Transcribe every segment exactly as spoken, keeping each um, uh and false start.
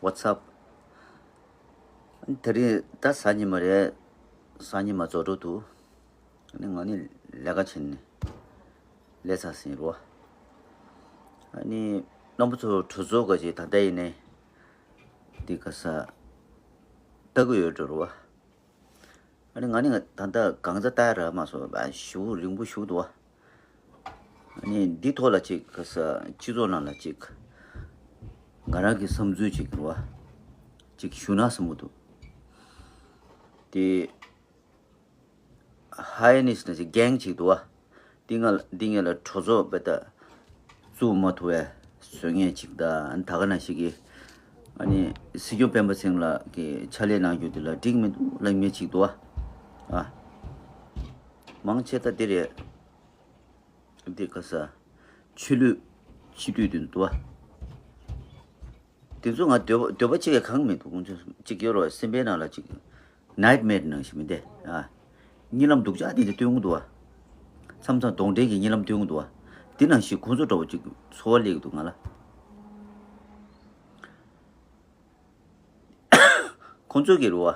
What's up? དེ་རིང་ད་གཟའ་ཉི་མ་རེད། གཟའ་ཉི་མ་རྫོགས་འགྲོ་འདུག་ཨ་ནི་ང་ནི་ལས་ཀ་བྱས་ནས་ལས་ཚར་ཟིན་རོ། ཨ་ནི་རྣམ་པ་ཚོ་གྲོས་ཚོགས་ག་ཅིག་ད་ལྟ་ཡིན་ནས་འདི་ག་ས་ལྟ་གི་ཡོད་འགྲོ་རོ། ཨ་ནི་ང་ནི་ད་ལྟ་གང་ས་ལྟ་ཡ་རག་མ་སོང་བ་ཞུ་རིང་པོ་ཞུ་འདུག་ཨ་ནི་འདི་ཐོག་ལ་ཅིག་ག་ས་སྤྱི་ཚོགས་ནང་ལ་ཅིག་ང་རང་གི་བསམ་ཚུལ་ཅིག་རོ། ཅིག་ཞུ་ན་བསམ་གི་འདུག་དེ། ཧ་ཡ་ནིས་ནི་གེང་ཅིག་འདུག་བ། འདི་ང་འདི་ངེད་ལ་གྲོས་ཚོགས་དཔེ་ད་བཙུགས་མ་ཐུབ་པའི་བཟོ་ངེས་ཅིག་ད་ད་ག་ནང་ཞིག་གིས་ཨ་ནི་སྲིད་སྐྱོང་སྤེན་པ་ཚེ་རིང་ལགས་ཀྱི་ཕྱག་ལས་གནང་རྒྱུ་འདི་ལ་འགྲིག་མི་འདུག་ལབ་མཁན་ཅིག་འདུག་བ། ཨ། མང་ཆེ་ད་འདི་རེད། འདི་ག་ས་ཆོས་ལུགས་སྤྱི་འཐུས་འདི་འདུག་བ། དེ་ཚོ་ང་འདོད་པ་འདོད་པ་གཅིག་གིས་གང་མི་འདུག་ཁོང་ཚོ་གཅིག་ཡོད་རོགས་སེམས་པའི་ནང་ལ་གཅིག་ནའིཊ་མེར་ནང་བཞིན་མི་འདི་ཨ། གཉིད་ལམ་སྡུག་ཅག་དེ་འདྲ་སྟོན་གྱི་འདུག་བ། མཚམས་མཚམས་གདོན་འདྲེ་གི་གཉིད་ལམ་སྟོན་གྱི་འདུག་བ། འདི་ནང་བཞིན་ཁོང་ཚོ་འདྲ་བོ་གཅིག་ཚོར་བ་སླེབས་ཀྱི་འདུག་ང་ལ། ཁོང་ཚོ་གི་རུ་བ།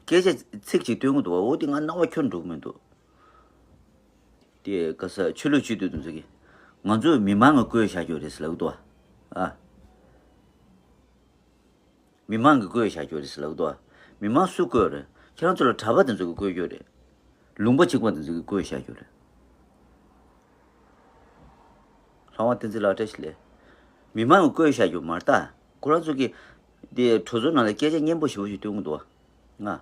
སྐད་ཆ་ཚིག་གཅིག་སྟོན་གྱི་འདུག་བ། འོ་དེ་ང་རྣ་བ་འཁྱོར་འགྲོ་གི་མི་འདུག་དེ་ག་ས་ཆོས་ལུགས་སྤྱི་འཐུས་དེ་ཚོ་གིས་ང་ཚོས་མི་མང་གིས་བསྐོས་བཞག་རྒྱུ་རེད་ཟེར་ལབ་ཀྱི་འདུག་བ། ཨ། མི་མང་གིས་བསྐོས་བཞག་རྒྱུ་རེད་ཟེར་ལབ་ཀྱི་འདུག་བ། མི་མང་སུས་བསྐོས་རེད། ཁྱེད་རང་ཚོ་ལ་གྲྭ་པ་དེ་ཚོ་གིས་བསྐོས་རྒྱུ་རེད། ལུང་པ་གཅིག་པ་དེ་ཚོ་གིས་བསྐོས་བཞག་རྒྱུ་རེད། ལྷ་དབང་བསྟན་འཛིན་ལགས་བཀྲ་ཤིས་བདེ་ལེགས། མི་མང་གིས་བསྐོས་བཞག་རྒྱུ་མ་རེད་ད། ཁོ་རང་ཚོ་གིས་དེ་གྲོས་ཚོགས་ནང་ལ་སྐད་ཆ་སྙན་པོ་ཞེ་པོ་ཞིག་སྟོན་གྱི་འདུག་བ། ང་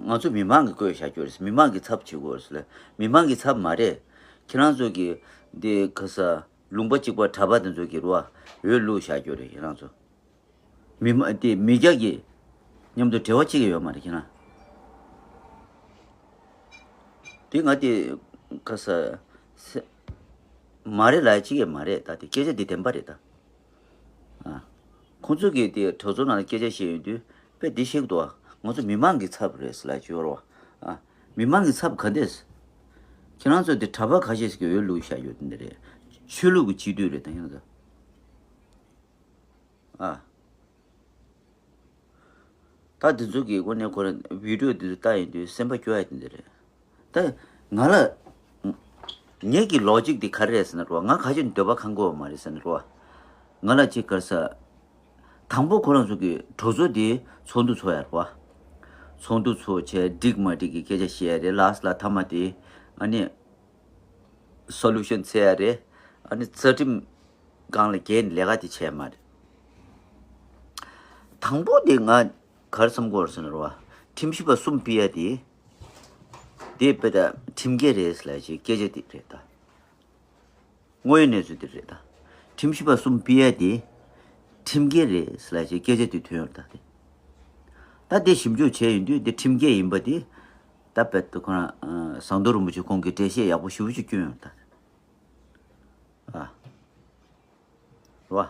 ང་ཚོ་མི་མང་གིས་བསྐོས་བཞག་རྒྱུ་རེད། མི་མང་གི་ཚབ་བྱེད་དགོས་རེད་ཟེར་ལབ། མི་མང་གི་ཚབ་མ་རེད། ཁྱེད་རང་ཚོ་གི་འདི་ག་ས་ལུང་པ་གཅིག་པ་གྲྭ་པ་དེ་ཚོ་གི་རུ་བ་འོས་བླུགས་བཞག་རྒྱུ་རེད། ཁྱེད་རང་ཚོ་མི་མ་དེ་མི་རྒྱ་གི་མཉམ་དུ་འབྲེལ་བ་གཅིག་ཡོད་མ་རེད། ཁྱེད་རང་དེ་ང་དེ་ག་ས་སེ་མ་རེད་ལབ་ཡ་གཅིག་ཡོད་མ་རེད། ད་དེ་སྐད་ཆ་དེ་བདེན་པ་རེད་ད། ཨ། ཁོང་ཚོ་གིས་དེ་གྲོས་ཚོགས་ནང་ལ་སྐད་ཆ་བཤད་ཡོང་དུས་དཔེ་འདི་བཤད་ཀྱི་འདུག་ང་ཚོ་མི་མང་གི་ཚབ་རེད་ཟེར་ལབ་ཀྱི་ཡོད་རེད་བ། ཨ། མི་མང་གི་ཚབ་ག་འདྲས། ཁྱེད་རང་ཚོ་དེ་གྲྭ་པ་ཁ་ཤས་ཤིག་གིས་འོས་བླུགས་བཞག་ཡོད་དེ་འདི་རེད། ཆོས་ལུགས་ཀྱི་སྤྱི་འཐུས་རེད་ད་ཁྱེད་རང་ཚོ། ཨ། ད་འདི་ཚོ་གི་སྒོ་ནས་ཁོ་རང་བི་ཌིའོ་འདི་ཚོ་ལྟ་ཡོང་དུས་སེམས་པ་སྐྱོ་ཡ་དེ་འདྲ་རེད། ད་ང་ལ་ངེད་ཀྱི་ལོ་ཇིག་འདི་ག་རེ་རེད་ཟེར་ན་རོ། ང་ཁ་ཅིག་འདོད་པ་ཁེངས་ཀྱི་ཡོད་མ་རེད་ཟེར་ན་རོ། ང་ལ་ཅིག་ག་རེ་ཟེར། དང་པོ་ཁོ་རང་ཚོ་གི་གྲོས་ཚོགས་འདི་ཚོགས་འདུ་ཚོགས་ཡ་རོ། ཚོགས་འདུ་ཚོགས་བྱས་འགྲིག་མ་འགྲིག་གི་སྐད་ཆ་བཤད་ཡ་རེད། ལཱསི་ལ་མཐའ་མ་དེ་ཨ་ནི་སོ་ལུ་ཤན་འཚོལ་ཡ་རེད། ཨ་ནི་རྩ་ཁྲིམས་སྒང་ལ་འགལ་ནས་ལས་ཀ་དེ་བྱས་མ་རེད། དང་པོ་དེ་ང་ག་རེ་བསམ་གྱི་ཡོད་རེད་ཟེར་ན་རོ། ཁྲིམས་ཞིབ་པ་གསུམ་ཕུད་ཡ་དེ་དེ་དཔེ་ད་ཁྲིམས་འགལ་རེད་ཟེར་ལབ་ཅིག་སྐད་ཆ་དེ་རེད་ད། དངོས་ཡོད་གནས་ཚུལ་དེ་རེད་ད། ཁྲིམས་ཞིབ་པ་གསུམ་ཕུད་ཡ་དེ་ཁྲིམས་འགལ་རེད་ཟེར་ལབ་ཅིག་སྐད་ཆ་དེ་ཐོན་ཡོད་རེད་ད་དེ། ད་དེ་ཞིབ་འཇུག་བྱས་ཡོང་དུས་དེ་ཁྲིམས་འགལ་ཡིན་པ་དེ་ད་དཔེ་ད་ཁོ་རང་ཟམ་གདོང་རིན་པོ་ཆེ་ཁོང་གིས་འགྲེལ་བཤད་ཡག་པོ་ཞེ་པོ་ཅིག་བསྐྱོན་ཡོད་རེད་ད། ཨ། རེད་བ།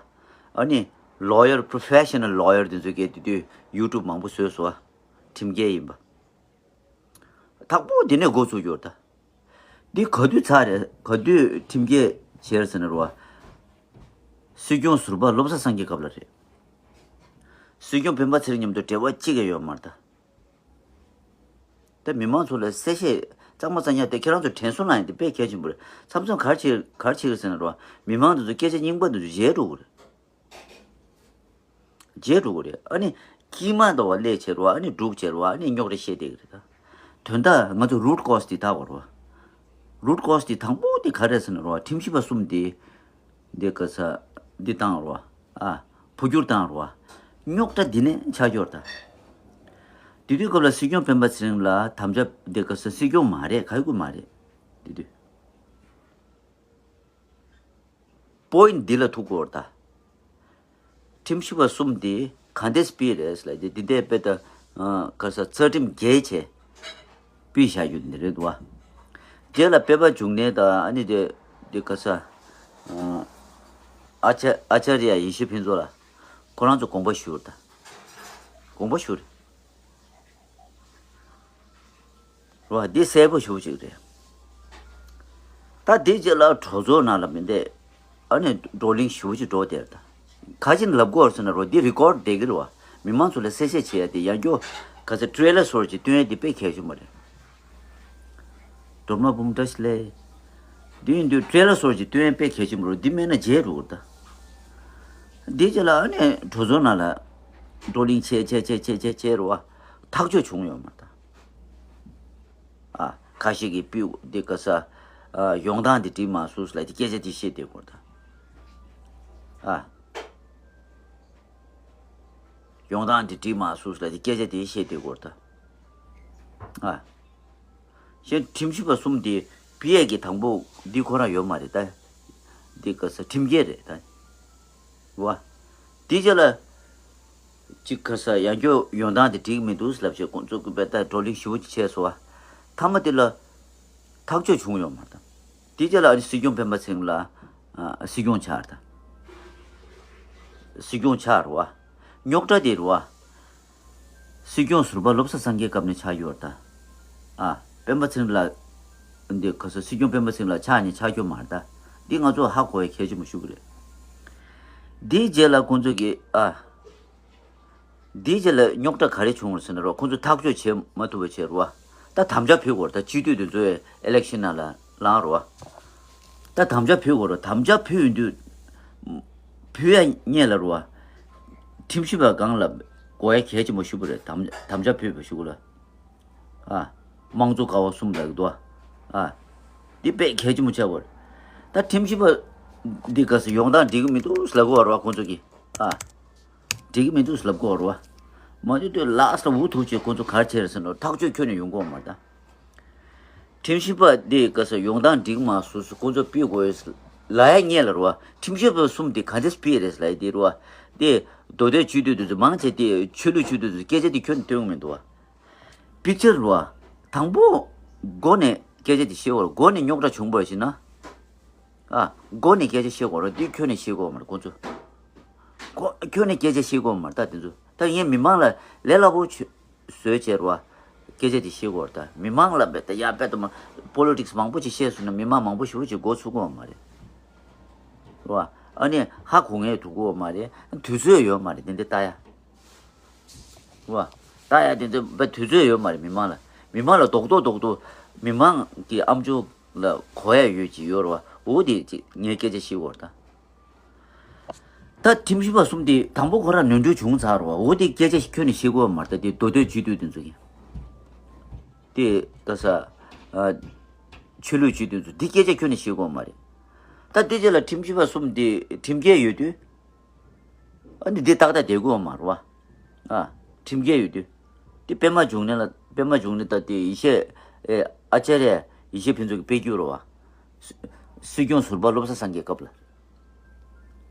ཨ་ནི་ལོ་ཡར་པྲོ་ཕེ་ཤ་ནལ་ལོ་ཡར་དེ་ཚོ་གིས་དེ་དུས་ཡུ་ཊུབ་མང་པོ་བཟོས་སོང་བ། ཁྲིམས་འགལ་ཡིན་པ། དང་པོ་དེ་ནས་འགོ་ཚུགས་ཡོད་ད། འདི་ག་དུས་ཚར་རེད། ག་དུས་ཁྲིམས་འགལ་བྱས་ཟེར་ན་རེད་བ། སྲིད་སྐྱོང་ཟུར་པ་བློ་བཟང་སེང་གེའི་སྐབས་ལ་རེད། སྲིད་སྐྱོང་སྤེན་པ་ཚེ་རིང་མཉམ་དུ་འབྲེལ་བ་གཅིག་ཀྱང་ཡོད་མ་རེད་ད། ད་མི་མང་ཚོ་ལ་གསལ་བཤད་གཙང་མ་གཙང་རྐྱང་དེ་ཁྱེད་རང་ཚོ་དྲན་གསོ་གནང་ཡ་དེ་དཔེ་གལ་ཆེན་པོ་རེད། མཚམས་མཚམས་ག་རེ་བྱེད་ག་རེ་བྱེད་ཀྱི་ཟེར་ན་རོ། མི་མང་དེ་ཚོ་སྐད་ཆ་རྙིང་པ་དེ་ཚོ་བརྗེད་འགྲོ་གི་རེད། བརྗེད་འགྲོ་གི་རེད། ཨ་ནི་དཀྱིལ་མ་འདྲ་བ་སླེབས་བྱས་རོ། ཨ་ནི་སྒྲུག་བྱས་རོ། ཨ་ནི་རྙོག་དྲ་བཤད་བསྡད་ཀྱི་རེད་ད། དོན་དག་ང་ཚོ་རུ་ཊི་ཀོ་ཛི་དེ་བལྟ་དགོས་རེད་བ། རུ་ཊི་ཀོ་ཛི་དེ་དང་པོ་དེ་ག་རེད་ཟེར་ན་རོ། ཁྲིམས་ཞིབ་པ་གསུམ་དེ་འདི་ག་ས་འདི་བཏང་རོ། ཨ། འཕོ་འགྱུར་བཏང་རོ། རྙོག་དྲ་འདི་ནས་ཆགས་ཡོད་རེད་ད། དེ་དུས་སྐབས་ལ་སྲིད་སྐྱོང་སྤེན་པ་ཚེ་རིང་ལ་དམ་བཅའ་འདི་ག་ས་སྲིད་སྐྱོང་མ་རེད། ག་ཡོད་ཀྱི་མ་རེད། དེ་དུས་པོ་ཡིན་འདི་ལ་ཐུག་དགོས་རེད་ད། ཁྲིམས་ཞིབ་པ་གསུམ་དེ་ག་འདྲས་སྤེལ་རེད་ལབ་དེ་འདི་འདྲས་དཔེ་ད་ག་ས་རྩ་ཁྲིམས་འགལ་བྱས་སྤེལ་བཞག་རྒྱུ་འདི་རེད་འདུག་བ། རྗེས་ལ་སྤེན་པ་འབྱུང་གནས་དང་ཨ་ནི་དེ་དེ་ག་ས་ཨ་ཅ་ཨ་ཅཱརྱ་ཡེ་ཤེས་ཕུན་ཚོགས་ལགས་ཁོ་རང་ཚོ་དགོངས་པ་ཞུ་རེད་ད། དགོངས་པ་ཞུ་རེད། རོ། འདི་གསལ་པོ་ཞེ་པོ་ཅིག་རེད། ད་འདི་རྗེས་ལ་གྲོས་ཚོགས་ནང་ལ་མི་འདེད། ཨ་ནི་བགྲོ་གླེང་ཞེ་པོ་ཅིག་འགྲོ་བསྡད་རེད་ད། ག་ཅིག་ལབ་དགོས་ཟེར་ན་རོ། འདི་རི་ཀོར་བསྡད་ཀྱི་རེད་བ། མི་མང་ཚོ་ལ་གསལ་བཤད་བྱེད་ཡ་དེ་ཡང་སྐྱོ། ག་ཚོད་ཊེ་རེ་ལར་སོགས་ཅིག་སྟོན་ཡ་དེ་དཔེ་གལ་ཆེན་པོ་རེད། སྒྲོལ་མ་འབུམ་བཀྲ་ཤིས་ལགས། འདི་ཡིན་དུས་ཊེ་རེ་ལར་སོགས་ཅིག་སྟོན་ཡ་དཔེ་གལ་ཆེན་པོ་རེད། འདི་མེད་ན་བརྗེད་འགྲོ་གི་རེད་ད། འདི་རྗེས་ལ་ཨ་ནི་གྲོས་ཚོགས་ནང་ལ་བགྲོ་གླེང་བྱས་བྱས་བྱས་བྱས་བྱས་བྱས་རེད་བ། ཐག་གཅོད་བྱུང་ཡོད་མ་རེད་ད། ཨ། ཁ་ཤས་ཀྱིས་སྤུས་འདི་ག་ས། ཨ། ཡོང་སྟངས་འདི་འགྲིག་མ་སོང་ལབ་དེ་སྐད་ཆ་དེ་བཤད་བསྡད་ཀྱི་ཡོད་རེད་ད། ཨ། ཡོང་སྟངས་འདི་འགྲིག་མ་སོང་ལབ་དེ་སྐད་ཆ་དེ་བཤད་བསྡད་ཀྱི་ཡོད་རེད་ད། ཨ། གཞན་ཁྲིམས་ཞིབ་པ་གསུམ་དེ་ཕུད་ཡས་ཀྱི་དང་པོ་འདི་ཁོ་རང་ཡོད་མ་རེད་ད། འདི་ག་ས་ཁྲིམས་འགལ་རེད་ད། བ། དེའི་རྗེས་ལ། གཅིག་ག་ས་ཡང་སྐྱོ་ཡོང་སྟངས་དེ་འགྲིག་མི་འདུག་ལབ་བྱས་ཁོང་ཚོ་གི་བས་ད་བགྲོ་གླེང་ཞིབ་པོ་ཅིག་བྱས་སོང་བ། མཐའ་མ་དེ་ལ་ཐག་གཅོད་བྱུང་ཡོད་མ་རེད་ད། དེའི་རྗེས་ལ་ཨ་ནི་སྲིད་སྐྱོང་སྤེན་པ་ཚེ་རིང་ལ། ཨ། སྲིད་སྐྱོང་ཆགས་རེད་ད། སྲིད་སྐྱོང་ཆགས་རེད་བ། རྙོག་དྲ་དེ་རེད་བ། སྲིད་སྐྱོང་ཟུར་པ་བློ་བཟང་སངས་རྒྱས་སྐབས་ནས་ཆགས་ཡོད་རེད་ད། ཨ། སྤེན་པ་ཚེ་རིང་ལགས། འདི་ག་ས་སྲིད་སྐྱོང་སྤེན་པ་ཚེ་རིང་ལགས་ཆགས་ནས་ཆགས་རྒྱུ་མ་རེད་ད། འདི་ང་ཚོ་ཧ་གོ་ཡ་གལ་ཆེན་པོ་ཞིག་རེད། འདིའི་རྗེས་ལ་ཁོང་ཚོ་གིས། ཨ། འདིའི་རྗེས་ལ་རྙོག་དྲ་ག་རེ་བྱུང་བ་རེད་ཟེར་ན་རོ། ཁོང་ཚོ་ཐག་གཅོད་བྱེད་མ་ཐུབ་པ་བྱས་རོ། ད་དམ་བཅའ་ཕུལ་དགོས་རེད་ད། སྤྱི་འཐུས་དེ་ཚོས་ཨི་ལེག་ཤན་ནང་ལ་ལངས་རོ། ད་དམ་བཅའ་ཕུལ་དགོས་རེད། དམ་བཅའ་ཕུལ་ཡོང་དུས། ཕུལ་ཡ་སྔོན་ལ་རོ། ཁྲིམས་ཞིབ་པ་སྒང་ལ་གོ་ཡ་གལ་ཆེན་པོ་ཞིག་རེད། དམ་དམ་བཅའ་ཕུལ་བ་ཞིག་ལ། ཨ། དམངས་གཙོ་ཀ་བ་གསུམ་ལ་འདུག་ཨ། འདི་དཔེ་གལ་ཆེན་པོ་ཆགས་པ་རེད། ད་ཁྲིམས་ཞིབ་པ་འདི་ག་ས་ཡོང་སྟངས་འགྲིག་གི་མི་འདུག་ལབ་དགོས་རེད་བ་ཁོང་ཚོ་གིས། ཨ། འགྲིག་གི་མི་འདུག་ལབ་དགོས་རེད་བ། མ་འདི་དུས་ལགས་ལ་འུ་ཐུག་བྱས་ཁོང་ཚོ་ག་རེ་བྱས་རེད་ཟེར་ན་ཐག་གཅོད་ཁྱོན་ནས་ཡོང་གི་ཡོད་མ་རེད་ད། ཁྲིམས་ཞིབ་པ་འདི་ག་ས་ཡོང་སྟངས་འགྲིག་མ་སོང་ཟེར་ཁོང་ཚོ་ཕུད་དགོས་ལབ་ཡ་སྔོན་ལ་རེད་བ། ཁྲིམས་ཞིབ་པ་གསུམ་འདི་ག་འདྲས་ཕུད་རེད་ལབ་ཡ་འདི་རེད་བ། འདི་མདོ་སྟོད་སྤྱི་འཐུས་འདི་ཚོ་མང་ཆེ་འདི་ཆོས་ལུགས་སྤྱི་འཐུས་འདི་ཚོ་སྐད་ཆ་འདི་ཁྱོན་ནས་སྟོན་གི་མི་འདུག་བ། ཕལ་ཆེར་རོ། དང་པོ། སྒོ་ནས་སྐད་ཆ་དེ་བཤད་དགོས་རེད། སྒོ་ནས་རྙོག་དྲ་བྱུང་བ་ཞིག་ན། ཨ། སྒོ་ནས་སྐད་ཆ་བཤད་དགོས་རེད། འདི་ཁྱོན་ནས་བཤད་དགོས་མ་རེད་ཁོང་ཚོ། ཁོ་ཁྱོན་ནས་སྐད་ཆ་བཤད་དགོས་མ་རེད་ད་དེ་ཚོ། ད་ངས་མི་མང་ལ་ལས་སླ་པོ་བྱོས་བཟོས་བྱས་རོ། སྐད་ཆ་དེ་བཤད་དགོས་རེད་ད། མི་མང་ལ་བས་ད་ཡ་བས་ད་མ་པོ་ལི་ཊིག་སི་མང་པོ་ཅིག་བཤད་སོང་ན་མི་མང་མང་པོ་ཞེ་པོ་ཅིག་མགོ་ཚོས་ཀྱི་ཡོད་མ་རེད། རོ། ཨ་ནི་ཧ་གོ་མཁན་ཐུག་གི་ཡོད་མ་རེད། དུས་ཚོད་ཡོད་མ་རེད་དེ་འདྲ་ལྟ་ཡ། བ། ལྟ་ཡ་དེ་ཚོ་བ་དུས་ཚོད་ཡོད་མ་རེད་མི་མང་ལ། མི་མང་ལ་རྡོག་རྡོག་རྡོག་རྡོག་མི་མང་གི་ཨམ་ཅོག་ལ་གོ་ཡ་ཡོད་ཅིག་ཡོད་རེད་བ། འོ་དེ་ཅིག་ངས་སྐད་ཆ་བཤད་དགོས་རེད་ད། ད་ཁྲིམས་ཞིབ་པ་གསུམ་དེ་དང་པོ་ཁོ་རང་ནོར་འཁྲུལ་བྱུང་ཚར་རེད་བ། འོ་དེ་སྐད་ཆ་ཁྱོན་ནས་བཤད་དགོས་མ་རེད་ད། དེ་མདོ་སྟོད་སྤྱི་འཐུས་དེ་ཚོ་གི། དེ་ད་ས། ཨ། ཆོས་ལུགས་སྤྱི་འཐུས་ཚོ་འདི་སྐད་ཆ་ཁྱོན་ནས་བཤད་དགོས་མ་རེད། ད་དེ་རྗེས་ལ་ཁྲིམས་ཞིབ་པ་གསུམ་དེ་ཁྲིམས་འགལ་ཡོད་དུས། ཨ་ནི་འདི་ཏག་ཏག་བསྡད་དགོས་མ་རེད་བ། ཨ། ཁྲིམས་འགལ་ཡོད་དུས། འདི་པད་མ་འབྱུང་གནས་ལ་པད་མ་འབྱུང་གནས་ད་དེ་ཡེ་ཤེས། ཨེ། ཨ་ཙརྱ་ཡེ་ཤེས་ཕུན་ཚོགས་ཀྱི་དཔེ་རྒྱུད་རེད་བ། སྲིད་སྐྱོང་ཟུར་པ་བློ་བཟང་སངས་རྒྱས་སྐབས་ལ།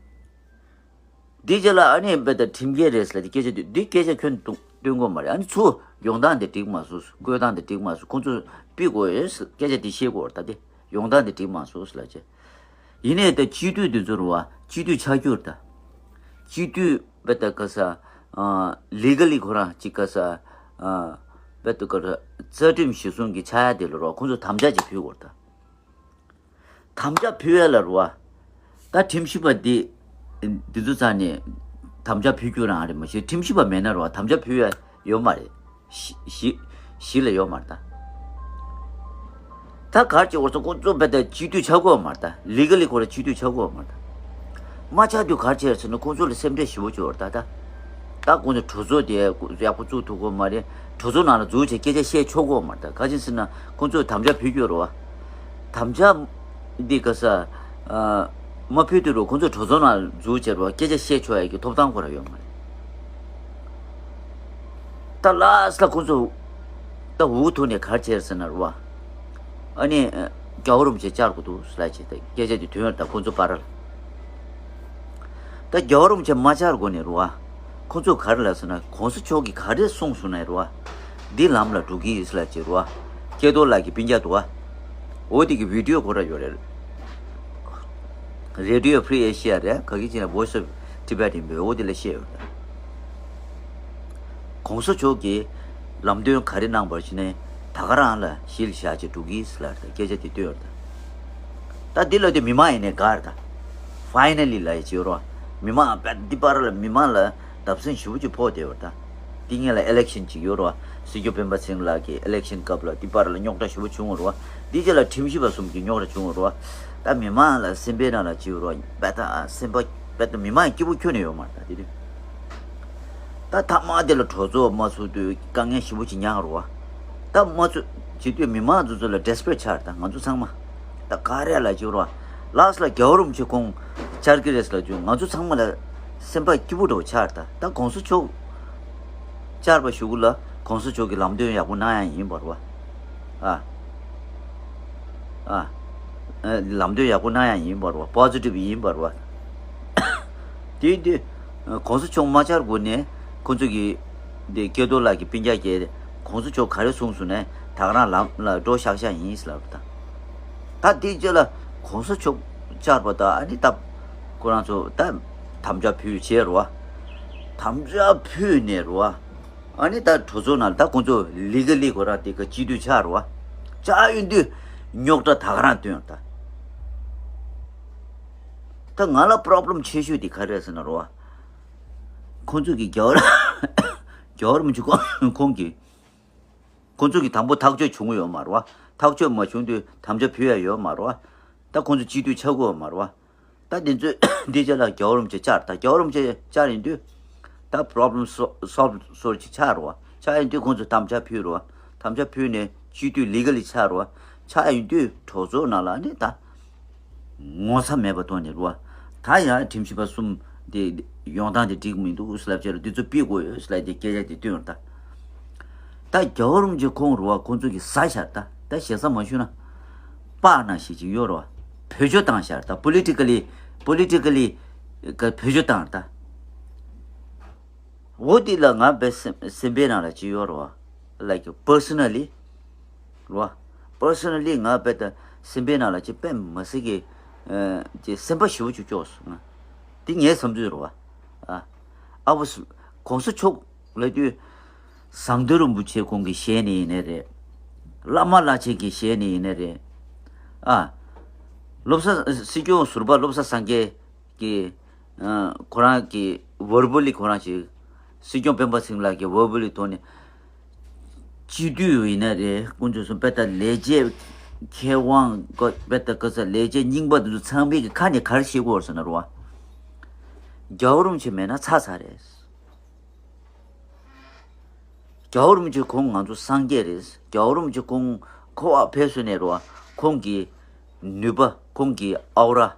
འདི་རྗེས་ལ་ཨ་ནི་བས་ད་ཁྲིམས་འགལ་རེད་ཟེར་ལ་དེ་སྐད་ཆ་དེ་འདི་སྐད་ཆ་ཁྱོན་ནས་སྟོན་དགོས་མ་རེད། ཨ་ནི་ཚུར་ཡོང་སྟངས་དེ་འགྲིག་མ་སོང་། བསྐོ་སྟངས་དེ་འགྲིག་མ་སོང་། ཁོང་ཚོ་ཕུད་དགོས་ཡོད་ཟེར་སྐད་ཆ་དེ་བཤད་དགོས་རེད་ད། དེ་ཡོང་སྟངས་དེ་འགྲིག་མ་སོང་ཟེར་ལབ་བྱས། ཡིན་ནའི་ད་སྤྱི་འཐུས་དེ་ཚོ་རེད་བ། སྤྱི་འཐུས་ཆགས་རྒྱུ་རེད་ད། སྤྱི་འཐུས་བས་ད་ག་ས། ཨ། ལི་གལ་ལི་ཁོ་རང་ཅིག་ག་ས། ཨ། བས་ད་ག་ར་རྩ་ཁྲིམས་གཞིར་བཟུང་གི་ཆགས་ཡ་དེ་ལ་རེད་བ། ཁོང་ཚོ་དམ་བཅའ་ཅིག་ཕུལ་དགོས་རེད་ད། དམ་བཅའ་ཕུལ་ཡ་ལ་རེད་བ། ད་ཁྲིམས་ཞིབ་པ་འདི། འདི་ཚོ་རྩ་ནས་དམ་བཅའ་ཕུལ་རྒྱུ་རང་རེད་མ་གཞི་ཁྲིམས་ཞིབ་པ་མེད་ན་རེད་བ། དམ་བཅའ་ཕུལ་ཡ་ཡོད་མ་རེད། གཞི་གཞི་གཞི་ལ་ཡོད་མ་རེད་ད། ད་ག་རེ་བྱེད་དགོས་སོང་། ཁོང་ཚོ་བས་ད་སྤྱི་འཐུས་ཆགས་ཀྱི་ཡོད་མ་རེད་ད། ལི་གལ་ལི་ཁོ་རང་སྤྱི་འཐུས་ཆགས་ཀྱི་ཡོད་མ་རེད་ད། མ་ཆགས་དུས་ག་རེ་བྱས་ཟེར་ན་ཁོང་ཚོ་ལ་སེམས་ཁྲལ་ཞེ་པོ་བྱུང་བ་རེད་ད། ད་ད་ཁོང་ཚོ་གྲོས་ཚོགས་དེ་ཡག་པོ་བཙུགས་ཐུབ་ཀྱི་ཡོད་མ་རེད། གྲོས་ཚོགས་ནང་ལ་འཛུལ་བྱས་སྐད་ཆ་བཤད་ཆོག་གི་ཡོད་མ་རེད་ད། ག་ཅི་ཟེར་ན་ཁོང་ཚོས་དམ་བཅའ་ཕུལ་རྒྱུ་རེད་བ། དམ་བཅའ་འདི་ག་ས། ཨ། མ་ཕུལ་དུས་རུ་ཁོང་ཚོ་གྲོས་ཚོགས་ནང་འཛུལ་བྱས་རུ་སྐད་ཆ་བཤད་ཆོག་ཡ་གི་ཐོབ་ཐང་ཁོ་རང་ཡོད་མ་རེད། ད་ལགས་ལ་ཁོང་ཚོ་ད་འུ་ཐུག་ནས་ག་རེ་བྱས་ཟེར་ན་རུ་བ། ཨ་ནི་རྒྱལ་བ་རིན་པོ་ཆེ་བཅར་དགོས་འདུག་ཟེར་ལབ་བྱས་ད་སྐད་ཆ་དེ་ཐོན་ཡོད་ད་ཁོང་ཚོ་བར་ལ། ད་རྒྱལ་བ་རིན་པོ་ཆེ་མ་བཅར་གོང་ནས་རུ་བ། ཁོ་ཚོས་ག་རེ་ལབ་ཟེར་ན་གོང་ས་མཆོག་གིས་ག་རེ་གསུངས་སོང་ན་རུ་བ། འདི་ལམ་ལ་འགྲོ་གི་ཡིན་ཟེར་ལབ་བྱས་རུ་བ། སྐལ་རྡོར་ལགས་ཀྱི་སྤུན་ཀྱག་འདུག་བ། འོ་དེ་གི་བི་ཌིའོ་ཁོ་ར་ཡོད་རེད། Radio Free Asia རེད། ག་གི་ཅི་ན་Voice of Tibet ཡིན་པས་འོ་དེ་ལ་བཤད་ཡོད་རེད། གོང་ས་མཆོག་གིས་ལམ་སྟོན་ག་རེ་གནང་བར་ཞུ་ནས་ད་ག་རང་ལ་གཞི་ལ་བཞག་བྱས་འགྲོ་གི་ཡིན་ཟེར་ལབ་རེད། སྐད་ཆ་དེ་བཏོན་ཡོད་རེད། ད་འདི་ལ་དེ་མི་མང་ཡིན་ནས་དགའ་རེད་ད། Finally ལབ་ཡ་ཅིག་ཡོད་རོགས། མི་མང་དཔེ་འདི་པར་ལ་མི་མང་ལ་བརྡབ་གསིག་ཞེ་པོ་ཅིག་ཕོག་བསྡད་པ་རེད་ད། འདི་སྔོན་ལ་ཨི་ལེག་ཤན་ཅིག་ཡོད་རེད་བ། སྲིད་སྐྱོང་སྤེན་པ་ཚེ་རིང་ལགས་ཀྱི་ཨི་ལེག་ཤན་སྐབས་ལ་འདི་པར་ལ་རྙོག་དྲ་ཞེ་པོ་བྱུང་བ་རེད་བ། འདི་རྗེས་ལ་ཁྲིམས་ཞིབ་པ་གསུམ་གྱི་རྙོག་དྲ་བྱུང་བ་རེད་བ། ད་མི་མང་ལ་སེམས་པའི་ནང་ལ་ཅིག་ཡོད་རེད་བ། དཔེ་ད་སེམས་པ་དཔེ་ད་མི་མང་སྐྱིད་པོ་ཁྱོན་ནས་ཡོད་མ་རེད་ད་དེ་དུས། ད་མཐའ་མ་དེ་ལ་གྲོས་ཚོགས་མ་ཚུགས་དུས་དཀའ་ངལ་ཞེ་པོ་ཅིག་མྱངས་རེད་བ། ད་མ་ཚུགས་བྱེད་དུས་མི་མང་ཚོ་ཚོ་ལ་ཌེ་སི་པེ་རེ་ཊི་ཆགས་རེད་ད་ང་ཚོ་ཚང་མ། ད་ག་རེ་ལ་བྱེད་རོགས། ལགས་ལ་རྒྱལ་བ་རིན་པོ་ཆེ་ཁོང་བཅར་གྱི་རེད་ལབ་བྱུང་ང་ཚོ་ཚང་མ་ལ་སེམས་པ་སྐྱིད་པོ་འདྲ་བོ་ཆགས་རེད་ད། ད་གོང་ས་མཆོག་བཅར་བ་ཞུ་གི་ལ་གོང་ས་མཆོག་གི་ལམ་སྟོན་ཡག་པོ་གནང་ཡ་ཡིན་པ་རེད་བ། ཨ། ཨ། ཨ། ལམ་སྟོན་ཡག་པོ་གནང་ཡ་ཡིན་པ་རེད་བ། པོ་ཟི་ཊིབ་ཡིན་པ་རེད་བ། དེ་དུས་གོང་ས་མཆོག་མ་བཅར་གོང་ནས་ཁོང་ཚོ་གི་འདི་སྐལ་རྡོར་ལགས་ཀྱི་སྤུན་ཀྱག་གིས་གོང་ས་མཆོག་ག་རེ་གསུངས་སོང་ནས་ད་ག་རང་ལམ་ལ་འགྲོ་ཤག་ཤག་ཡིན་ཟེར་ལབ་ད། ད་དེའི་རྗེས་ལ་གོང་ས་མཆོག་བཅར་བ་ད་ཨ་ནི་ད་ཁོ་རང་ཚོ་ད་དམ་བཅའ་ཕུལ་བྱས་རེད་བ། དམ་བཅའ་ཕུལ་ནས་རེད་བ། ཨ་ནི་ད་གྲོས་ཚོགས་ནང་ད་ཁོང་ཚོ་ལི་ག་ལི་ཁོ་རང་དེ་ག་སྤྱི་འཐུས་ཆགས་རེད་བ། ཆགས་ཡོང་དུས་རྙོག་དྲ་ད་ག་རང་བཏོན་ད། ད་ང་ལ་པོ་རོབ་ལེམ་ཆེ་ཤོས་དེ་ག་རེ་རེད་ཟེར་ན་རོ། ཁོང་ཚོ་གི་རྒྱལ་བ་རྒྱལ་བ་རིན་པོ་ཆེ་ཁོང་ཁོང་གི་ཁོང་ཚོ་གི་དང་པོ་ཐག་གཅོད་བྱུང་ཡོད་མ་རེད་བ། ཐག་གཅོད་མ་བྱུང་དུས་དམ་བཅའ་ཕུལ་ཡ་ཡོད་མ་རེད་བ། ད་ཁོང་ཚོ་སྤྱི་འཐུས་ཆགས་ཀྱི་ཡོད་མ་རེད་བ། ད་དེ་ཚོས་འདི་རྗེས་ལ་རྒྱལ་བ་རིན་པོ་ཆེ་བཅར་ད་རྒྱལ་བ་རིན་པོ་ཆེ་བཅར་ཡིན་དུས། ད་པོ་རོབ་ལེམ་སོ་སོལབ་སོལ་ཅིག་ཆགས་རེད་བ། ཆགས་ཡིན་དུས་ཁོང་ཚོས་དམ་བཅའ་ཕུལ་རེད་བ། དམ་བཅའ་ཕུལ་ནས་སྤྱི་འཐུས་ལི་ག་ལི་ཆགས་རེད་བ། ཆགས་ཡིན་དུས་གྲོས་ཚོགས་ནང་ལ་ནི་ད་ངོ་ཚ་མེད་པ་ཐོག་ནས་རེད་བ། ད་ཡང་ཁྲིམས་ཞིབ་པ་གསུམ་དེ་ཡོང་སྟངས་དེ་འགྲིག་མི་འདུག་ཟེར་ལབ་བྱས་རེད། འདི་ཚོ་ཕུད་དགོས་ཡོད་ཟེར་ལབ་དེ་སྐད་ཆ་དེ་བཏོན་རེད་ད། ད་རྒྱལ་བ་རིན་པོ་ཆེ་ཁོང་རུ་བ་ཁོང་ཚོ་གི་ཟ་ཤར་ད་ད་ཞེ་ས་མ་ཞུ་ན། པགས་ནང་བཞིན་ཅིག་ཡོད་རུ་བ། བེད་སྤྱོད་བཏང་ཤར་ད་པོ་ལི་ཊི་ཀ་ལི་པོ་ལི་ཊི་ཀ་ལི་ག་བེད་སྤྱོད་བཏང་ད། འོ་དེ་ལ་ང་བས་སེམས་སེམས་པའི་ནང་ལ་ཅི་ཡོད་རུ་བ། ལའིཀ་པར་སོ་ན་ལི་རུ་བ། པར་སོ་ན་ལི་ང་བས་ད་སེམས་པའི་ནང་ལ་ཅི་དཔེ་མ་སྲིད་ཀྱི་ཅི་སེམས་པ་ཞེ་པོ་ཅིག་སྐྱོ་སོང་ང་། དེ་ངའི་བསམ་ཚུལ་རུ་བ། ཨ་ཨ་བོ་གོང་ས་མཆོག་ལབ་དུས། ཟམ་གདོང་རིན་པོ་ཆེ་ཁོང་གི་ཞལ་ནས་ཡིན་ནའི་རེད། བླ་མ་བླ་ཆེན་གྱི་ཞལ་ནས་ཡིན་ནའི་རེད། ཨ། བློ་བཟང་སྲིད་སྐྱོང་ཟུར་པ་བློ་བཟང་སངས་རྒྱས་ཀྱི། ཨ། ཁོ་རང་གི་ཝར་བ་ལི་ཁོ་རང་ཞིག་སྲིད་སྐྱོང་སྤེན་པ་ཚེ་རིང་ལགས་ཀྱི་ཝར་བ་ལི་ཐོག་ནས། སྤྱི་འཐུས་ཡིན་ནའི་རེད་ཁོང་ཚོ་གསུམ་དཔེ་ལྟ་ལས་བྱེད་མཁས་དབང་དཔེ་ལྟ་ག་ས་ལས་བྱེད་རྙིང་པ་དེ་ཚོ་ཚང་མའི་གི་ཁ་ནས་ག་རེ་བཤད་དགོས་ཟེར་ན་རུ་བ། རྒྱལ་བ་རིན་པོ་ཆེ་མེད་ན་ཚར་ཚར་རེད། རྒྱལ་བ་རིན་པོ་ཆེ་ཁོང་ང་ཚོ་སངས་རྒྱས་རེད། རྒྱལ་བ་རིན་པོ་ཆེ་ཁོང་ཁོ་བ་ཕེབས་སོང་ནས་རོ། ཁོང་གི་ནུས་པ་ཁོང་གི་ཨའོ་ར།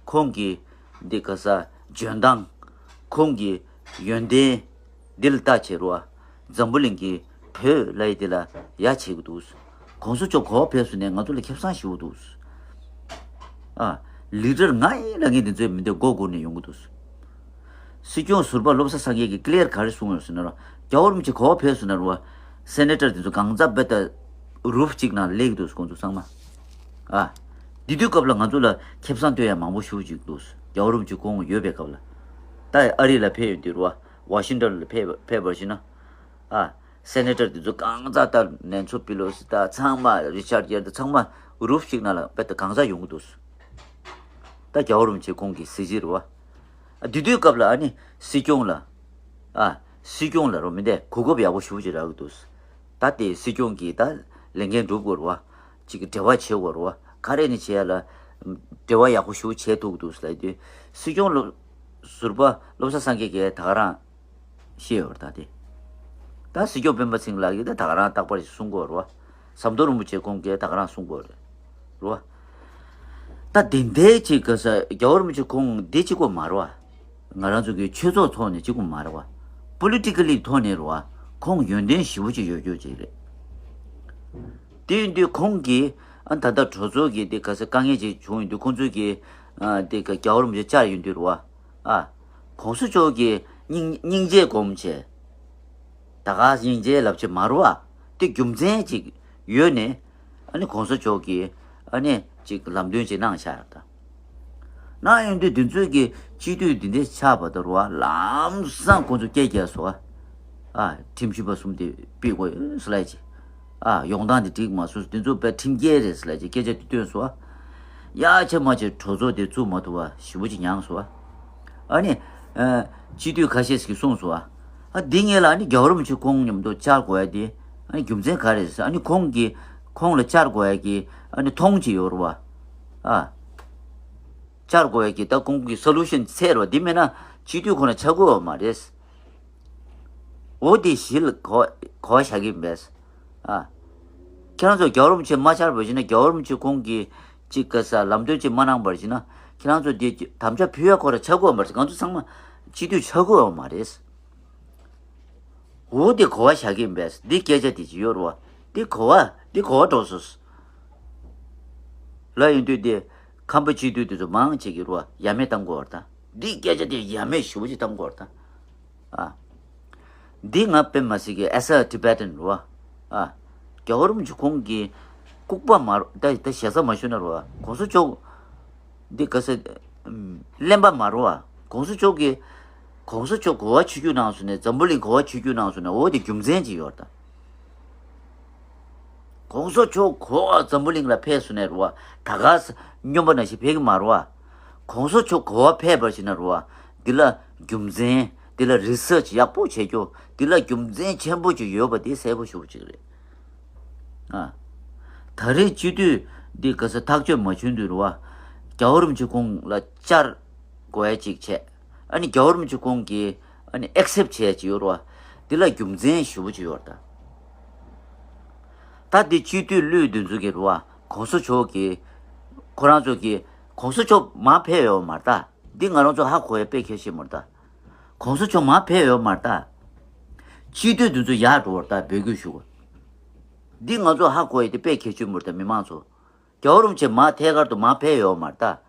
ཁོང་གི་འདི་ག་ས་འཇོན་ཐང་། ཁོང་གི་ཡོན་ཏན་འདི་ལ་ལྟ་བྱེད་རོ། འཛམ་བུ་གླིང་གི་བོད་ལ་ཡི་དེ་ལ་ཡ་བྱེད་ཀྱི་འདུག་གོང་ས་མཆོག་གོ་བ་ཕེབས་སོང་ནས་ང་ཚོ་ལ་ཁེ་བཟང་ཞེ་པོ་འདུག་ཨ། ལི་ཌར་ང་ཡིན་ལ་ངས་འདི་ཚོའི་མི་འདོད་མགོ་སྒུར་ནས་ཡོང་གི་འདུག་སྲིད་སྐྱོང་ཟུར་པ་བློ་བཟང་སངས་རྒྱས་ཀྱིས་ཀི་ལི་ཡར་ག་རེ་གསུངས་ཡོད་ཟེར་ན་རོ། རྒྱལ་བ་རིན་པོ་ཆེ་གོ་བ་ཕེབས་སོང་ན་རོ། སེ་ནེ་ཊར་དེ་ཚོ་གང་ཚ་བེ་ད་རུབ་གཅིག་ནང་སླེབས་ཀྱི་འདུག་ཁོང་ཚོ་ཚང་མ། ཨ། དེ་དུས་སྐབས་ལ་ང་ཚོ་ལ་ཁེ་བཟང་སྟོན་ཡ་མང་པོ་ཞེ་པོ་ཅིག་འདུག་རྒྱལ་བ་རིན་པོ་ཆེ་ཁོང་ཡོད་པའི་སྐབས་ལ། ད་ཨ་རི་ལ་ཕེབས་ཡོང་དུས་རོ། ཝ་ཤིང་ཊོན་ལ་ཕེབས་ཕེབས་པར་བྱས་ན། ཨ། སེ་ནེ་ཊར་དེ་ཚོ་གང་ཚ་ད་ནན་སི་པི་ལོ་སི་ད་ཚང་མ་རི་ཆར་ཌ་གྷེལ་ད་ཚང་མ་རུབ་གཅིག་ནང་ལ་བེ་ད་གང་ཚ་ཡོང་གི་འདུག་ད་རྒྱལ་བ་རིན་པོ་ཆེ་ཁོང་གི་གཟི་བརྗིད་རེད་བ། ཨ། དེ་དུས་སྐབས་ལ་ཨ་ནི་སྲིད་སྐྱོང་ལ། ཨ། སྲིད་སྐྱོང་ལ་རོ་མི་འདས་གོ་སྐབས་ཡག་པོ་ཞེ་པོ་ཅིག་རག་གི་འདུག་ད་དེ་སྲིད་སྐྱོང་གིས་ད་ལས་འགན་སྒྲུབ་དགོས་རེད་བ། ཅིག་འབྲེལ་བ་བྱེད་དགོས་རེད་བ། ག་རེ་ནས་བྱེད་ཡ་ལ། འབྲེལ་བ་ཡག་པོ་ཞེ་པོ་བྱེད་ཐུབ་ཀྱི་འདུག་ལབ་དུས། སྲིད་སྐྱོང་ལ་ཟུར་པ་བློ་བཟང་སངས་རྒྱས་ཀྱིས་ད་ག་རང་བཤད་ཡོད་རེད་ད་དེ། ད་སྲིད་སྐྱོང་སྤེན་པ་ཚེ་རིང་ལགས་ཀྱིས་ད་ད་ག་རང་རྟག་པར་ཞིག་གསུང་གི་ཡོད་རེད་བ། ཟམ་གདོང་རིན་པོ་ཆེ་ཁོང་གིས་ད་ག་རང་གསུང་གི་ཡོད་རེད། རེད་བ། ད་དེ་འདྲའི་ཅིག་ག་ས་རྒྱལ་བ་རིན་པོ་ཆེ་ཁོང་འདི་གཅིག་པོ་མ་རེད་བ། ང་རང་ཚོ་གི་ཆོས་ཚོགས་ཐོག་ནས་གཅིག་པོ་མ་རེད་བ། པོ་ལི་ཊི་ཀ་ལི་ཐོག་ནས་རེད་བ། ཁོང་ཡོན་ཏན་ཞེ་པོ་ཅིག་ཡོད་རྒྱུ་ཅིག་རེད། དེ་ཡིན་དུས་ཁོང་གིས་ཨ་ད་ལྟ་གྲོས་ཚོགས་ཀྱི་དེ་ག་ས་དཀའ་ངལ་ཅིག་བྱུང་ཡོང་དུས་ཁོང་ཚོས་ཀྱི་ཨ་དེ་ག་རྒྱལ་བ་རིན་པོ་ཆེ་བཅར་ཡོང་དུས་རེད་བ། ཨ། གོང་ས་མཆོག་གི་སྙིང་སྙིང་རྗེ་སྒོམ་བྱས། ད་ག་སྙིང་རྗེ་ལབ་བྱས་མ་རུ་བ། དེ་རྒྱུ་མཚན་ཅིག་ཡོད་ནས། ཨ་ནི་གོང་ས་མཆོག་གིས་ཨ་ནི་ཅིག་ལམ་སྟོན་ཅིག་གནང་བཞག་ཡོད་ད། གནང་ཡོང་དུས་དེ་ཚོས་ཀྱི་སྤྱི་འཐུས་འདི་འདྲ་ཆགས་པ་ད་རུ་བ་ལམ་སང་ཁོང་ཚོ་སྐད་རྒྱག་སོ། ཨ། ཁྲིམས་ཞིབ་པ་གསུམ་དེ་ཕུད་དགོས་ཡོད་ཟེར་ལབ་ཅིག་ཨ། ཡོང་སྟངས་དེ་འགྲིག་མ་སོང་དེ་ཚོ་དཔེ་ཁྲིམས་འགལ་རེད་ཟེར་ལབ་ཅིག་སྐད་ཆ་དེ་བཏོན་སོང་། ཡ་ཆེ་མ་ཆེ་གྲོས་ཚོགས་དེ་བཙུགས་མ་ཐུབ་པ་ཞེ་པོ་ཅིག་མྱངས་སོང་། ཨ་ནི་ ཨ། སྤྱི་འཐུས་ཁ་ཤས་ཀྱིས་གསུངས་སོང་བ། ཨ། འདི་ངེད་ལ་ཨ་ནི་རྒྱལ་བ་རིན་པོ་ཆེ་ཁོང་མཉམ་དུ་བཅར་དགོས་ཡ་དེ་ཨ་ནི་རྒྱུ་མཚན་ག་རེ་རེད་ཟེར། ཨ་ནི་ཁོང་གིས་ཁོང་ལ་བཅར་དགོས་ཡ་གི་ཨ་ནི་མཐོང་ཅིག་ཡོད་རེད་བ། ཨ། བཅར་དགོས་ཡ་གི་ད་ཁོང་གི་སོ་ལུ་ཤན་འཚོལ་རེད་བ། འདི་མེད་ན་སྤྱི་འཐུས་ཁོ་ན་ཆགས་ཀྱི་ཡོད་མ་རེད། འོ་དེ་གཞི་ལ་གོ་གོ་བ་བཞག་གི་མེད། ཨ། ཁྱེད་རང་ཚོ་རྒྱལ་བ་རིན་པོ་ཆེ་མ་བཅར་བ་ཞིག་ན། རྒྱལ་བ་རིན་པོ་ཆེ་ཁོང་གིས་ཅིག་ག་ས་ལམ་སྟོན་ཅིག་མ་གནང་བར་ཞིག་ན། ཁྱེད་རང་ཚོ་དེ་དམ་བཅའ་ཕུལ་ཡ་ཁོ་ར་ཆགས་ཀྱི་ཡོད་མ་རེད། ང་ཚོ་ཚང་མ་སྤྱི་འཐུས་ཆགས་ཀྱི་ཡོད་མ་རེད། འོ་དེ་གོ་བ་བཞག་གི་མེད། འདི་སྐད་ཆ་དེ་ཅིག་ཡོད་རེད་བ། འདི་གོ་བ་འདི་གོ་བ་འགྲོ་སོང་། ལ་ཡིན་དུས་དེ་ཁམས་པ་སྤྱི་འཐུས་དེ་ཚོ་མང་ཆེ་གི་རེད་བ། ཡ་མེད་གཏང་དགོས་བ་དང་། འདི་སྐད་ཆ་དེ་ཡ་མེད་ཞེ་པོ་ཅིག་གཏང་དགོས་བ་དང་། ཨ། འདི་ང་དཔེ་མ་སྲིད་ཀྱི་as a Tibetan རེད་བ། ཨ། རྒྱལ་བ་རིན་པོ་ཆེ་ཁོང་གི་ལྐུགས་པ་མ་རེད། ད་ད་ཞེ་ས་མ་ཞུ་ན་རེད་བ། གོང་ས་མཆོག་འདི་ག་ས་གླེན་པ་མ་རེད་བ། གོང་ས་མཆོག་གི་གོང་ས་མཆོག་གོ་བ་ཆིབས་བསྒྱུར་གནང་སོང་ནས། འཛམ་བུ་གླིང་གོ་བ་ཆིབས་བསྒྱུར་གནང་སོང་ནས། འོ་དེ་རྒྱུ་མཚན་ཅིག་ཡོད་ད། གོང་ས་མཆོག་གོ་བ་འཛམ་བུ་གླིང་ལ་ཕེབས་སོང་ནས་རེད་བ། ད་ག་ས་སྨྱོན་པ་ནང་བཞིན་ཕེབས་ཀྱི་མ་རེད་བ། གོང་ས་མཆོག་གོ་བ་ཕེབས་པར་བྱས་ན་རེད་བ། འདི་ལ་རྒྱུ་མཚན། འདི་ལ་རི་སར་ཆི་ཡག་པོ་བྱེད་རྒྱུ། འདི་ལ་རྒྱུ་མཚན་ཆེན་པོ་ཅིག་ཡོད་པ་དེ་གསལ་པོ་ཞེ་པོ་ཅིག་རེད། ཨ། ད་རེས་སྤྱི་འཐུས་འདི་ག་ས་ཐག་གཅོད་མ་བྱུང་དུས་རེད་བ། རྒྱལ་བ་རིན་པོ་ཆེ་ཁོང་ལ་བཅར་དགོས་ཡ་ཅིག་བྱས། ཨ་ནི་རྒྱལ་བ་རིན་པོ་ཆེ་ཁོང་གིས་ཨ་ནི་ཨེག་སེབ་བྱས་ཅིག་ཡོད་རེད་བ། འདི་ལ་རྒྱུ་མཚན་ཞེ་པོ་ཅིག་ཡོད་རེད་ད། ད་འདི་སྤྱི་འཐུས་བློས་འདི་ཚོ་གི་རེད་བ། གོང་ས་མཆོག་གིས་ཁོ་རང་ཚོ་གིས་གོང་ས་མཆོག་མར་ཕེབས་ཡོད་མ་རེད་ད། འདི་ང་རང་ཚོ་ཧ་གོ་ཡ་དཔེ་གལ་ཆེན་མ་རེད་ད། གོང་ས་མཆོག་མར་ཕེབས་ཡོད་མ་རེད་ད། སྤྱི་འཐུས་འདི་ཚོ་ཡར་འགྲོ་བར་ད་འབོད་སྐུལ་ཞུ་དགོས། འདི་ང་ཚོ་ཧ་གོ་ཡ་དེ་དཔེ་གལ་ཆེན་མ་རེད་ད། མི་མང་ཚོ། རྒྱལ་བ་རིན་པོ་ཆེ་མར་ཐད་ཀར་དུ་མར་ཕེབས་ཡོད་མ་རེད་ད།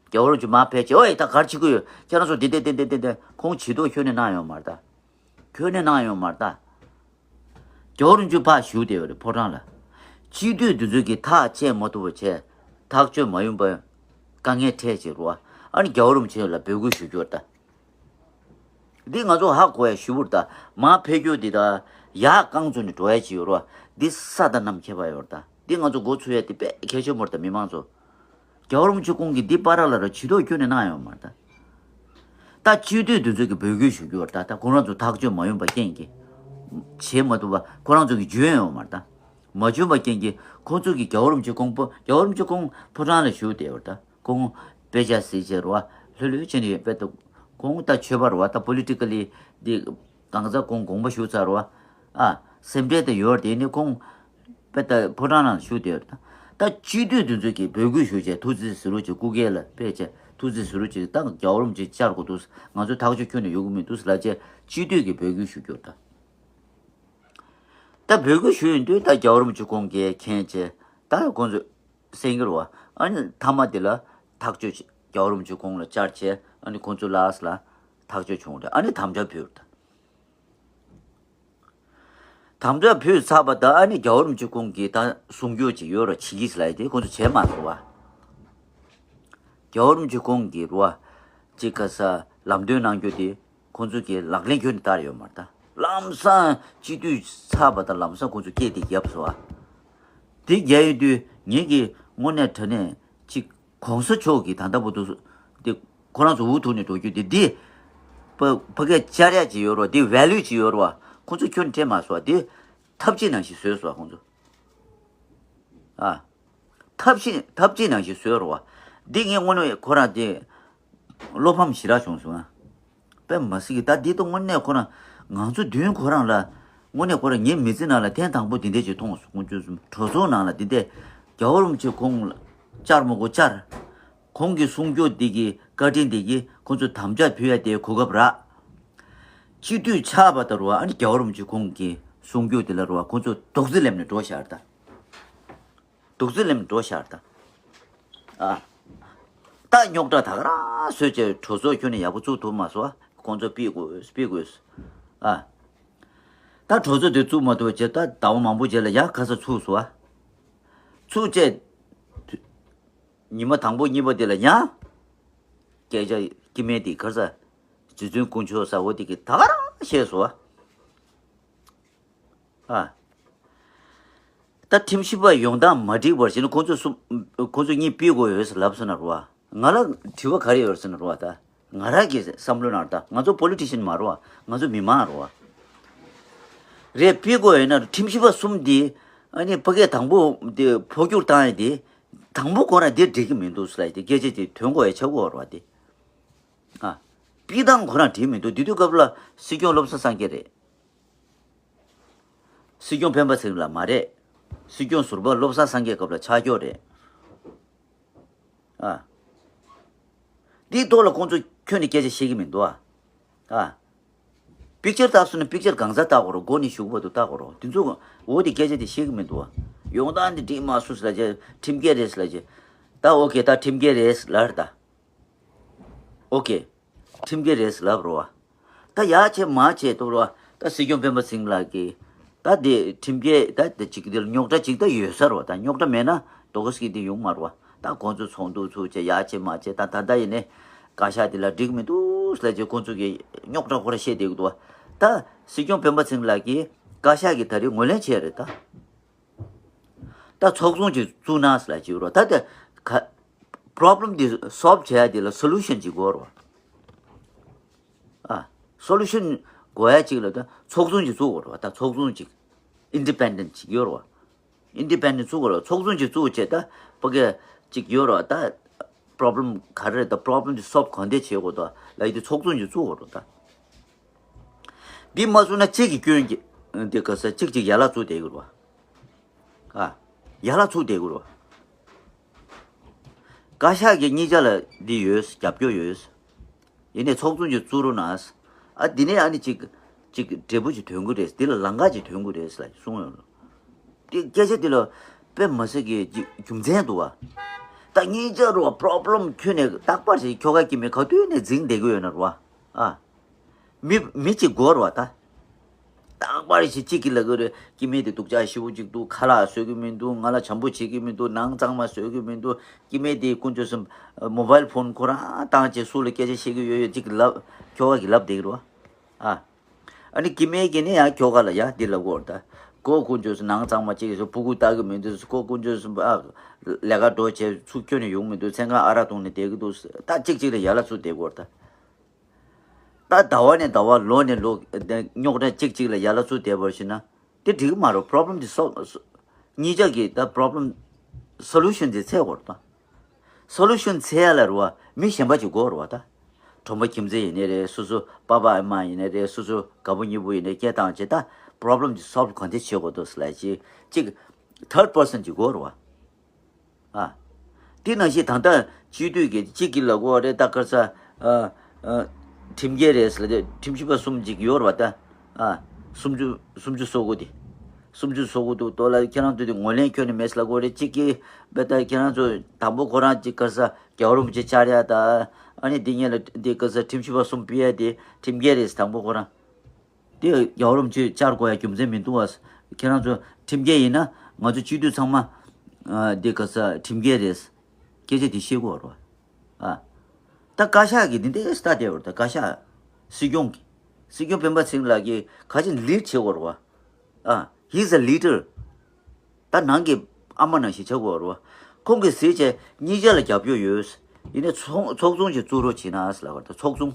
རྒྱལ་བ་རིན་པོ་ཆེ་མར་ཕེབས་བྱས། ཨོ་ཡ་ད་ག་རེ་བྱེད་ཀྱི་ཡོད། ཁྱེད་རང་ཚོ་འདི་འདི་འདི་འདི་འདི་འདི་ཁོང་ཇུས་གཏོགས་ཁྱོན་ནས་གནང་ཡོད་མ་རེད་ད། ཁྱོན་ནས་གནང་ཡོད་མ་རེད་ད། རྒྱལ་བ་རིན་པོ་ཆེ་ཕར་བཞུགས་བསྡད་ཡོད་རེད་ཕོ་བྲང་ལ། སྤྱི་འཐུས་འདི་ཚོ་གིས་ཐག་བཅད་མ་ཐུབ་པ་བྱས། ཐག་གཅོད་མ་ཡོང་པ་དཀའ་ངལ་འཕྲད་བྱས་རེད་བ། ཨ་ནི་རྒྱལ་བ་རིན་པོ་ཆེ་ལ་འབོད་སྐུལ་ཞུ་རྒྱུ་རེད་ད། འདི་ང་ཚོ་ཧ་གོ་ཡ་ཞུ་བུར་ད། མར་ཕེབས་རྒྱུ་འདི་ད་ཡར་རྐང་བཙུགས་ནས་འགྲོ་ཡ་ཅིག་ཡོད་རེད་བ། འདི་ས་དང་གནམ་ཁྱད་པར་ཡོད་རེད་ད། འདི་ང་ཚོ་འགོ་ཚུགས་ཡ་འདི་དཔེ་གལ་ཆེན་པོ་རེད་ད། མི་མང་ཚོ། རྒྱལ་བ་རིན་པོ་ཆེ་ཁོང་གིས་འདི་བར་ལ་ར་ཇུས་གཏོགས་ཁྱོན་ནས་གནང་ཡོད་མ་རེད་ད། ད་སྤྱི་འཐུས་འདི་ཚོ་གིས་འབོད་སྐུལ་ཞུ་རྒྱུ་རེད་ད། ད་ཁོང་རང་ཚོ་ཐག་གཅོད་མ་ཡོང་པ་རྐྱེན་གྱིས། བྱེད་མ་ཐུབ་པ་ཁོ་རང་ཚོ་གིས་འཇོན་ཡོད་མ་རེད་ད། མ་འཇོན་པ་རྐྱེན་གྱིས་ཁོང་ཚོ་གིས་རྒྱལ་བ་རིན་པོ་ཆེ་ཁོང་པོ། རྒྱལ་བ་རིན་པོ་ཆེ་ཁོང་ཕོ་བྲང་ལ་བཞུགས་བསྡད་ཡོད་རེད་ད། ཁོང་དཔེ་ཆ་གཟིགས་བྱས་རེད་བ། ལྷོད་ལྷོད་བྱས་ནས་ཡོད་པས་ད། ཁོང་ད་ཆོས་པ་རེད་བ། ད་པོ་ལི་ཊི་ཀ་ལི་འདི་གང་ཟག་ཁོང་དགོངས་པ་ཞུ་ཚར་རེད་བ། ཨ། སེམས་ཁྲལ་དེ་ཡོད་རེད། དེ་ནི་ཁོང་དཔེ་ད་ཕོ་བྲང་ནང་བཞུགས་བསྡད་ཡོད་རེད་ད། ད་སྤྱི་འཐུས་དེ་ཚོ་གིས་འབོད་སྐུལ་ཞུས་བྱས་ཐུགས་རྗེ་གཟིགས་རོགས་བྱེད། སྐུ་སྒེར་ལ་ཕེབས་བྱས་ཐུགས་རྗེ་གཟིགས་རོགས་བྱེད། ད་རྒྱལ་བ་རིན་པོ་ཆེ་བཅར་དགོས་འདུག་ང་ཚོ་ཐག་གཅོད་ཁྱོན་ནས་ཡོང་གི་མི་འདུག་ལབ་བྱས་སྤྱི་འཐུས་ཀྱིས་འབོད་སྐུལ་ཞུ་རྒྱུ་རེད་ད། ད་འབོད་སྐུལ་ཞུ་ཡོང་དུས་ད་རྒྱལ་བ་རིན་པོ་ཆེ་ཁོང་གིས་མཁྱེན་བྱས་ད་ཁོང་ཚོས་གསན་གྱི་རེད་བ། ཨ་ནི་མཐའ་མ་དེ་ལ་ཐག་གཅོད་བྱས། རྒྱལ་བ་རིན་པོ་ཆེ་ཁོང་ལ་བཅར་བྱས་ཨ་ནི་ཁོང་ཚོ་ལ་ཨ་ས་ལ་ཐག་གཅོད་བྱུང་རེད། ཨ་ནི་དམ་བཅའ་ཕུལ་རེད་ད། དམ་བཅའ་ཕུལ་ཚར་བ་དང་ཨ་ནི་རྒྱལ་བ་རིན་པོ་ཆེ་ཁོང་གིས་ད་གསུང་རྒྱུ་ཅིག་ཡོད་ར་བྱེད་ཀྱི་ཟེར་ལབ་ཡ་དེ་ཁོང་ཚོ་བྱས་མ་སོང་བ། རྒྱལ་བ་རིན་པོ་ཆེ་ཁོང་གིས་རེད་བ། ཅིག་ག་ས་ལམ་སྟོན་གནང་རྒྱུ་དེ་ཁོང་ཚོ་གིས་ལག་ལེན་ཁྱོན་ནས་བསྟར་ཡོད་མ་རེད་ད། ལམ་སང་སྤྱི་འཐུས་ཚར་བ་དང་ལམ་སང་ཁོང་ཚོ་སྐད་དེ་བརྒྱབ་སོང་བ། དེ་བརྒྱབ་ཡོང་དུས་ངེད་ཀྱིས་དངོས་གནས་དྲང་གནས་ཅིག་གོང་ས་མཆོག་གིས་ད་ལྟ་བར་དུ་དེ་ཁོ་རང་ཚོ་འུ་ཐུག་ནས་འགྲོ་རྒྱུ་དེ་འདི་ཕ་ཕ་གིར་བཅར་ཡ་ཅིག་ཡོད་རེད་བ། དེ་ཝེ་ལུ་ཅིག་ཡོད་རེད་བ། ཁོ་ཚོ་ཁྱོན་ནས་སྤྲད་མ་སོང་བ། དེ་ཐབས་ཇུས་ནང་བཞིན་བཟོས་སོང་བ་ཁོང་ཚོ། ཨ། ཐབས་ཇུས་ཐབས་ཇུས་ནང་བཞིན་བཟོས་རེད་བ། འདི་ངས་དངོས་གནས་ཁོ་རང་དེ་བློ་ཕམ་ཞེ་དྲག་བྱུང་སོང་ཨ། དཔེ་མ་སྲིད་ཀྱི་ད་འདི་ད་དངོས་གནས་ཁོ་རང་ང་ཚོ་མདུན་ཁོ་རང་ལ་དངོས་གནས་ཁོ་རང་ངའི་མི་ཚེ་ནང་ལ་ཐེངས་དང་པོ་འདི་འདྲས་ཅིག་མཐོང་སོང་། ཁོང་ཚོ་གྲོས་ཚོགས་ནང་ལ་འདི་འདྲས་རྒྱལ་བ་རིན་པོ་ཆེ་ཁོང་ལ་བཅར་མི་དགོས་བཅར། ཁོང་གི་གསུང་རྒྱུ་འདི་གི་བཀའ་དྲིན་འདི་གི་ཁོང་ཚོ་དམ་བཅའ་ཕུལ་ཡ་དེ་གོ་སྐབས་རག་སྤྱི་འཐུས་ཆགས་པ་ད་རུ་ཨ་ནི་རྒྱལ་བ་རིན་པོ་ཆེ་ཁོང་གི་གསུང་རྒྱུ་དེ་ལ་རུ་ཁོང་ཚོ་རྡོག་རྫི་ལེམ་ནས་འགྲོ་ཤར་ད། རྡོག་རྫི་ལེམ་འགྲོ་ཤར་ད། ཨ། ད་རྙོག་དྲ་ད་ག་རང་བཟོས་བྱས་གྲོས་ཚོགས་ཁྱོན་ནས་ཡག་པོ་བཙུགས་ཐུབ་མ་སོང་ཨ། ཁོང་ཚོ་ཕུད་དགོས་ཕུད་དགོས། ཨ། ད་གྲོས་ཚོགས་དེ་བཙུགས་མ་ཐུབ་བྱས་ད་ཟླ་བ་མང་པོ་རྗེས་ལ་ཡག་ག་ས་ཚུགས་སོང་ཨ། ཚུགས་བྱས། ཉི་མ་དང་པོ་གཉིས་པ་དེ་ལ་ཡང་སྐད་ཆ་སྐྱེ་དམན་དེ་ག་རེ་ཟ། རྗེ་བཙུན་དཀོན་མཆོག་ཟེར་བ་དེ་གིས་ད་ག་རང་བཤད་སོང་ཨ། ཨ། ད་ཁྲིམས་ཞིབ་པ་ཡོང་སྟངས་མ་འགྲིག་པར་བྱས་ན་ཁོང་ཚོ་གསུམ། ཁོང་ཚོ་གཉིས་ཕུད་དགོས་ཡོད་ཟེར་ལབ་སོང་ན་རེད་བ། ང་ལ་དྲི་བ་ག་རེ་ཡོད་ཟེར་ན་རེད་བ་ད། ང་རང་གི་བསམ་བློ་ནང་ད་ང་ཚོ་པོ་ལི་ཊི་ཤན་མ་རེད་བ། ང་ཚོ་མི་མང་རེད་བ། རེད། ཕུད་དགོས་ཡོད་ན་ཁྲིམས་ཞིབ་པ་གསུམ་དེ་ཨ་ནི་ཕ་གིར་དང་པོ་དེ་འཕོ་འགྱུར་བཏང་ཡས་དེ་དང་པོ་ཁོ་རང་དེ་འགྲིག་གི་མི་འདུག་ཟེར་ལབ་ཡས་དེ་སྐད་ཆ་དེ་ཐོན་དགོས་ཡས་ཆགས་ཀྱི་ཡོད་རེད་བ་དེ། ཨ། ཕུད་སྟངས་ཁོ་རང་འགྲིག་མི་འདུག་དེ་དུས་སྐབས་ལ་སྲིད་སྐྱོང་བློ་བཟང་སངས་རྒྱས་རེད། སྲིད་སྐྱོང་སྤེན་པ་ཚེ་རིང་ལགས་མ་རེད། སྲིད་སྐྱོང་ཟུར་པ་བློ་བཟང་སངས་རྒྱས་སྐབས་ལ་ཆགས་ཀྱི་ཡོད་རེད། ཨ། འདིའི་ཐོག་ལ་ཁོང་ཚོ་ཁྱོན་ནས་སྐད་ཆ་བཤད་ཀྱི་མི་འདུག་ཨ། ཨ། པིག་ཅར་ལྟ་སོང་ན་པིག་ཅར་གང་ས་ལྟ་དགོས་རེད། མགོ་ནས་གཞུག་བར་དུ་ལྟ་དགོས་རེད། དེ་ཚོ་འོ་དེ་སྐད་ཆ་དེ་བཤད་ཀྱི་མི་འདུག་ཨ། ཡོང་སྟངས་འདི་འགྲིག་མ་སོང་ཟེར་ལབ་བྱས། ཁྲིམས་འགལ་རེད་ཟེར་ལབ་བྱས། ད་ཨོ་ཁེ། ད་ཁྲིམས་འགལ་རེད་ཟེར་ལབ་རེད་ད། ཨོ་ཁེ། ཁྲིམས་འགལ་རེད་ལབ་རོ། ད་ཡ་བྱས་མ་བྱས་ཐུབ་རོ། ད་སྲིད་སྐྱོང་སྤེན་པ་ཚེ་རིང་ལགས་ཀྱིས་ད་དེ་ཁྲིམས་འགལ་ད་དེ་ཅིག་དེ་རྙོག་དྲ་ཅིག་ད་ཡོད་ས་རོ། ད་རྙོག་དྲ་མེད་ན་དོ་ག་སྐྱིད་དེ་ཡོང་མ་རོ། ད་ཁོང་ཚོ་ཚོགས་འདུ་ཚུགས་བྱས་ཡ་བྱས་མ་བྱས། ད་ད་ད་ཡིན་ནས་བཀའ་ཤག་དེ་ལ་འགྲིག་མི་འདུག་ཟེར་ལབ་བྱས་ཁོང་ཚོ་གིས་རྙོག་དྲ་ཁོ་ར་བཤད་བསྡད་ཀྱི་འདུག་ད་སྲིད་སྐྱོང་སྤེན་པ་ཚེ་རིང་ལགས་ཀྱིས་བཀའ་ཤག་གིས་ད་རེས་ངོས་ལེན་བྱས་རེད་ད། ད་ཚོགས་ཆུང་ཅིག་བཙུགས་ན་ཟེར་ལབ་ཅིག་རོ། ད་དེ་ག་པོ་རོབ་ལེམ་དེ་སོལབ་བྱེད་ཡ་དེ་ལ་སོ་ལུ་ཤན་ཅིག་དགོས་རོ། ཨ། སོ་ལུ་ཤན་དགོས་ཡ་ཅིག་ལ་ད་ཚོགས་ཆུང་ཅིག་བཙུགས་དགོས་རོ། ད་ཚོགས་ཆུང་ཅིག་ཨིན་ཌི་པེན་ཌེན་ཊི་ཅིག་ཡོད་རོ། ཨིན་ཌི་པེན་ཌེན་ཊི་བཙུགས་དགོས་རོ། ཚོགས་ཆུང་ཅིག་བཙུགས་བྱས་ད་ཕ་གི་ཅིག་ཡོད་རོ། ད་པོ་རོབ་ལེམ་ག་རེ་རེད། ད་པོ་རོབ་ལེམ་དེ་སོལབ་གང་ཐད་བྱེད་དགོས་ད་ལབ་ཡ་དེ་ཚོགས་ཆུང་ཅིག་བཙུགས་དགོས་རོ་ད། འདི་མ་བཙུགས་ན་གཅིག་གི་སྐྱོན་གྱི་འདི་ག་ས་གཅིག་གཅིག་ཡར་ལ་ཚུར་བསྡད་ཀྱི་རེད་བ། ཨ། ཡར་ལ་ཚུར་བསྡད་ཀྱི་རེད་བ། བཀའ་ཤག་གི་གཉིས་ཆ་ལ་འདི་ཡོད། རྒྱབ་སྐྱོར་ཡོད། ཡིན་ནའི་ཚོགས་ཆུང་ཅིག་བཙུགས་རོགས་གནང་། ཨ། འདི་ནས་ཨ་ནི་གཅིག་གཅིག་འབྲས་བུ་ཅིག་ཐོན་གྱི་རེད། འདི་ལ་ལམ་ཁ་ཅིག་ཐོན་གྱི་རེད་ཟེར་གསུངས་ཡོད་རེད། འདི་སྐད་ཆ་འདི་ལ་དཔེ་མི་སྲིད་ཀྱི་རྒྱུ་མཚན་འདུག་བ། ད་གཉིས་ཆ་རུ་པོ་རོབ་ལེམ་ཁྱོན་ནས་རྟག་པར་ཞིག་ཁྱོ་ག་སྐྱེ་མེད་ག་དུས་ནས་འཛིང་བསྡད་ཀྱི་ཡོད་ན་རུ་བ། ཨ། མི་མི་གཅིག་དགོས་རེད་བ་ད། རྟག་པར་ཞིག་གཅིག་གིས་ལབ་ཀྱི་རེད། སྐྱེ་དམན་དེ་སྡུག་ཅག་ཞེ་པོ་ཅིག་འདུག་ཁ་ལག་བཟོ་གི་མི་འདུག་ང་ལ་བྱམས་པོ་བྱེད་ཀྱི་མི་འདུག་ནང་གཙང་མ་བཟོ་གི་མི་འདུག་སྐྱེ་དམན་དེ་དཀོན་མཆོག་གསུམ་མོ་བྷའིལ་ཕོན་ཁོ་རང་བཏང་བྱས་སུ་ལ་སྐད་ཆ་བཤད་ཀྱི་ཡོད་ཡོད་ཅིག་ལབ། ཁྱོ་ག་གིས་ལབ་བསྡད་ཀྱི་རེད་བ། ཨ། ཨ་ནི་སྐྱེ་དམན་གྱིས་ནི་ཡང་ཁྱོ་ག་ལ་ཡ་འདི་ལབ་ཀྱི་ཡོད་རེད་ད། ཁོ་དཀོན་མཆོག་གསུམ་ནང་གཙང་མ་བྱེད་ཀྱི་འདུག་སྤུ་གུ་ལྟ་གི་མི་འདུག་ཁོ་དཀོན་མཆོག་གསུམ་ཨ་ལས་ཀ་འགྲོ་བྱས་ཚུར་ཁྱོན་ནས་ཡོང་མི་འདུག་མཚན་གང་ཨ་རག་འཐུང་ནས་བསྡད་ཀྱི་འདུག་ད་གཅིག་གཅིག་ལ་ཡ་ལ་ཚུར་བསྡད་ཀྱི་ཡོད་རེད་ད། ད་ཟླ་བ་ནས་ཟླ་བ་ལོ་ནས་ལོ་རྙོག་དྲ་གཅིག་གཅིག་ལ་ཡ་ལ་ཚུར་བསྡད་པར་ཞིག་ན་དེ་འགྲིག་གི་མ་རེད། པོ་རོབ་ལེམ་དེ་སོལབ་གཉིས་ཆ་གི་ད་པོ་རོབ་ལེམ་སོ་ལུ་ཤན་དེ་འཚོལ་དགོས་རེད་ད། སོ་ལུ་ཤན་འཚོལ་ཡ་ལ་རུ་བ་མི་གཞན་པ་ཅིག་དགོས་རེད་བ་ད། གྲོང་པ་ཁྱིམ་མཚེས་ཡིན་ནའི་རེད། སོ་སོ་པ་ཕ་ཨ་མ་ཡིན་ནའི་རེད། སོ་སོ་དགའ་པོ་གཉེན་པོ་ཡིན་ནའི་སྐད་བཏང་བྱས་ད་པོ་རོབ་ལེམ་དེ་སོལབ་གང་ཐད་བྱེད་དགོས་འདུག་ཟེར་ལབ་ཅིག་གཅིག་ཐར་ཌི་པར་སན་ཅིག་དགོས་རེད་བ། ཨ། དེ་ནང་བཞིན་ད་ལྟ་སྤྱི་འཐུས་ཀྱི་གཅིག་གིས་ལབ་ཀྱི་ཡོད་རེད། ད་ག་རེ་ཟེར། ཨ། ཨ། ཁྲིམས་འགལ་རེད་ཟེར་ལབ་དེ་ཁྲིམས་ཞིབ་པ་གསུམ་ཅིག་ཡོད་རེད་བ་ད། ཨ། སུམ་ཅུ་སུམ་ཅུ་སོ་དགུ་དེ། སུམ་ཅུ་སོ་དགུ་འདུག་དོ་ལ་ཁྱེད་རང་ཚོས་དེ་ངོས་ལེན་ཁྱོན་ནས་མེད་ཟེར་ལབ་ཀྱི་ཡོད་རེད། གཅིག་གིས་བས་ད་ཁྱེད་རང་ཚོ་དང་པོ་ཁོ་རང་གཅིག་ག་རེ་ཟེར་རྒྱལ་བ་རིན་པོ་ཆེ་བཅར་ཡ་ད། ཨ་ནི་དེ་སྔོན་ལ་དེ་ག་རེ་ཟེར་ཁྲིམས་ཞིབ་པ་གསུམ་ཕུད་ཡ་དེ་ཁྲིམས་འགལ་རེད་ཟེར་དང་པོ་ཁོ་རང་། དེ་རྒྱལ་བ་རིན་པོ་ཆེ་བཅར་དགོས་ཡ་རྒྱུ་མཚན་མི་འདུག་བ། ཁྱེད་རང་ཚོ་ཁྲིམས་འགལ་ཡིན་ན་ང་ཚོ་སྤྱི་འཐུས་ཚང་མ་ཨ་དེ་ག་ས་ཁྲིམས་འགལ་རེད། སྐད་ཆ་དེ་བཤད་དགོས་རེད་བ། ཨ། ད་བཀའ་ཤག་གིས་འདི་འདྲའི་ལྟ་བསྡད་ཡོད་རེད། ད་བཀའ་ཤག་སྲིད་སྐྱོང་གིས་སྲིད་སྐྱོང་སྤེན་པ་ཚེ་རིང་ལགས་ཀྱིས་ག་ཅིག་ལིཌ་བྱེད་དགོས་རེད་བ། ཨ། He's a leader། ད་ནང་གི་ཨ་མ་ནང་བཞིན་བྱ་དགོས་རེད་བ། ཁོང་གིས་ཟེར་བྱས་གཉིས་ཆ་ལ་རྒྱབ་སྐྱོར་ཡོད། ཡིན་ནའི་ཚོགས་ཚོགས་ཆུང་ཞིག་བཙུགས་རོགས་བྱེད་ན་ཟེར་ལབ་པ་རེད། ད་ཚོགས་ཆུང་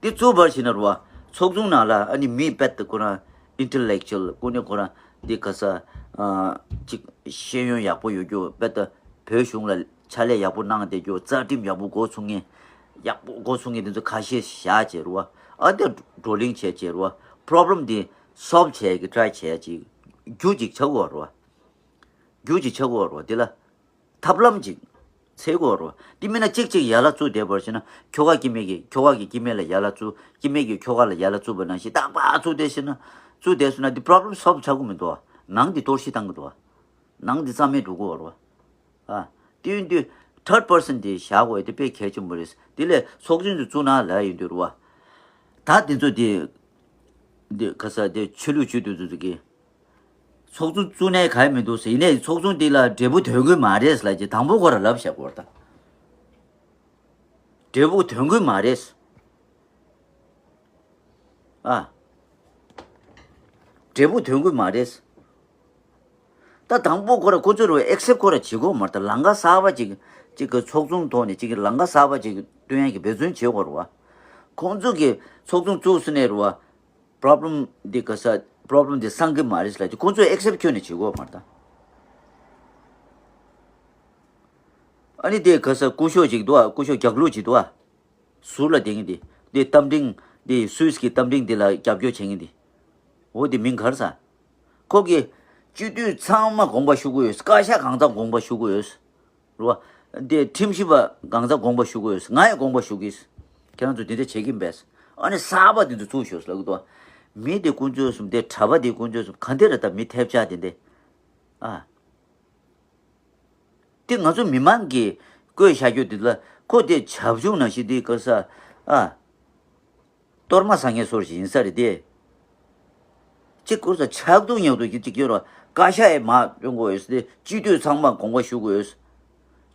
དེ་བཙུགས་པར་བྱེད་ན་རེད་བ། ཚོགས་ཆུང་ནང་ལ་ཨ་ནི་མི་དཔེ་ད་ཁོ་རང་ཨིན་ཊེ་ལེག་ཅུ་ཨལ་ཁོ་ནི་ཁོ་རང་འདི་ག་ས་ཨ་ཅིག་ཤེས་ཡོན་ཡག་པོ་ཡོད་རྒྱུ། དཔེ་ད་བོད་གཞུང་ལ་ཕྱག་ལས་ཡག་པོ་གནང་བསྡད་རྒྱུ། རྩ་ཁྲིམས་ཡག་པོ་འགོ་ཚུགས་མཁན། ཡག་པོ་འགོ་ཚུགས་མཁན་དེ་ཚོ་ཁ་ཤས་བཞག་བྱས་རེད་བ། ཨ་དེ་བགྲོ་གླེང་བྱས་བྱས་རེད་བ། པོ་རོབ་ལེམ་དེ་སོལབ་བྱས་ཀྱི་ཊ་རའི་བྱས་ཅིག་རྒྱུ་ཅིག་ཆགས་དགོས་རེད་བ། རྒྱུ་ཅིག་ཆགས་དགོས་རེད་བ། དེ་ལ་ཐབས་ལམ་ཅིག་འཚོལ་དགོས་རེད་བ། དེ་མིན་ན་གཅིག་གཅིག་ཡ་ལ་བཙུགས་བསྡད་པར་བྱས་ན་ཁྱོ་ག་སྐྱེ་དམན་གྱིས་ཁྱོ་ག་གིས་སྐྱེ་དམན་ལ་ཡ་ལ་བཙུགས། སྐྱེ་དམན་གྱིས་ཁྱོ་ག་ལ་ཡ་ལ་བཙུགས་པ་ནང་བཞིན་རྟག་པར་བཙུགས་བསྡད་བྱས་ན་བཙུགས་བསྡད་སོང་ན་དེ་པོ་རོབ་ལེམ་སོལབ་ཆགས་ཀྱི་མི་འདུག་བ། ནང་དེ་གཏོར་བཤིག་བཏང་གི་འདུག་བ། ནང་དེ་རྩ་མེད་འགྲོ་གི་ཡོད་རེད་བ། ཨ། དེ་ཡིན་དུས་ཐར་ཌི་པར་སན་དེ་བཞག་དགོས་དེ་དཔེ་གལ་ཆེན་པོ་རེད། དེ་ལས་ཚོགས་ཆུང་དེ་བཙུགས་ན་ལབ་ཡོང་དུས་རེད་བ། ད་དེ་ཚོ་དེ་དེ་ག་ས་དེ་ཆོས་ལུགས་ཆོས་དུ་དེ་ཚོ་གི་ཚོགས་ཆུང་བཙུགས་ནའི་ག་ཡེ་མི་འདུག་ཟེར། ཡིན་ནའི་ཚོགས་ཆུང་དེ་ལ་འབྲས་བུ་ཐོན་གི་མ་རེད་ལབ་ཅིག་དང་པོ་ཁོ་རང་ལབ་བཞག་དགོས་རེད་ད། འབྲས་བུ་ཐོན་གི་མ་རེད། ཨ། འབྲས་བུ་ཐོན་གི་མ་རེད། ད་དང་པོ་ཁོ་ར་ཁོ་ཚོ་རུ་ཨེག་སེབ་ཁོ་ར་བྱེད་དགོས་མ་རེད། ད་ལམ་ཁ་གསར་པ་ཅིག་ཅིག་གི་ཚོགས་ཆུང་ཐོག་ནས་ཅིག་གི་ལམ་ཁ་གསར་པ་ཅིག་སྟོན་ཡ་གི་འབད་བརྩོན་བྱེད་དགོས་རེད་བ། ཁོང་ཚོ་གི་ཚོགས་ཆུང་བཙུགས་ཟིན་ནས་རེད་བ། པོ་རོབ་ལེམ་འདི་ག་ས་པོ་རོབ་ལེམ་འདི་སང་གི་མ་རེད་ལབ་ཀྱི་ཁོང་ཚོས་ཨེག་སེབ་ཁྱོན་ནས་བྱེད་དགོས་མ་རེད་ད། ཨ་ནི་དེ་ག་ས་སྐུ་ཞབས་ཅིག་འདུག་ཨ། སྐུ་ཞབས་རྒྱག་ལུགས་ཅིག་འདུག་ཨ། ཟུར་ལ་བསྡད་མཁན་དེ། དེ་རྟ་མགྲིན་དེ་སུད་སི་གི་རྟ་མགྲིན་དེ་ལ་རྒྱབ་སྐྱོར་བྱེད་མཁན་དེ། འོ་དེ་མིང་ག་རེ་ཟ། ཁོ་གི་སྤྱི་འཐུས་ཚང་མ་དགོངས་པ་ཞུ་གི་ཡོད། བཀའ་ཤག་གང་ཚང་དགོངས་པ་ཞུ་གི་ཡོད། རེད་བ། དེ་ཁྲིམས་ཞིབ་པ་གང་ཚང་དགོངས་པ་ཞུ་གི་ཡོད། ང་ཡང་དགོངས་པ་ཞུ་གི་ཡོད། ཁྱེད་རང་ཚོ་དེ་འདྲ་བྱེད་ཀྱིན་པས། ཨ་ནི་གསར་པ་དེ་ཚོ་ཚུགས་ཤོག་ལབ་གི་འདུག་མི་དེ་དཀོན་མཆོག་གསུམ་དེ་གྲྭ་པ་དེ་དཀོན་མཆོག་གསུམ་ག་འདྲ་རེད་ད། མི་ཐེབས་ཆག་དེ་འདྲ། ཨ། དེ་ང་ཚོ་མི་མང་གིས་བཀོད་བཞག་རྒྱུ་དེ་ལ་ཁོ་དེ་བྱབ་ཆུང་ནང་བཞིན་དེ་ག་ས། ཨ། གཏོར་མ་ཟ་མཁན་སོར་ཞིག་ཡིན་ས་རེད་དེ། གཅིག་སྐོར་ས་ཆག་སྡུག་ཉག་སྡུག་གི་གཅིག་ཡོད་ར། བཀའ་ཤག་ཡས་མ་སྐྱོང་དགོས་ཡོད་ས་དེ་སྤྱི་འཐུས་ཚང་མ་དགོངས་པ་ཞུ་དགོས་ཡོད་ས།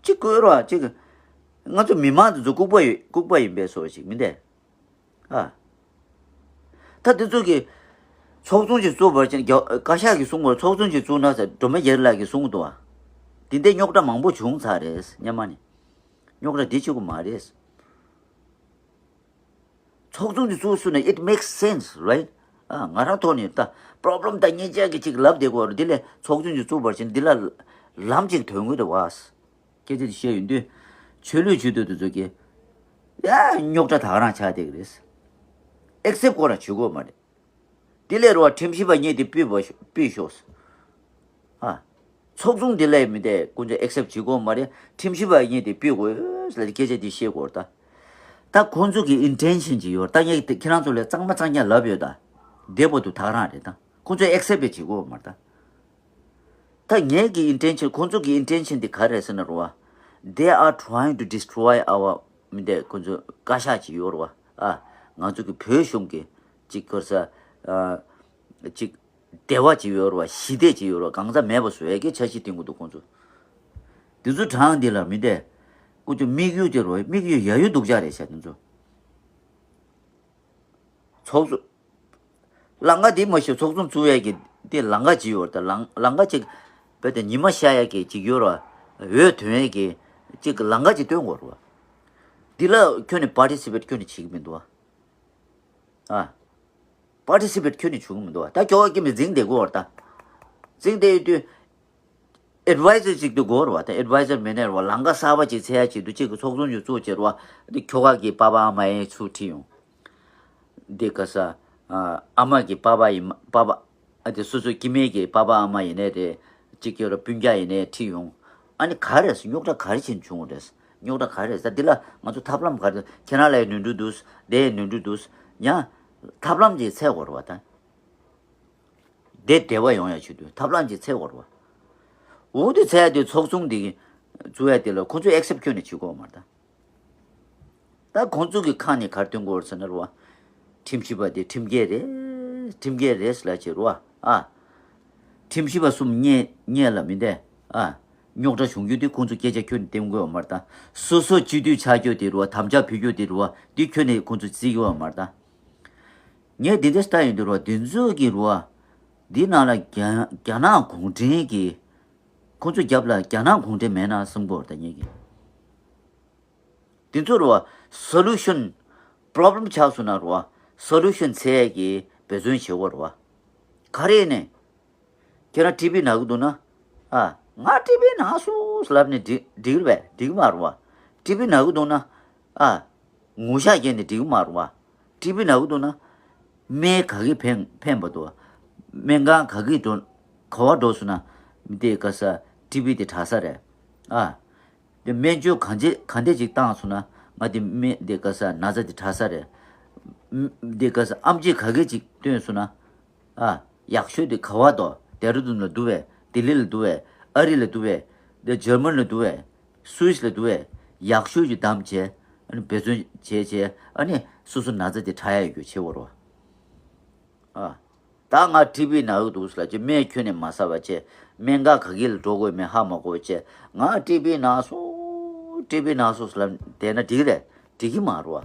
གཅིག་དགོས་ར་གཅིག་ང་ཚོ་མི་མང་དེ་ཚོ་ལྐུགས་པ་ཡོད་ལྐུགས་པ་ཡིན་པའི་སོར་ཞིག་མིན་ཏེ། ཨ། ད་དེ་ཚོ་གི་ཚོགས་ཆུང་ཞིག་བཙུགས་པར་ཕྱིན་རྒྱ་བཀའ་ཤག་གིས་གསུངས་པར་ཚོགས་ཆུང་ཞིག་བཙུགས་ན་ཟེར་སྒྲོལ་མ་རྒྱལ་ལགས་ཀྱིས་གསུངས་འདུག་ཨ། དེ་འདྲའི་རྙོག་དྲ་མང་པོ་བྱུང་ཚར་རེད་སྙམ་མ་ནི། རྙོག་དྲ་འདི་གཅིག་པུ་མ་རེད། ཚོགས་ཆུང་འདི་བཙུགས་སོང་ན་it makes sense, right? ཨ། ང་རང་ཐོག་ནས་ད་པོ་རོབ་ལེམ་དང་གཉིས་ཆ་གི་ཅིག་ལབ་བསྡད་དགོས་རེད། འདི་ལས་ཚོགས་ཆུང་ཅིག་བཙུགས་པར་ཕྱིན་འདི་ལ་ལམ་ཅིག་ཐོན་གི་རེད་བ། སྐད་ཆ་འདི་བཤད་ཡོང་དུས་ཆོས་ལུགས་ཆོས་དད་དེ་ཚོ་གི་ཡ་རྙོག་དྲ་ད་ག་རང་ཆགས་བསྡད་ཀྱི་རེད། ཨེག་སེབ་ཁོ་རང་བྱེད་དགོས་མ་རེད། དེ་ལས་རོ་ཁྲིམས་ཞིབ་པ་གཉིས་དེ་ཕུད་པ་ཕུད་ཤོག་ཨ། ཚོགས་ཆུང་དེ་ལས་མི་དེ་ཀུན་སྤྱོད་ཨེག་སེབ་བྱེད་དགོས་མ་རེད། ཁྲིམས་ཞིབ་པ་གཉིས་དེ་ཕུད་དགོས་ལ་སྐད་ཆ་དེ་བཤད་དགོས་ད། ད་ཁོང་ཚོ་གི་ཨིན་ཊེན་ཤན་ཅིག་ཡོད་ད། ངས་ཁྱེད་རང་ཚོ་ལ་གཙང་མ་གཙང་རྐྱང་ལབ་ཡོད་ད། བདེ་པོ་འདུག་ད་ག་རང་རེད་ད། ཁོང་ཚོས་ཨེག་སེབ་བྱེད་དགོས་མ་རེད་ད། ད་ངེད་ཀྱི་ཨིན་ཊེན་ཤན་ཁོང་ཚོ་གི་ཨིན་ཊེན་ཤན་དེ་ག་རེ་རེད་ཟེར་ན་རོ་བ། They are trying to destroy our མི་དེ་ཁོང་ཚོ་བཀའ་ཤག་ཅིག་ཡོད་རོ་བ། ཨ། ང་ཚོ་གི་བོད་གཞུང་གི་ཅིག་གོ་ས། ཨ། ཅིག་བདེ་བ་ཅིག་ཡོད་རོ་བ། ཞི་བདེ་ཅིག་ཡོད་རོ་བ། གང་ཟག་མེད་པ་བཟོ་ཡ་གི་འཆར་གཞི་བཏིང་གི་འདུག་ཁོང་ཚོ། དེ་ཚོ་གྲངས་འདི་ལ་མི་དེ་ཁོང་ཚོ་དམིགས་ཡུལ་དེ་རོ་དམིགས་ཡུལ་ཡ་ཡུལ་སྡུག་ཅག་རེད་ཤག་དེ་ཚོ། ཚོགས་གཙོ། ལམ་ཁ་འདི་མ་གཞི་ཚོགས་ཆུང་བཙུགས་ཡས་ཀྱི་དེ་ལམ་ཁ་ཅིག་ཡོད་རེད་ད། ལམ་ལམ་ཁ་ཅིག་རྦད་དེ་ཉི་མ་ཤར་ཡས་ཀྱི་ཅིག་ཡོད་རེད་བ། འོད་ཐོན་ཡས་ཀྱི་ཅིག་གི་ལམ་ཁ་ཅིག་སྟོན་དགོས་རེད་བ། འདི་ལ་ཁྱོན་ནས་པར་ཊི་སི་པེ་ཊི་ཁྱོན་ནས་བྱེད་ཀྱི་མི་འདུག་བ། ཨ། པར་ཊི་སི་པེ་ཊི་ཁྱོན་ནས་བྱུང་གི་མི་འདུག་བ། ད་ཁྱོ་ག་སྐྱེ་མི་འཛིང་བསྡད་དགོས་རེད་ད། འཛིང་བསྡད་ཡོད་དུས། ཨེཌ་ཝའི་ཛར་ཅིག་ཏུ་དགོས་རེད་བ། ད་ཨེཌ་ཝའི་ཛར་མེད་ནའི་རེད་བ། ལམ་ཁ་གསར་པ་ཅིག་འཚོལ་ཡ་ཆེད་དུ་གཅིག་གི་ཚོགས་ཆུང་ཅིག་བཙུགས་བྱས་རེད་བ། འདི་ཁྱོ་ག་གི་པ་ཕ་ཨ་མ་ཡིན་ཚུར་ཁྲིད་ཡོང་། འདི་ག་ས། ཨ་མ་གི་པ་ཕ་ཡིན་པ་ཕ། ཨ་དེ་སོ་སོ་སྐྱེ་དམན་གི་པ་ཕ་ཨ་མ་ཡིན་ནའི་རེད། གཅིག་གི་རེད་སྤུན་ཀྱག་ཡིན་ནའི་ཁྲིད་ཡོང་། ཨ་ནི་ག་རེ་རེད་རྙོག་དྲ་ག་རེ་བྱས་ནས་བྱུང་བ་རེད། རྙོག་དྲ་ག་རེ་རེད་ད། འདི་ལ་ང་ཚོ་ཐབས་ལམ་ག་རེ་ཁྱེད་རང་ལ་ཡང་ནོར་འཁྲུལ་འདུག་དེ་ཡང་ནོར་འཁྲུལ་འདུག་ཡང་ཐབས་ལམ་ཅིག་འཚོལ་དགོས་རེད་བ་ད། དེ་བདེ་བ་ཡོང་ཡ་ཆེད་དུ་ཐབས་ལམ་ཅིག་འཚོལ་དགོས་རེད་བ། འོ་དེ་འཚོལ་ཡ་དེ་ཚོགས་ཆུང་དེ་བཙུགས་ཡ་དེ་ལ་ཁོ་ཚོས་ཨེག་སེབ་ཁྱོན་ནས་བྱེད་དགོས་མ་རེད་ད། ད་ཁོང་ཚོ་གི་ཁ་ནས་ག་རེ་སྟོན་གོ་རེད་ཟེར་ན་རེད་བ། ཁྲིམས་ཞིབ་པ་དེ་ཁྲིམས་འགལ་རེད། ཁྲིམས་འགལ་རེད་ཟེར་ལབ་བྱས་རེད་བ། ཨ། ཁྲིམས་ཞིབ་པ་གསུམ་གཉིས་གཉིས་ལ་མི་འདས། ཨ། རྙོག་དྲ་བྱུང་རྒྱུ་དེ་ཁོང་ཚོ་སྐད་ཆ་ཁྱོན་ནས་སྟོན་གོ་བ་མ་རེད་ད། སོ་སོ་སྤྱི་འཐུས་ཆགས་རྒྱུ་དེ་རེད་བ། དམ་བཅའ་ཕུལ་རྒྱུ་དེ་རེད་བ། དེ་ཁྱོན་ནས་ཁོང་ཚོ་བརྩི་གོ་བ་མ་རེད་ད། ངས་འདི་འདྲ་ལྟ་ཡོང་དུས་རེད་བ། འདི་ཚོ་གི་རེད་བ། འདི་ནང་ལ་རྒྱ་རྒྱ་ནག་གུང་ཁྲན་གྱི། ཁོང་ཚོ་རྒྱབ་ལ་རྒྱ་ནག་གུང་ཁྲན་མེད་ན་བསམ་གོ་རེད་ད་ངས་ཀྱི། དེ་ཚོ་རེད་བ། སོ་ལུ་ཤན། པོ་རོབ་ལེམ་ཆགས་སོང་ན་རེད་བ། སོ་ལུ་ཤན་འཚོལ་ཡས་ཀྱི་འབད་བརྩོན་བྱེད་དགོས་རེད་བ། ག་རེ་ནས། ཁྱེད་རང་ཊི་བི་ན་གི་འདུག་ན། ཨ། ང་ཊི་བི་ན་སོང་ལབ་ནས་འགྲིག་འགྲིག་རེད་པས། འགྲིག་གི་མ་རེད་བ། ཊི་བི་ན་གི་འདུག་ན། ཨ། ངུ་ཤག་བརྒྱབ་ནས་འགྲིག་གི་མ་རེད་བ། ཊི་བི་ན་གི་འདུག་ན། སྨན་ག་གི་ཕན་ཕན་པ་འདུག་སྨན་ཁང་ག་གི་འགྲོ། ག་བ་འགྲོ་སོང་ན། དེ་ག་ས་ཊི་བི་དེ་དྲག་ས་རེད། ཨ། དེ་སྨན་བཅོས་གང་ཅི་གང་འདྲ་ཅིག་བཏང་སོང་ན་ང་དེ་སྨན་དེ་ག་ས་ན་ཚ་དེ་དྲག་ས་རེད། ཨམ་དེ་ག་ས་ཨམ་ཆི་ག་གི་ཅིག་བཏོན་སོང་ན། ཨ། ཡག་ཤོས་དེ་ག་བ་དོ། ལྡེ་ར་ལྡུན་ལ་འདུག་བས། ལྡི་ལི་ལ་འདུག་བས། ཨ་རི་ལ་འདུག་བས། དེ་འཇར་མན་ལ་འདུག་བས། སུད་སི་ལ་འདུག་བས། ཡག་ཤོས་ཀྱི་བདམས་བྱས། ཨ་ནི་འབད་བརྩོན་བྱས་བྱས། ཨ་ནི་སོ་སོ་ན་ཚ་དེ་དྲག་ཡ་ཡོད་རྒྱུ་བྱེད་དགོས་རེད་བ། ཨ། ད་ང་ཊི་བི་ན་གི་འདུག་ཟེར་ལབ་ཀྱི་སྨན་ཁྱོན་ནས་མ་ཟ་བ་བྱས། སྨན་ཁང་ག་གི་ལ་འགྲོ་དགོས་མེད་ཧ་མ་གོ་བྱས། ང་ཊི་བི་ན་སོང་། ཊི་བི་ན་སོང་ཟེར་ལབ་བསྡད་ན་འགྲིག་རེད། འགྲིག་གི་མ་རེད་བ།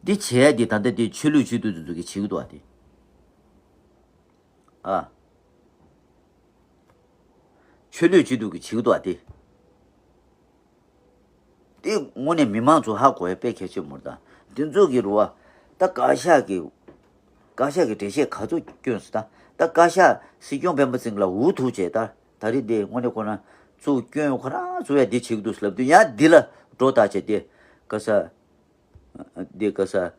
འདི་བྱས་ཏེ་ད་ལྟ་དེ་ཆོས་ལུགས་ཆོས་དུ་དེ་ཚོ་གི་བྱེད་ཀྱི་འདུག་བ་དེ། ཨ། ཆོས་ལུགས་སྤྱི་འཐུས་ཀྱི་བྱེད་ཀྱི་འདུག་བ་དེ། དེ་དངོས་གནས་མི་མང་ཚོ་ཧ་གོ་ཡ་དཔེ་གལ་ཆེན་མོ་རེད་ད། དེ་ཚོ་གི་རུ་བ། ད་བཀའ་ཤག་གི་བཀའ་ཤག་གི་འགྲེལ་བཤད་ག་ཚོད་སྐྱོན་སོང་ད། ད་བཀའ་ཤག་སྲིད་སྐྱོང་སྤེན་པ་ཚེ་རིང་ལ་འུ་ཐུག་བྱས་ད། ད་རེས་དེ་དངོས་གནས་ཁོ་རང་ཚུར་སྐྱོན་ཁོ་རང་ཚུར་ཡ་དེ་བྱེད་ཀྱི་འདུག་ལབ་དུས་ཡང་འདི་ལ་སྒྲོ་བཏགས་བྱས་དེ་ག་ས། དེ་ག་ས།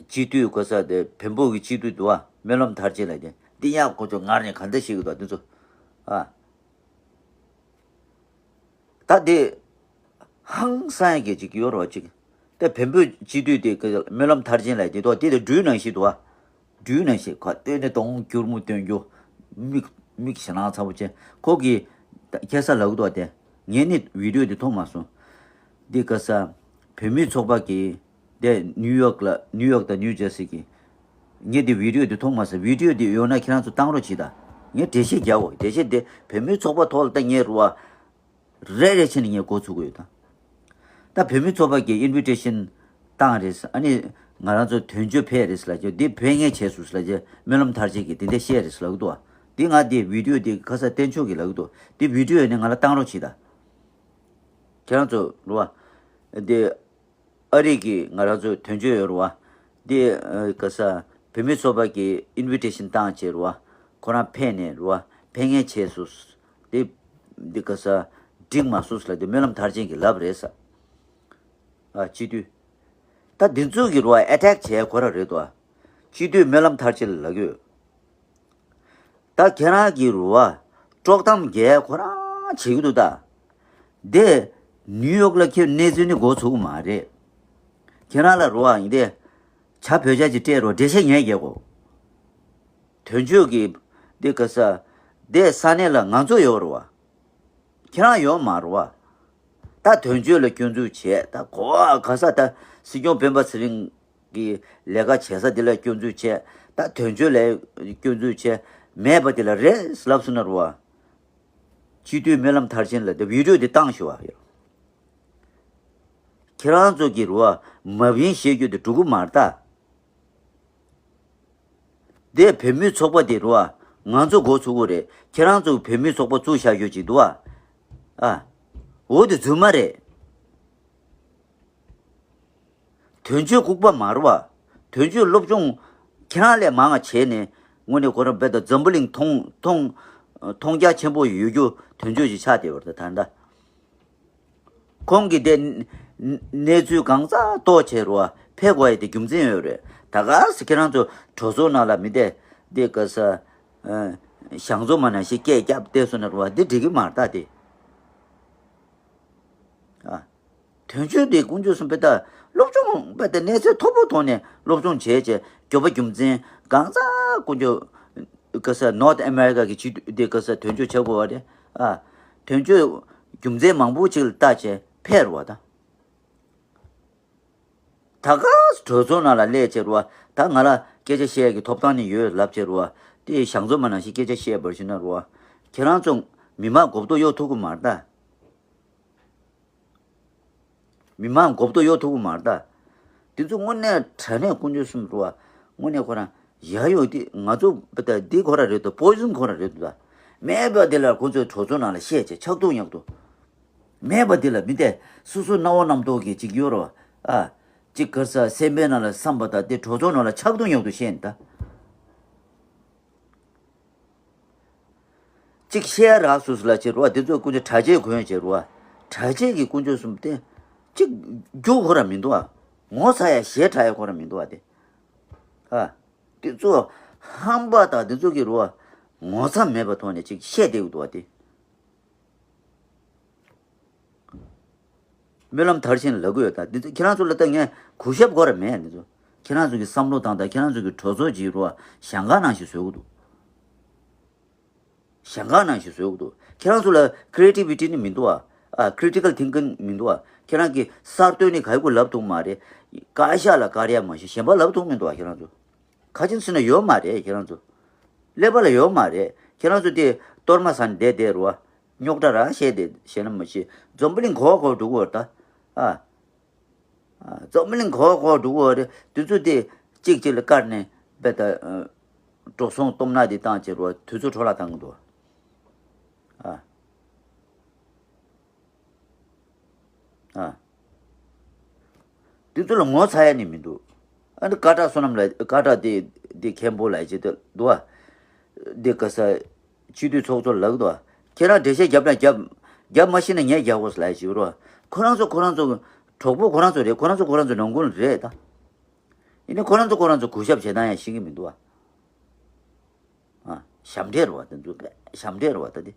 སྤྱི་འཐུས་གོ་ས་དེ་བོན་པོ་གི་སྤྱི་འཐུས་འདུག་བ། སྨོན་ལམ་མཐར་ཕྱིན་ལ་དེ་འདི་ཡང་ཁོ་ཚོ་ངར་ནས་ག་འདྲ་ཞིག་འདུག་འདི་ཚོ། ཨ། ད་དེ་ཧང་སང་གི་ཅིག་ཡོད་རོ་ཅིག་དེ་བོན་པོའི་སྤྱི་འཐུས་དེ་གི་སྨོན་ལམ་མཐར་ཕྱིན་ལ་དེ་ཐོག་དེ་དེ་སྦྲུལ་ནང་བཞིན་འདུག་བ། སྦྲུལ་ནང་བཞིན་ཁ་སྟོད་ནས་གདོང་སྐྱུར་མོ་སྟོན་རྒྱུ། མིག་མིག་ཞེ་ནང་ཚ་པོ་ཅན་ཁོ་གི་ཁ་སང་ལབ་འདུག་དེ། ངས་ནི་བི་ཌིའོ་དེ་མཐོང་མ་སོང་། འདི་ག་ས། བོད་མིའི་ཚོགས་པ་གི་དེ་ནིའུ་ཡོག་ལ་ནིའུ་ཡོག་དང་ནིའུ་ཇར་སི་གི། ངས་དེ་བི་ཌིའོ་དེ་མཐོང་མ་སོང་། བི་ཌིའོ་དེ་ཡོད་ན་ཁྱེད་རང་ཚོ་བཏང་རོགས་གྱིས་ད། ངས་འགྲེལ་བཤད་རྒྱག་འོ། འགྲེལ་བཤད་དེ་བོད་མིའི་ཚོགས་པ་ཐོག་ལ་ད་ངས་རུ་བ་རེ་རེ་བྱས་ནས་ངས་འགོ་ཚུགས་དགོས་ཡོད་ད། ད་བོད་མིའི་ཚོགས་པ་གི་ཨིན་བི་ཊེ་ཤན་བཏང་རེད། ཨ་ནི་ང་རང་ཚོ་དོན་གཅོད་ཕེབས་རེད་ལབ་ཀྱི་འདི་ཕེབས་མཁན་བྱས་སོང་ལབ་ཀྱི་སྨོན་ལམ་མཐར་ཕྱིན་གི་དེ་འདྲ་བཤད་རེད་ལབ་ཀྱི་འདུག་བ། འདི་ང་དེ་བི་ཌིའོ་དེ་ཁ་ས་བསྟན་ཆོས་ཀྱིས་ལབ་ཀྱི་འདུག་འདི་བི་ཌིའོ་ཡོད་ནས་ང་ལ་བཏང་རོགས་གྱིས་ད། ཁྱེད་རང་ཚོ་རུ་བ། འདི་ཨ་རི་གི་ང་རང་ཚོ་དོན་གཅོད་ཡོད་རུ་བ། འདི་ཨ་ག་ས་བོད་མི་ཚོགས་པ་གི་ཨིན་བི་ཊེ་ཤན་བཏང་བྱས་རུ་བ། ཁོ་རང་ཕེབས་ནས་རུ་བ་ཕེབས་མཁན་བྱས་སོང་། འདི་འདི་ག་ས་འགྲིག་མ་སོང་ལབ་དུས་སྨོན་ལམ་མཐར་ཕྱིན་གྱིས་ལབ་རེད་ས། ཨ་སྤྱི་འཐུས། ད་འདི་ཚོ་གི་རུ་བ་ཨེ་ཊེག་བྱས་ཁོ་རང་རེད་དོ། སྤྱི་འཐུས་སྨོན་ལམ་མཐར་ཕྱིན་ལབ་ཀྱི་ཡོད། ད་ཁྱེད་རང་གི་རུ་བ་དཀྲོག་གཏམ་རྒྱག་ཁོ་རང་བྱེད་ཀྱི་འདུག་ད། དེ་ནིའུ་ཡོག་ལ་ཁྱེད་གནས་ཚུལ་ནི་འགོ་ཚུགས་ཀྱི་མ་རེད། ཁྱེད་རང་ལ་རུ་བ་ཡིན་ཏེ། བྱ་བོད་ཇ་ཅིག་སྤྲད་རོགས་འགྲེལ་བཤད་ངས་རྒྱག་གོ། དོན་གཅོད་ཀྱི་འདི་ག་ས། དེ་ས་གནས་ལ་ང་ཚོ་ཡོད་རུ་བ། ཁྱེད་རང་ཡོད་མ་རུ་བ། ད་དོན་གཅོད་ལ་སྐྱོན་འཛུགས་བྱས་ད་གོ་བ་ག་ས་ད་སྲིད་སྐྱོང་སྤེན་པ་ཚེ་རིང་གི་ལས་ཀ་བྱེད་ས་དེ་ལ་སྐྱོན་འཛུགས་བྱས། ད་དོན་གཅོད་ལ་སྐྱོན་འཛུགས་བྱས་མེད་པ་དེ་ལ་རེད་ལབ་སོང་ན་རུ་བ། སྤྱི་འཐུས་སྨོན་ལམ་མཐར་ཕྱིན་ལ་དེ་བི་ཌིའོ་དེ་བཏང་ཞུ་བ་ཡོད། ཁྱེད་རང་ཚོ་གི་རུ་བ་མ་བིན་བཤད་རྒྱུ་དེ་འགྲོ་གི་མ་རེད་ད། དེ་བོད་མིའི་ཚོགས་པ་དེ་རུ་བ་ང་ཚོ་འགོ་ཚུགས་གི་རེད། ཁྱེད་རང་ཚོ་བོད་མིའི་ཚོགས་པ་བཙུགས་བཞག་རྒྱུ་ཅིག་འདུག་ཨ། ཨ། འོ་དེ་རྫུན་མ་རེད། དོན་གཅོད་ལྐུགས་པ་མ་རེད་བ། དོན་གཅོད་སློབ་སྦྱོང་ཁྱེད་རང་ལས་མང་བ་བྱས་ནས་དངོས་གནས་ཁོ་རང་རྦད་དེ་འཛམ་བུ་གླིང་མཐོང་མཐོང་མཐོང་རྒྱ་ཆེན་པོ་ཡོད་རྒྱུ་དོན་གཅོད་ཅིག་ཆགས་བསྡད་པ་རེད་ད་ད་ལྟ། ཁོང་གིས་དེ་གནས་ཚུལ་གང་ཙག་རྟོགས་བྱས་རུ་བ་ཕེབས་དགོས་ཡ་དེ་རྒྱུ་མཚན་ཡོད་རེད། ད་ག་སེ་ཁྱེད་རང་ཚོ་གྲོས་ཚོགས་ནང་ལ་མི་བསྡད་དེ་ག་ས་གཞང་ཚོ་མ་ནང་བཞིན་སྐད་རྒྱབ་བསྡད་སོང་ན་རུ་བ་འདི་འགྲིག་གི་མ་རེད་ད་དེ། ཨ། དོན་གཅོད་དེ་དཀོན་མཆོག་གསུམ་དཔེ་ད་སློབ་སྦྱོང་དཔེ་ད་གནས་ཚད་མཐོ་པོ་ཐོག་ནས་སློབ་སྦྱོང་བྱས་བྱས་མགྱོགས་པ་རྒྱུ་མཚན་གང་ཙག་དཀོན་མཆོག་ག་ས་North America་གི་སྤྱི་འཐུས་དེ་ག་ས་དོན་གཅོད་ཆགས་དགོས་བ་རེད། ཨ། དོན་གཅོད་རྒྱུ་མཚན་མང་པོ་ཅིག་ལ་བལྟས་བྱས་ཕེབས་རུ་བ་ད། ད་ག་གྲོས་ཚོགས་ནང་ལ་སླེབས་བྱས་རུ་བ་ད་ང་ལ་སྐད་ཆ་བཤད་ཀྱི་ཐོབ་ཐང་ནི་ཡོད་ལབ་བྱས་རུ་བ་དེ་གཞང་ཚོ་མ་ནང་བཞིན་སྐད་ཆ་བཤད་པར་ཞུ་ན་རུ་བ་ཁྱེད་རང་ཚོ་མི་མང་མགོ་བཏོག་གཡོག་ཐུབ་ཀྱི་མ་རེད་ད། མི་མང་མགོ་བཏོག་གཡོག་ཐུབ་ཀྱི་མ་རེད་ད། དེ་ཚོ་དངོས་གནས་དྲང་གནས་དཀོན་མཆོག་གསུམ་རུ་བ། དངོས་གནས་ཁོ་རང་ཡ་ཡོད་དེ་ང་ཚོ་ད་འདི་ཁོ་ར་རེད་དོ། པོ་ཡི་ཟན་ཁོ་ར་རེད་དོ་ད། མེད་པ་དེ་ལ་ཁོ་ཚོའི་གྲོས་ཚོགས་ནང་ལ་བཤད་བྱས་ཆགས་ཐུབ་ཡག་དོ། མེད་པ་དེ་ལ་མི་དེ་སོ་སོ་སྣང་བ་རྣམ་རྟོག་གི་ཅིག་ཡོད་རོ། ཨ། ཅིག་ག་ས་སེམས་པའི་ནང་ལ་བསམ་པ་ད་དེ་གྲོས་ཚོགས་ནང་ལ་ཆགས་ཐུབ་ཡག་དོ་བཤད་ད། གཅིག་བཤད་རག་སོ་སོ་ལ་བྱེད་རོ་བ། དེ་ཚོ་དཀོན་མཆོག་གྲྭ་ཆས་གོན་བྱེད་རོ་བ། གྲྭ་ཆས་ཀྱི་དཀོན་མཆོག་གསུམ་དེ་གཅིག་རྒྱུ་ཁོ་ར་མི་འདུག་ཨ། ངོ་ཚ་ཡ་ཞེ་དྲག་ཡ་ཁོ་ར་མི་འདུག་ཨ་དེ། ཨ། དེ་ཚོ་ཧམ་པ་དང་དེ་ཚོ་གི་རོ་བ་ངོ་ཚ་མེད་པ་ཐོག་ནས་གཅིག་བཤད་བསྡད་ཡོད་འདུག་ཨ་དེ། སྨོན་ལམ་མཐར་ཕྱིན་ལབ་གི་ཡོད་ད། འདི་ཚོ་ཁྱེད་རང་ཚོ་ལ་ད་ངས་གུས་ཞབས་དགོས་ར་མེད། འདི་ཚོ་ཁྱེད་རང་ཚོ་གི་བསམ་བློ་བཏང་དང་ཁྱེད་རང་ཚོ་གི་གྲོས་ཚོགས་ཀྱི་རུ་བ་ཞང་ཁ་ནང་བཞིན་བཟོས་གི་འདུག་ཞང་ཁ་ནང་བཞིན་བཟོས་གི་འདུག་ཁྱེད་རང་ཚོ་ལ་creativity་ནི་མི་འདུག་ཨ། ཨ། Critical thinking་མི་འདུག་ཨ། ཁྱེད་རང་གི་གསར་གཏོད་ནི་ག་ཡི་གུ་ལབ་ཐུབ་མ་རེད། བཀའ་ཤག་ལ་བཀར་ཡ་མ་གཞི་གཞན་པ་ལབ་ཐུབ་མི་འདུག་ཨ། ཁྱེད་རང་ཚོ་ཁ་ཆེམས་ཟེར་ན་ཡོད་མ་རེད། ཁྱེད་རང་ཚོ་ཀླད་པ་ལ་ཡོད་མ་རེད། ཁྱེད་རང་ཚོ་དེ་གཏོར་མ་ཟ་ནས་བསྡད་བསྡད་རུ་བ། རྙོག་དྲ་ར་བཤད་དེ་བཤད་ན་མ་ཤེས། འཛམ་བུ་གླིང་གོ་བ་གོ་འགྲོ་གི་ཡོད་རེད་ད། ཨ། ཨ། འཛམ་བུ་གླིང་གོ་བ་གོ་འགྲོ་གི་ཡོད་རེད། དེ་ཚོ་དེ་གཅིག་གཅིག་ལ་བཀར་ནས་རྦད་དེ་འགྲོ་སོང་སྟོབས་ན་དེ་བཏང་བྱས་རུ་བ་དུས་ཚོད་འཕྲོ་བརླག་བཏང་གི་འདུག་ཨ། ཨ། དེ་ཚོ་ལ་ངོ་ཚ་ཡ་ནི་མི་འདུག་ཨ་ནི་ཀ་བྲག་བསོད་ནམས་ལ་ཀ་བྲག་དེ་དེ་མཁན་པོ་ལ་ཅི་དེ་འདུག་ཨ། དེ་ག་ས་སྤྱི་འཐུས་ཚོགས་གཙོ་ལགས་འདུག་ཨ། ཁྱེད་རང་འགྲེལ་བཤད་རྒྱབ་ན་རྒྱབ། རྒྱབ་མ་ཤེས་ན་ངས་རྒྱག་དགོས་ལ་ཅི་རོ། ཁོ་རང་ཚོ་ཁོ་རང་ཚོ་གྲོགས་པོ་ཁོ་རང་ཚོ་རེད། ཁོ་རང་ཚོ་ཁོ་རང་ཚོ་ནང་ཁུལ་རེད་ད། ཡིན་ནའི་ཁོ་རང་ཚོ་ཁོ་རང་ཚོ་གུས་ཞབས་བྱེད་སྟངས་ཡང་ཤེས་ཀྱི་མི་འདུག་ཨ། ཨ། ཞབས་འདྲེན་རེད་བ་དེ་ཚོ་དཔེ་ཞབས་འདྲེན་རེད་བ་ད་དེ།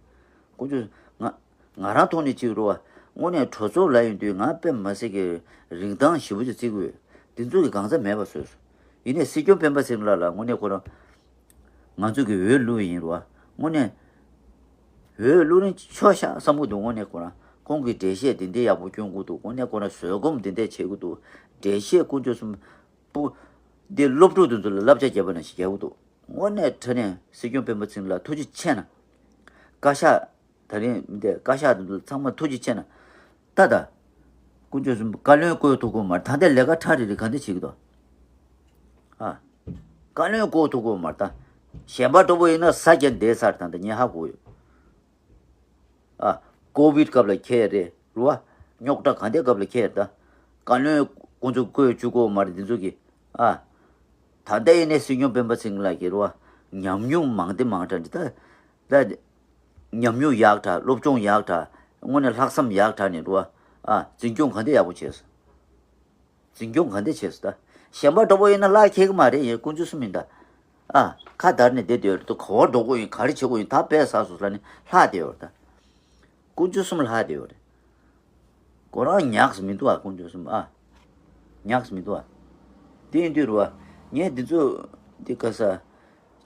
ཁོ་ཚོས་ང་ང་རང་ཐོག་ནས་གཅིག་རེད་བ། དངོས་གནས་གྲོས་ཚོགས་ལ་ཡིན་དུས་ང་དཔེ་མ་སྲིད་ཀྱི་རིན་ཐང་ཞེ་པོ་ཅིག་བརྩི་གི་ཡོད། དེ་ཚོ་གི་གང་ཟག་མེད་པ་བཟོས་སོང་། ཡིན་ནའི་སྲིད་སྐྱོང་སྤེན་པ་ཚེ་རིང་ལགས་ལ་དངོས་གནས་ཁོ་རང་ང་ཚོ་གི་འོས་བླུགས་ཡིན་རེད་བ། དངོས་གནས་འོས་བླུགས་རིན་ཆོག་ཤག་བསམ་གི་འདུག་དངོས་གནས་ཁོ་རང་ཁོང་གི་འགྲེལ་བཤད་དེ་འདྲའི་ཡག་པོ་སྐྱོན་གི་འདུག་དངོས་གནས་ཁོ་རང་བཟོད་སྒོམ་དེ་འདྲས་བྱེད་གི་འདུག་འགྲེལ་བཤད་དཀོན་མཆོག་གསུམ། པོ། འདི་སློབ་ཕྲུག་དེ་ཚོ་ལ་བསླབ་བྱ་བརྒྱབ་པ་ནང་བཞིན་རྒྱག་གི་འདུག་དངོས་གནས་དྲང་གནས་སྲིད་སྐྱོང་སྤེན་པ་ཚེ་རིང་ལགས་ཐུགས་རྗེ་ཆེ་གནང་། བཀའ་ཤག་ད་རིང་འདི་བཀའ་ཤག་དེ་ཚོ་ཚང་མ་ཐུགས་རྗེ་ཆེ་གནང་། ད་ད། དཀོན་མཆོག་གསུམ་བཀའ་བློན་བསྐོས་ཐུབ་ཀྱི་མ་རེད། ད་ལྟའི་ལས་ཀ་ཁྲ་རེ་རེ་ག་འདྲ་བྱེད་ཀྱི་འདུག་ཨ། བཀའ་བློན་བསྐོས་ཐུབ་ཀྱི་མ་རེད་ད། གཞན་པ་འདྲ་པོ་ཡིན་ན་ས་རྒྱ་འདས་ཚར། ད་ལྟ་ངས་ཧ་གོ་ཡོད། ཨ། ཀོ་བིད་སྐབས་ལ་ཁྱེར་རེད་རུ་བ། རྙོག་དྲ་གང་དེ་སྐབས་ལ་ཁྱེར་ད། བཀའ་བློན་ཁོང་ཚོ་བསྐོས་བཅུག་གོ་མ་རེད་འདི་ཚོ་གི། ཨ། ད་ལྟ་ཡིན་ནའི་སྲིད་སྐྱོང་སྤེན་པ་ཚེ་རིང་ལགས་ཀྱི་རུ་བ། ཉམས་མྱོང་མང་དེ་མང་དྲགས་འདི་ད། ད། ཉམས་མྱོང་ཡག་དྲགས། སློབ་སྦྱོང་ཡག་དྲགས། དངོས་གནས་ལྷག་བསམ་ཡག་དྲགས་ནས་རུ་བ། ཨ། འཛིན་སྐྱོང་གང་དེ་ཡག་པོ་བྱས་སོང་། འཛིན་སྐྱོང་ག་འདྲ་བྱས་སོང་ད། གཞན་པ་འདྲ་པོ་ཡིན་ན་ལག་ཁེལ་གི་མ་རེད། ཡིན་དཀོན་མཆོག་གསུམ་ཡིན་ད། ཨ། ཁ་བརྡར་ནས་བསྡད་བསྡད་ཡོད་རེད། ག་པར་འགྲོ་དགོས་ཡིན། ག་རེ་བྱེད་དགོས་ཡིན། ད་དཔེ་བསགས་སོང་ལབ་ནས་ལྷག་བསྡད་ཡོད་རེད་ད། དཀོན་མཆོག་གསུམ་ལྷག་བསྡད་ཡོད་རེད། ཁོ་རང་ཉག་གི་མི་འདུག་ཨ། དཀོན་མཆོག་གསུམ་ཨ། ཉག་གི་མི་འདུག་ཨ། དེ་ཡིན་དུས་རུ་བ། ངས་འདི་ཚོ་འདི་ག་ས།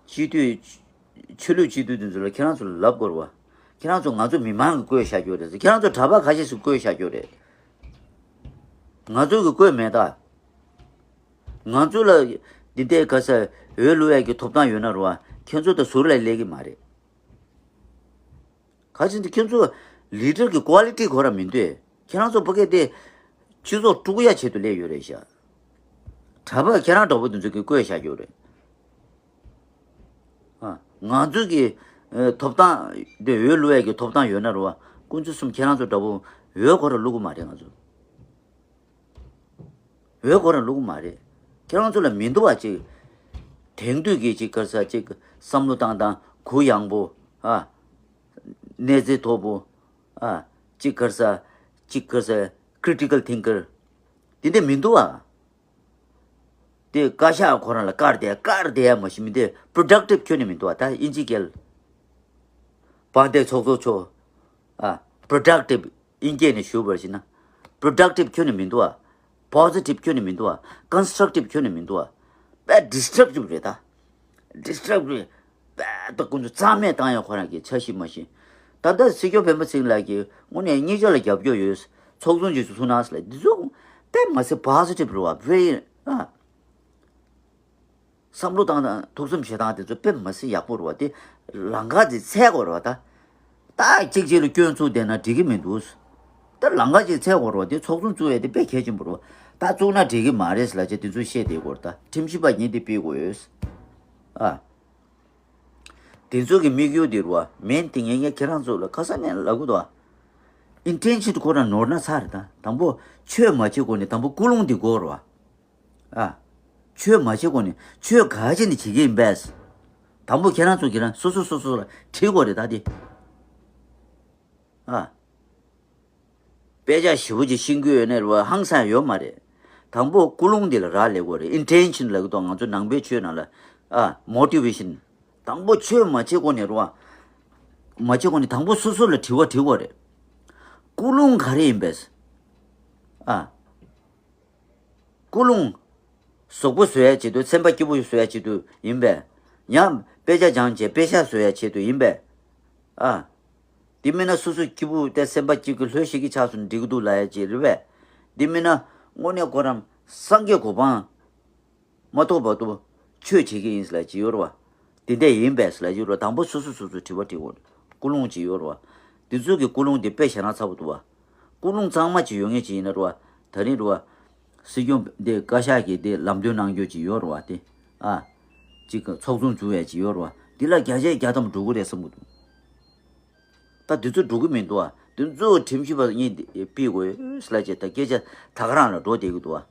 སྤྱི་འཐུས། ཆོས་ལུགས་སྤྱི་འཐུས་དེ་ཚོ་ལ་ཁྱེད་རང་ཚོ་ལ་ལབ་དགོས་རེད་བ། ཁྱེད་རང་ཚོ་ང་ཚོ་མི་མང་གིས་བསྐོས་བཞག་རྒྱུ་རེད། ཁྱེད་རང་ཚོ་གྲྭ་པ་ཁ་ཤས་ཤིག་བསྐོས་བཞག་རྒྱུ་རེད། ང་ཚོ་གིས་བསྐོས་མེད་ད། ང་ཚོ་ལ་འདི་འདྲའི་ག་ས་འོས་བླུག་ཡས་ཀྱི་ཐོབ་ཐང་ཡོད་ན་རེད་བ། ཁྱེད་ཚོ་ད་ཟུར་ལ་སླེབས་ཀྱི་མ་རེད། ག་ཅི་འདི་ཁྱེད་ཚོ་ལི་ཌར་གྱི་ཀོ་ལི་ཊི་ཁོ་རང་མི་འདུག་ཁྱེད་རང་ཚོ་ཕ་གི་དེ་སྤྱི་ཚོགས་དཀྲུག་ཡ་ཆེད་དུ་སླེབས་ཡོད་རེད་ཤག་གྲྭ་པ་ཁྱེད་རང་འདྲ་པོ་དེ་ཚོ་གིས་བསྐོས་བཞག་རྒྱུ་རེད། ཨ། ང་ཚོ་གི་ཨ་ཐོབ་ཐང་དེ། འོས་བླུག་ཡས་ཀྱི་ཐོབ་ཐང་ཡོད་ན་རེད་བ། དཀོན་མཆོག་གསུམ་ཁྱེད་རང་ཚོ་འདྲ་པོ་འོས་ཁོ་རང་བླུག་གི་མ་རེད་ང་ཚོ། འོས་ཁོ་རང་བླུག་གི་མ་རེད། ཁྱེད་རང་ཚོ་ལ་མི་འདུག་བ་ཅིག་དེང་དུས་ཀྱི་ཅིག་ག་རེ་ཟ་ཅིག་བསམ་བློ་བཏང་སྟངས་གུ་ཡངས་པོ། ཨ། གནས་ཚད་མཐོ་པོ། ཨ། ཅིག་ག་རེ་ཟ། ཅིག་ག་རེ་ཟ། ཀྲི་ཊི་ཀལ་ཐིང་ཀར། དེ་འདྲ་མི་འདུག་བ། དེ་བཀའ་ཤག་ཁོ་རང་ལ་བཀར་བསྡད་བཀར་བསྡད་ཡ་མ་གཞི་མི་འདུག་པྲོ་ཌག་ཊིབ་ཁྱོན་ནས་མི་འདུག་བ། ད་དབྱིན་ཇི་སྐད་ལ། དཔལ་ལྡན་ཚོགས་གཙོ་མཆོག་ཨ། པྲོ་ཌག་ཊིབ་དབྱིན་སྐད་ནས་ཞུ་བར་བྱས་ན། པྲོ་ཌག་ཊིབ་ཁྱོན་ནས་མི་འདུག་ཨ། པོ་ཟི་ཊིབ་ཁྱོན་ནས་མི་འདུག་ཨ། ཀོན་སི་ཊྲག་ཊིབ་ཁྱོན་ནས་མི་འདུག་ཨ། དཔེ་ཌི་སི་ཊྲག་ཊིབ་རེད་ད། ཌི་སི་ཊྲག་ཊིབ་རེད། དཔེ་ད་ཀུན་ཏུ་རྩ་མེད་བཏང་ཡ་ཁོ་རང་གི་འཆར་གཞི་མ་གཞི། ད་ལྟ་སྲིད་སྐྱོང་སྤེན་པ་ཚེ་རིང་ལགས་ཀྱིས་དངོས་གནས་གཉིས་ཆ་ལ་རྒྱབ་སྐྱོར་ཡོད། ཚོགས་ཆུང་ཅིག་ཚུགས་གནང་ཟེར་ལབ། འདི་ཚོ་དཔེ་མ་སྲིད་པོ་ཟི་ཊིབ་རེད་བ། ཝེ་རི་ཨ། བསམ་བློ་བཏང་སྟངས་ཐུགས་བསམ་བཞེས་སྟངས་དེ་ཚོ་དཔེ་མ་སྲིད་ཡག་པོ་རེད་བ། དེ་ལམ་ཁ་དེ་འཚོལ་དགོས་རེད་བ་ད། ད་གཅིག་གཅིག་ལ་སྐྱོན་བཙུགས་བསྡད་ན་འགྲིག་གི་མི་འདུག་ད་ལམ་ཁ་ཅིག་འཚོལ་དགོས་རེད་བ། དེ་ཚོགས་ཆུང་བཙུགས་ཡས་དེ་དཔེ་གལ་ཆེན་པོ་རེད་བ། ད་བཙུགས་ན་འགྲིག་གི་མ་རེད་ཟེར་ལབ་བྱས་དེ་ཚོ་བཤད་བསྡད་དགོས་རེད་ད། ཁྲིམས་ཞིབ་པ་ཉིན་དེ་ཕུད་དགོས་ཡོད། ཨ། དེ་ཚོ་གི་དམིགས་ཡུལ་དེ་རེད་བ། མེན་ཐིང་ངས་ངས་ཁྱེད་རང་ཚོ་ལ་ཁ་སང་ནས་ལབ་གི་འདུག་བ། ཨིན་ཊེན་ཤན་ཁོ་རང་ནོར་ན་ཚར་རེད་ད། དང་པོ་ཆོས་མ་བྱེད་གོང་ནས་དང་པོ་ཀུན་སློང་དེ་དགོས་རེད་བ། ཨ། ཆོས་མ་བྱེད་གོང་ནས་ཆོས་ག་བྱས་ནས་བྱེད་ཀྱི་ཡིན་པས། དང་པོ་ཁྱེད་རང་ཚོ་ཁྱེད་རང་སོ་སོ་སོ་སོ་ལ་དྲི་དགོས་རེད་ད་དེ། ཨ། དཔེ་ཆ་ཞེ་པོ་ཅིག་ཤེས་ཀྱི་ཡོད་ནའི་རེད་བ། ཧང་སང་ཡོད་མ་རེད། དང་པོ་ཀུན་སློང་འདི་ལ་རག་ལས་དགོས་རེད། ཨིན་ཊེན་ཤན་ལབ་ཀྱི་འདུག་ང་ཚོ་ནང་པའི་ཆོས་ནང་ལ། ཨ། མོ་ཊི་ཝེ་ཤན། དང་པོ་ཆོས་མ་བྱེད་གོང་ནས་རེད་བ། མ་བྱེད་གོང་ནས་དང་པོ་སོ་སོ་ལ་དྲི་བ་དྲི་དགོས་རེད། ཀུན་སློང་ག་རེ་ཡིན་པས། ཨ། ཀུན་སློང་། གཟུགས་པོ་བཟོ་ཡ་ཆེད་དུ། སེམས་པ་སྐྱིད་པོ་བཟོ་ཡ་ཆེད་དུ་ཡིན་པས། ཡང་དཔེ་ཆ་སྦྱངས་བྱས་པེ་ཤག་བཟོ་ཡ་ཆེད་དུ་ཡིན་པས། ཨ། དེ་མིན་ན་སོ་སོ་སྐྱིད་པོ་དེ་སེམས་པ་སྐྱིད་ཀྱི་ལྷོད་ཤིག་གི་ཆགས་སོང་འགྲིག་གི་འདུག་ལབ་ཡ་ཅིག་རེད་པས། དེ་མིན་ན་དངོས་གནས་ཁོ་རང་སངས་རྒྱས་གོ་འཕང་མ་ཐོབ་བར་དུ་ཆོས་བྱེད་ཀྱི་ཡིན་ཟེར་ལབ་ཅིག་ཡོད་རེད་བ། དེ་འདྲ་ཡིན་པས་ཟེར་ལབ་ཅིག་ཡོད་རེད་བ། དང་པོ་སོ་སོ་སོ་སོ་དྲི་བ་དྲི་དགོས་རེད། ཀུན་སློང་ཅིག་ཡོད་རེད་བ། དེ་ཚོ་གི་ཀུན་སློང་དེ་དཔེ་ཞེ་དྲག་ཚ་པོ་འདུག་བ། ཀུན་སློང་གཙང་མ་ཅིག་ཡོད་མཁན་ཅིག་ཡིན་ན་རེད་བ། ད་རིང་རེད་བ། སྲིད་སྐྱོང་འདི་བཀའ་ཤག་གིས་འདི་ལམ་སྟོན་གནང་རྒྱུ་ཅིག་ཡོད་རེད་བ་དེ། ཨ། ཅིག་ཚོགས་ཆུང་བཙུགས་ཡས་ཅིག་ཡོད་རེད་བ། འདི་ལ་བརྒྱ་ཆའི་བརྒྱ་ཐམ་འགྲོ་གི་རེད་བསམ་གི་འདུག་ད་དེ་ཚོ་འགྲོ་གི་མི་འདུག་ཨ། དེ་ཚོ་ཁྲིམས་ཞིབ་པ་གཉིས་དེ་ཕུད་དགོས་ཟེར་ལབ་བྱས། ད་སྐད་ཆ་ད་ག་རང་ལ་འགྲོ་བསྡད་ཀྱི་འདུག་ཨ།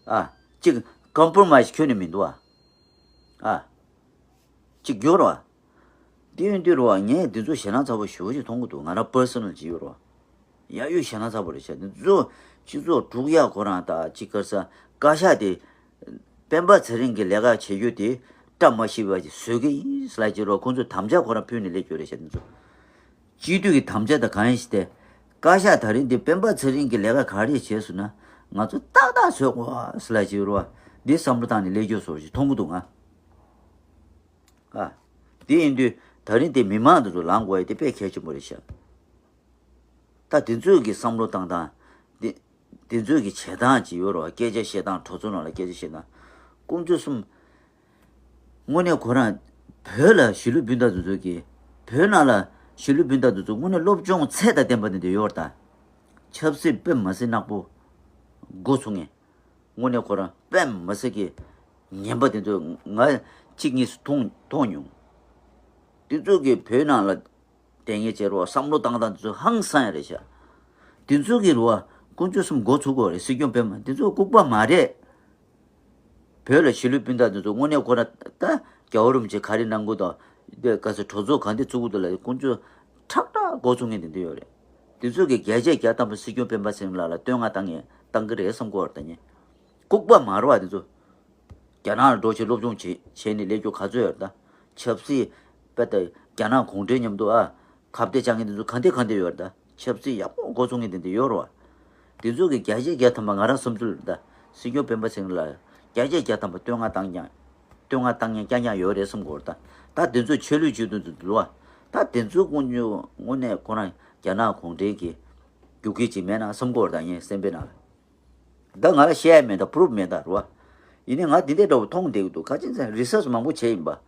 ཨ། གཅིག་ཀོམ་པོ་རོ་མའི་ཛི་ཁྱོན་ནས་མི་འདུག་ཨ། ཨ། གཅིག་འགྱུར་བ། དེ་ཡིན་དུས་རོ། ངས་འདི་ཚོ་ཞེད་སྣང་ཚ་པོ་ཞེ་པོ་ཅིག་མཐོང་གི་འདུག་ང་རང་པར་སོ་ནལ་ཅིག་ཡོད་རོ། ཡ་ཡོད་ཞེད་སྣང་ཚ་པོ་རེད་ཤག་འདི་ཚོ་སྤྱི་ཚོགས་དཀྲུག་ཡག་ཁོ་རང་ད་ཅིག་ག་ས་བཀའ་ཤག་དེ་སྤེན་པ་ཚེ་རིང་གི་ལས་ཀ་བྱེད་རྒྱུ་དེ་བཀྲ་མ་ཤིས་པ་ཅིག་བཟོ་གི་ཡིན་ཟེར་ལབ་ཅིག་རོ། ཁོང་ཚོས་དམ་བཅའ་ཁོ་རང་ཕུལ་ནས་སླེབས་རྒྱུ་རེད་ཤག་འདི་ཚོ། སྤྱི་འཐུས་ཀྱི་དམ་བཅའ་དང་གང་ཡིན་ཞིག་སྟེ། བཀའ་ཤག་ད་རིང་འདི་སྤེན་པ་ཚེ་རིང་གི་ལས་ཀ་ག་རེ་བྱས་སོང་ན་ང་ཚོ་ཏག་ཏག་བཟོ་དགོས་ཟེར་ལབ་ཅིག་རོ། འདི་བསམ་བློ་བཏང་ནས་སླེབས་རྒྱུ་བཟོ་ཞིག་མཐོང་གི་འདུག་ང་། ཨ། དེ་ཡིན་དུས་ད་རིང་དེ་མི་མང་དེ་ཚོ་ལངས་དགོས་ཡ་དེ་དཔེ་གལ་ཆེན་པོ་རེད་ཤག་ད་དེ་ཚོས་ཀྱི་བསམ་བློ་བཏང་སྟངས་དེ། དེ་ཚོས་ཀྱི་བྱེད་སྟངས་ཅིག་ཡོད་རེད་བ། སྐད་ཆ་བཤད་སྟངས། གྲོས་ཚོགས་ནང་ལ་སྐད་ཆ་བཤད་སྟངས། དཀོན་མཆོག་གསུམ། དངོས་གནས་ཁོ་རང་བོད་ལ་གཞིས་ལུས་སྤུན་ཟླ་དེ་ཚོ་གི། བོད་ནང་ལ་གཞིས་ལུས་སྤུན་ཟླ་དེ་ཚོ་དངོས་གནས་སློབ་སྦྱོང་ཚད་དང་ལྡན་པ་དེ་འདྲ་ཡོད་རེད་ད། ཆབ་སྲིད་དཔེ་མི་སྲིད་ནག་པོ་འགོ་ཚུགས་མཁན། དངོས་གནས་ཁོ་རང་དཔེ་མི་སྲིད་ཀྱི་ངན་པ་དེ་ཚོ་ང་གཅིག་གཉིས་སུ་མཐོང་མཐོང་མྱོང་། དེ་ཚོ་གི་བོད་ནང་ལ་དེ་ངས་བྱས་རོགས་བསམ་བློ་བཏང་སྟངས་དེ་ཚོ་ཧང་སང་ཡ་རེད་ཤག་དེ་ཚོ་གི་རོ་བ་དཀོན་མཆོག་གསུམ་འགོ་ཚུགས་དགོས་རེད། སྲིད་སྐྱོང་སྤེན་པ་དེ་ཚོ་ལྐུགས་པ་མ་རེད། བོད་ལ་གཞིས་ལུས་སྤུན་ཟླ་དེ་ཚོ་དངོས་གནས་ཁོ་རང་ད་རྒྱལ་བ་རིན་པོ་ཆེ་ག་རེ་གནང་གི་དང་། དེ་ག་ཚོད་གྲོས་ཚོགས་གང་དེ་བཙུགས་གི་འདུག་ལ་དཀོན་མཆོག་ཁྲག་ཁྲག་འགོ་ཚུགས་མཁན་དེ་འདྲ་ཡོད་རེད། དེ་ཚོ་གི་བརྒྱ་ཆ་བརྒྱ་ཐམ་པ་སྲིད་སྐྱོང་སྤེན་པ་ཚེ་རིང་ལགས་ལ་བསྟོད་བསྔགས་བཏང་མཁན་བཏང་གི་རེད་བསམ་གི་ཡོད་རེད་ད་ངས། ལྐུགས་པ་མ་རེད་བ་དེ་ཚོ། རྒྱ་ནག་ལ་འགྲོ་བྱས་སློབ་སྦྱོང་བྱེད་བྱས་ནས་སླེབས་རྒྱུ་ག་ཚོད་ཡོད་རེད་ད། ཆབ་སྲིད་དཔེ་ལྟ་རྒྱ་ནག་གུང་ཁྲན་མཉམ་དུ་ཨ་ཁ་གཏད་བཅག་མཁན་དེ་ཚོ་ག་འདྲ་ག་འདྲ་ཡོད་རེད་ད། ཆབ་སྲིད་ཡག་པོ་འགོ་ཚུགས་མཁན་དེ་འདྲ་ཡོད་རེད་བ། དེ་ཚོ་གི་བརྒྱ་ཆ་བརྒྱ་ཐམ་པ་ང་རང་བསམ་ཚུལ་རེད་ད། སྲིད་སྐྱོང་སྤེན་པ་ཚེ་རིང་ལ་བརྒྱ་ཆ་བརྒྱ་ཐམ་པ་བསྟོད་བསྔགས་བཏང་མཁན། བསྟོད་བསྔགས་བཏང་མཁན་རྐྱང་རྐྱང་ཡོད་རེད་བསམ་གི་ཡོད་རེད་ད། ད་དེ་ཚོ་ཆོས་ལུགས་སྤྱི་དོན་དུ་འདུལ་བ། ད་དེ་ཚོ་དཀོན་མཆོག་དངོས་གནས་ཁོ་རང་རྒྱ་ནག་གུང་ཁྲན་གྱི་རྒྱུག་ཁྱི་ཅིག་མེད་ན་བསམ་གི་ཡོད་རེད་ད་ངའི་སེམས་པའི་ནང་ལ། ད་ང་ལ་བཤད་ཡ་མེད་ད། པུ་རུབ་མེད་ད་རེད་བ། ཡིན་ནའི་ང་འདི་འདྲའི་འདྲ་བོ་མཐོང་བསྡད་ཀྱི་འདུག་ག་ཅི་ཟེར་རི་སར་ཆི་མང་པོ་བྱས་ཡིན་པ།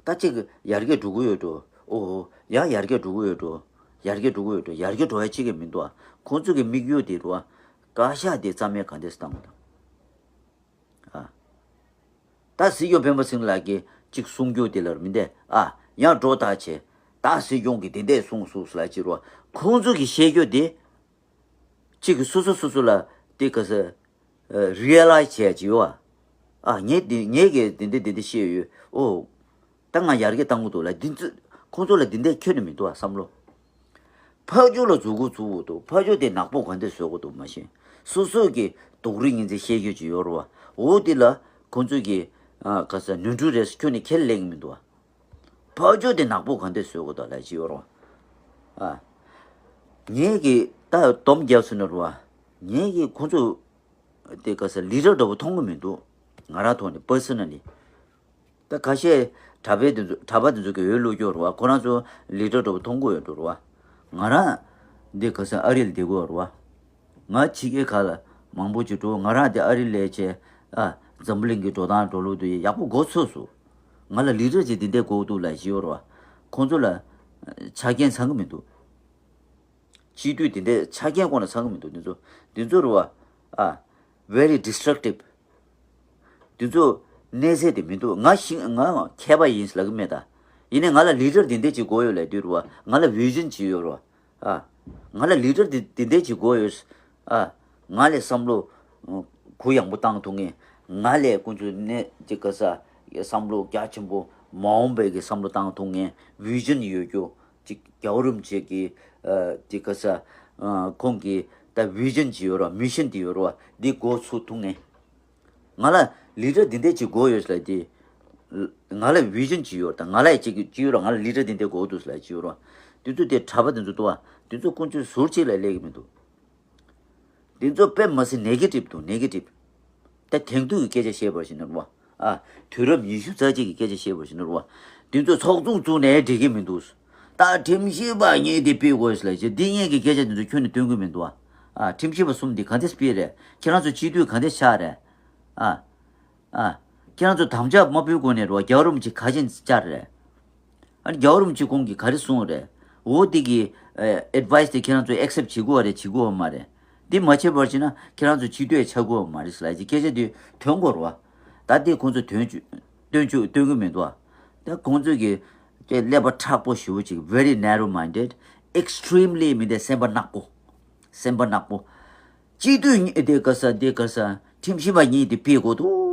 ད་ཅིག་ཡར་རྒྱས་འགྲོ་གི་ཡོད་འགྲོ། ཨོ་ཧོ། ཡང་ཡར་རྒྱས་འགྲོ་གི་ཡོད་འགྲོ། ཡར་རྒྱས་འགྲོ་གི་ཡོད་འགྲོ། ཡར་རྒྱས་འགྲོ་ཡ་ཅིག་གི་མི་འདུག་ཨ། ཁོང་ཚོ་གི་དམིགས་ཡུལ་དེ་རེད་བ། བཀའ་ཤག་དེ་རྩ་མེད་ག་འདྲས་བཏང་དང་། ཨ། ད་སྲིད་སྐྱོང་སྤེན་པ་ཚེ་རིང་ལགས་ཀྱིས་ཅིག་གསུང་རྒྱུ་དེ་ལ་མི་འདས་ཨ། ཡང་སྒྲོ་བཏགས་བྱས། ད་སྲིད་སྐྱོང་གིས་དེ་འདྲས་གསུངས་སོང་ཟེར་ལབ་ཅིག་རེད་བ། ཁོང་ཚོ་གིས་བཤད་རྒྱུ་དེ། གཅིག་གིས་སོ་སོ་སོ་སོ་ལ་དེ་ག་ས། རི་ཡ་ལའི་ཛི་བྱས་ཀྱི་ཡོད་ཨ། ཨ། ངས་དེ་ངས་གི་དེ་འདྲ་དེ་འདྲ་བཤད་ཡོད། ཨོ། ད་ང་ཡར་རྒྱས་བཏང་གི་འདུག་ལ་འདི་ཚོ་ཁོང་ཚོ་ལ་འདི་འདྲ་ཁྱོན་ནས་མི་འདུག་ཨ་བསམ་བློ། ཕར་ཕྱོགས་ལ་མཛུབ་གུ་བཙུགས་འདུག་ཕར་ཕྱོགས་དེ་ནག་པོ་ག་འདྲ་བཟོ་དགོས་འདུག་མ་ཤེས། སོ་སོས་གི་སྡུག་རུས་ངན་ཚད་བཤད་རྒྱུ་ཅིག་ཡོད་རེད་བ། འོ་དེ་ལ་ཁོང་ཚོས་གི་ཨ་ག་ས་ནོར་འཁྲུལ་རེད་ཁྱོན་ནས་ཁས་ལེན་གི་མི་འདུག་ཨ། ཕར་ཕྱོགས་དེ་ནག་པོ་ག་འདྲ་བཟོ་དགོས་འདུག་ལབ་ཅིག་ཡོད་རེད་བ། ཨ། ངས་གི་ད་སྡོམ་རྒྱབ་ཟེར་ན་རེད་བ། ངས་གི་ཁོང་ཚོ་དེ་ག་ས་ལི་ཌར་འདྲ་བོ་མཐོང་གི་མི་འདུག་ང་རང་ཐོག་ནས་པར་སོ་ན་ལི། ད་ཁ་ཤས་གྲྭ་པའི་དེ་ཚོ་གྲྭ་པ་དེ་ཚོ་གི་འོས་བླུག་རྒྱུ་རེད་བ། ཁོ་རང་ཚོ་ལི་ཌར་འདྲ་བོ་མཐོང་གི་ཡོད་འགྲོ་རེད་བ། ང་རང་འདི་ག་ས་ཨ་རི་ལ་བསྡད་གི་ཡོད་རེད་བ། ང་ཕྱི་རྒྱལ་ཁག་ལ་མང་པོ་ཅིག་འགྲོ། ང་རང་དེ་ཨ་རི་སླེབས་བྱས་ཨ་འཛམ་བུ་གླིང་གི་འགྲོ་སྟངས་འགྲོ་ལུགས་དེ་ཡག་པོ་མགོ་ཚོས་སོང་། ང་ལ་ལི་ཌར་ཅིག་འདི་འདྲས་དགོས་འདུག་ལབ་བཞིན་ཡོད་རེད་བ། ཁོང་ཚོ་ལ་ཆ་རྐྱེན་ཚང་གི་མི་འདུག་སྤྱི་འཐུས་དེ་འདྲའི་ཆ་རྐྱེན་ཁོ་ན་ཚང་གི་མི་འདུག་འདི་ཚོ་འདི་ཚོ་རུ་བ། ཨ། very destructive། འདི་ཚོ་གནས་ཚད་དེ་མི་འདུག་ང་ཤི་ང་མཁས་པ་ཡིན་ལབ་གི་མེད་ད། ཡིན་ནའི་ང་ལ་ལི་ཌར་དེ་འདྲས་ཅིག་དགོས་ཡོད་ལབ་དུས་རུ་བ། ང་ལ་བི་ཞན་ཅིག་ཡོད་རུ་བ། ཨ། ང་ལ་ལི་ཌར་དེ་དེ་འདྲས་ཅིག་དགོས་ཡོད། ཨ། ང་ལས་བསམ་བློ་གུ་ཡངས་པོ་བཏང་ཐུབ་མཁན། ང་ལས་ཁོང་ཚོའི་གནས་ཅིག་ག་ས་བསམ་བློ་རྒྱ་ཆེན་པོ་མ་འོངས་པའི་གི་བསམ་བློ་བཏང་ཐུབ་མཁན། བི་ཞན་ཡོད་རྒྱུ། ཅིག་རྒྱལ་བ་རིན་པོ་ཆེ་གི་ཨ་དེ་ག་ས་ཨ་ཁོང་གི་ད་བི་ཞན་ཅིག་ཡོད་ར། མི་ཤན་དེ་ཡོད་ར། འདི་འགོ་ཚུགས་ཐུབ་མཁན། ང་ལ་ལི་ཌར་འདི་འདྲས་ཅིག་དགོས་ཡོད་ལབ་དེ། ང་ལ་བི་ཞན་ཅིག་ཡོད་ད། ང་ལ་ཅིག་ཅིག་ཡོད་ར། ང་ལ་ལི་ཌར་འདི་འདྲས་དགོས་འདུག་ལབ་ཅིག་ཡོད་ར། དེ་ཚོ་དེ་གྲྭ་པ་དེ་ཚོ་འདུག་བ། དེ་ཚོ་ཀུན་སྤྱོད་ཟུར་གཅིག་ལ་སླེབས་ཀྱི་མི་འདུག་འདི་ཚོ་དཔེ་མ་སྲིད་ནེ་གེ་ཊིབ་འདུག་ནེ་གེ་ཊིབ། ད་དེང་དུས་ཀྱི་སྐད་ཆ་བཤད་པར་ཞིག་ནོར་བ། ཨ། དུས་རབས་ཉི་ཤུ་རྩ་གཅིག་གི་སྐད་ཆ་བཤད་པར་ཞིག་ནོར་བ། དེ་ཚོ་ཚོགས་ཆུང་བཙུགས་ནས་འགྲིག་གི་མི་འདུག་ད་ཁྲིམས་ཞིབ་པ་གཉིས་དེ་ཕུད་དགོས་ལབ་བྱས། འདི་གཉིས་ཀྱི་སྐད་ཆ་དེ་ཚོ་ཁྱོན་ནས་སྟོན་གི་མི་འདུག་ཨ། ཁྲིམས་ཞིབ་པ་གསུམ་འདི་ག་འདྲ་སྤེལ་རེད། ཁྱེད་རང་ཚོ་སྤྱི་འཐུས་ག་འདྲ་ཆགས་རེད། ཨ། ཨ། ཁྱེད་རང་ཚོ་དམ་བཅའ་མ་ཕུལ་གོང་ནས་རོ་རྒྱལ་བ་རིན་པོ་ཆེ་ག་ཅན་བཅར་རེད། ཨ་ནི་རྒྱལ་བ་རིན་པོ་ཆེ་ཁོང་གིས་ག་རེ་གསུངས་རེད། འོ་དེ་གི་ཨེ་ཨེཌ་ཝའི་སི་དེ་ཁྱེད་རང་ཚོ་ཨེག་སེབ་བྱེད་དགོས་པ་རེད། བྱེད་དགོས་པ་མ་རེད། འདི་མ་བྱས་པར་བྱས་ན་ཁྱེད་རང་ཚོ་སྤྱི་འཐུས་ཆགས་དགོས་པ་མ་རེད་ཟེར་ལབ་ཅིག་སྐད་ཆ་དེ་ཐོན་དགོས་རེད་བ། ད་དེ་ཁོང་ཚོ་ཐོན་བཅུག་སྟོན་བཅུག་སྟོན་གི་མི་འདུག་བ། ད་ཁོང་ཚོ་གི་དེ་ཀླད་པ་མཁྲེགས་པོ་ཞེ་པོ་ཅིག very narrow minded extremely མི་འདི་སེམས་པ་ནག་པོ། སེམས་པ་ནག་པོ། སྤྱི་འཐུས་གཉིས་དེ་ག་ས་དེ་ག་ས་ཁྲིམས་ཞིབ་པ་གཉིས་དེ་ཕེབས་དགོས་འདུག་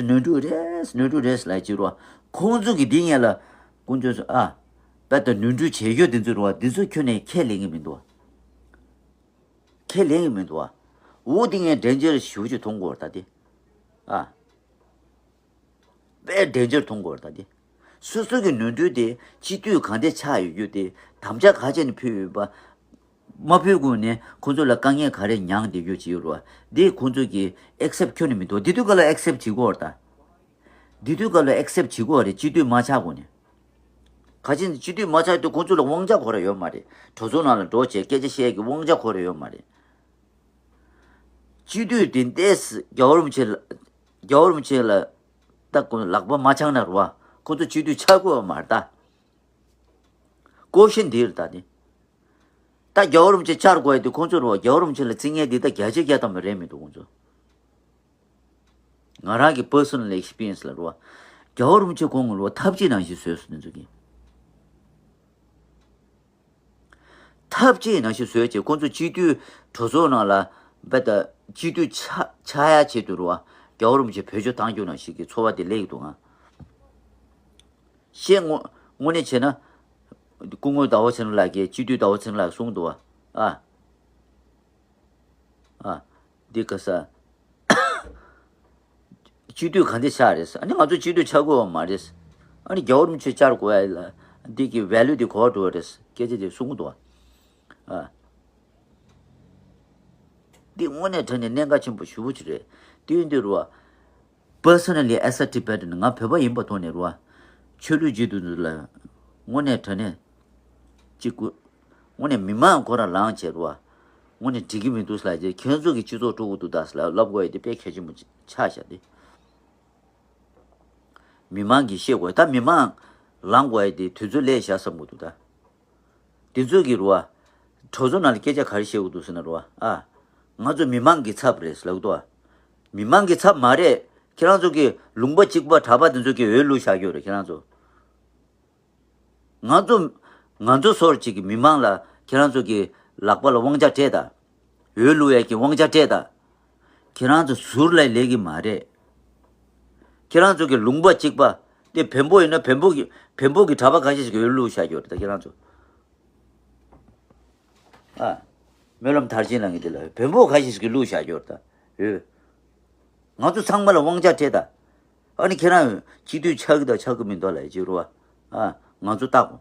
ནོར་འཁྲུལ་རེད། ནོར་འཁྲུལ་རེད་ལབ་ཀྱི་རེད་བ། ཁོང་ཚོ་གི་འདི་ངས་ལ་དཀོན་མཆོག་ཨ། དཔེ་ད་ནོར་འཁྲུལ་བྱེད་རྒྱུ་དེ་ཚོ་རེད་བ། དེ་ཚོ་ཁྱོན་ནས་ཁས་ལེན་གི་མི་འདུག་ཁས་ལེན་གི་མི་འདུག་འོ་དེ་ངས་འགྲན་བྱེད་ཞུ་རྒྱུ་མཐོང་གོ་ད་དེ། ཨ། དཔེ་འགྲན་བྱེད་མཐོང་གོ་ད་དེ། སོ་སོ་གི་ནོར་འཁྲུལ་དེ་སྤྱི་འཐུས་གང་དེ་ཆགས་ཡོད་རྒྱུ་དེ་དམ་བཅའ་ག་བྱས་ནས་ཕུལ་ཡོད་པ། མ་ཕུལ་གོང་ནས་ཁོང་ཚོ་ལ་དཀའ་ངལ་ག་རེ་མྱངས་བསྡད་རྒྱུ་ཅིག་ཡོད་རེད་བ། འདི་ཁོང་ཚོ་གིས་ཨེག་སེབ་ཁྱོན་ནས་མི་འདུག་འདི་དུས་སྐབས་ལ་ཨེག་སེབ་བྱེད་དགོས་རེད་ད། འདི་དུས་སྐབས་ལ་ཨེག་སེབ་བྱེད་དགོས་རེད། སྤྱི་འཐུས་མ་ཆགས་གོང་ནས། ག་ཅི་ནས་སྤྱི་འཐུས་མ་ཆགས་དུས་ཁོང་ཚོ་ལ་དབང་ཆ་ཁོ་ར་ཡོད་མ་རེད། གྲོས་ཚོགས་ནང་ལ་འགྲོ་བྱས་སྐད་ཆ་བཤད་ཀྱི་དབང་ཆ་ཁོ་ར་ཡོད་མ་རེད། སྤྱི་འཐུས་དེ་འདས་རྒྱལ་བ་རིན་པོ་ཆེ་ལ་རྒྱལ་བ་རིན་པོ་ཆེ་ལ་ད་ཁོང་ལག་པ་མ་འཆང་ན་རེད་བ། ཁོང་ཚོ་སྤྱི་འཐུས་ཆགས་དགོས་པ་མ་རེད་ད། ཀོ་ཤན་འདི་རེད་ད་དེ། ད་རྒྱལ་བ་རིན་པོ་ཆེ་བཅར་དགོས་ཡ་དེ་ཁོང་ཚོ་རེད་བ། རྒྱལ་བ་རིན་པོ་ཆེ་ལ་བརྩི་མཁན་འདི་ད་བརྒྱ་ཆ་བརྒྱ་ཐམ་པ་རེད་མི་འདུག་ཁོང་ཚོ། ང་རང་གི་པར་སོ་ནལ་ཨེག་སི་པི་རི་ཡན་སི་ལ་རེད་བ། རྒྱལ་བ་རིན་པོ་ཆེ་ཁོང་ལ་ཐབས་ཇུས་ནང་བཞིན་བཟོས་སོང་དེ་ཚོ་གིས། ཐབས་ཇུས་ནང་བཞིན་བཟོས་བྱས་ཁོང་ཚོ་སྤྱི་འཐུས་གྲོས་ཚོགས་ནང་ལ་བེ་ད་སྤྱི་འཐུས་ཆགས་ཆགས་ཡ་ཆེད་དུ་རེད་བ། རྒྱལ་བ་རིན་པོ་ཆེ་བེད་སྤྱོད་བཏང་རྒྱུ་ནང་བཞིན་གྱི་ཚོར་བ་དེ་སླེབས་ཀྱི་འདུག་ང་། བཤད་དངོས་དངོས་གནས་བྱས་ན། སྐུ་ངོ་ཟླ་བ་ཚེ་རིང་ལགས་ཀྱིས་སྤྱི་འཐུས་ཟླ་བ་ཚེ་རིང་ལགས་གསུངས་འདུག་བ། ཨ། ཨ། འདི་ག་ས། སྤྱི་འཐུས་ག་འདྲ་ཆགས་རེད། ཨ་ནི་ང་ཚོ་སྤྱི་འཐུས་ཆགས་དགོས་པ་མ་རེད། ཨ་ནི་རྒྱལ་བ་རིན་པོ་ཆེ་བཅར་དགོས་ཡ་ལ་འདི་གི་ཝེ་ལུ་དེ་གོ་འགྲོ་བ་རེད། སྐད་ཆ་དེ་གསུང་གི་འདུག་བ། ཨ། འདི་དངོས་གནས་དྲང་གནས་གནད་འགག་ཆེན་པོ་ཞེ་པོ་ཅིག་རེད། དེ་ཡིན་དུས་རེད་བ། Personally, as a Tibetan, ང་བོད་པ་ཡིན་པ་ཐོག་ནས་རེད་བ། ཆོས་ལུགས་སྤྱི་འཐུས་ལ་དངོས་གནས་དྲང་གནས་གཅིག་གུ་དངོས་གནས་མི་མང་ཁོ་རང་ལངས་བྱས་རེད་བ། དངོས་གནས་འགྲིག་གི་མི་འདུག་ཟེར་ལབ་རྗེས་ཁྱེད་ཚོ་གི་སྤྱི་ཚོགས་དཀྲུག་གི་འདུག་ད་ཟེར་ལབ་དགོས་ཡ་དེ་དཔེ་གལ་ཆེན་པོ་ཆགས་བཞག་སྟེ། མི་མང་གིས་ཤེས་དགོས་ད། མི་མང་ལངས་དགོས་ཡ་དེ་དུས་ཚོད་སླེབས་བཞག་བསམ་གི་འདུག་ད། དེ་ཚོ་གི་རུ་བ། གྲོས་ཚོགས་ནང་ལ་སྐད་ཆ་ག་རེ་བཤད་དགོས་འདུག་ཟེར་ན་རུ་བ། ཨ། ང་ཚོ་མི་མང་གི་ཚབ་རེད་ལབ་འདུག་བ། མི་མང་གི་ཚབ་མ་རེད། ཁྱེད་རང་ཚོ་གི་ལུང་པ་གཅིག་པ་གྲྭ་པ་དེ་ཚོ་གི་འོས་བླུགས་བཞག་རྒྱུ་རེད་ཁྱེད་རང་ཚོ། ང་ཚོ། ང་ཚོ་སོར་གཅིག་གི་མི་མང་ལ་ཁྱེད་རང་ཚོ་གི་ལག་པ་ལ་དབང་ཆ་སྤྲད་ད། འོས་བླུགས་ཡས་ཀྱི་དབང་ཆ་སྤྲད་ད། ཁྱེད་རང་ཚོ་ཟུར་ལ་ལས་ཀྱི་མ་རེད། ཁྱེད་རང་ཚོ་གི་ལུང་པ་གཅིག་པ། དེ་བོན་པོ་ཡིན་ན་བོན་པོ་གི་བོན་པོ་གི་གྲྭ་པ་ཁ་ཤས་ཤིག་གི་འོས་བླུགས་བཞག་རྒྱུ་རེད་ད་ཁྱེད་རང་ཚོ། ཨ། སྨོན་ལམ་མཐར་ཕྱིན་ལ་ངེས་དེ་ལ་བོན་པོ་ཁ་ཤས་ཤིག་གི་བླུགས་བཞག་རྒྱུ་རེད་ད། འོས། ང་ཚོ་ཚང་མ་ལ་དབང་ཆ་སྤྲད་ད། ཨ་ནི་ཁྱེད་རང་སྤྱི་འཐུས་ཆགས་ཀྱི་དང་ཆགས་ཀྱི་མི་འདུག་ལབ་ཡ་ཅིག་རུ་བ། ཨ། ང་ཚོ་བལྟ་དགོས།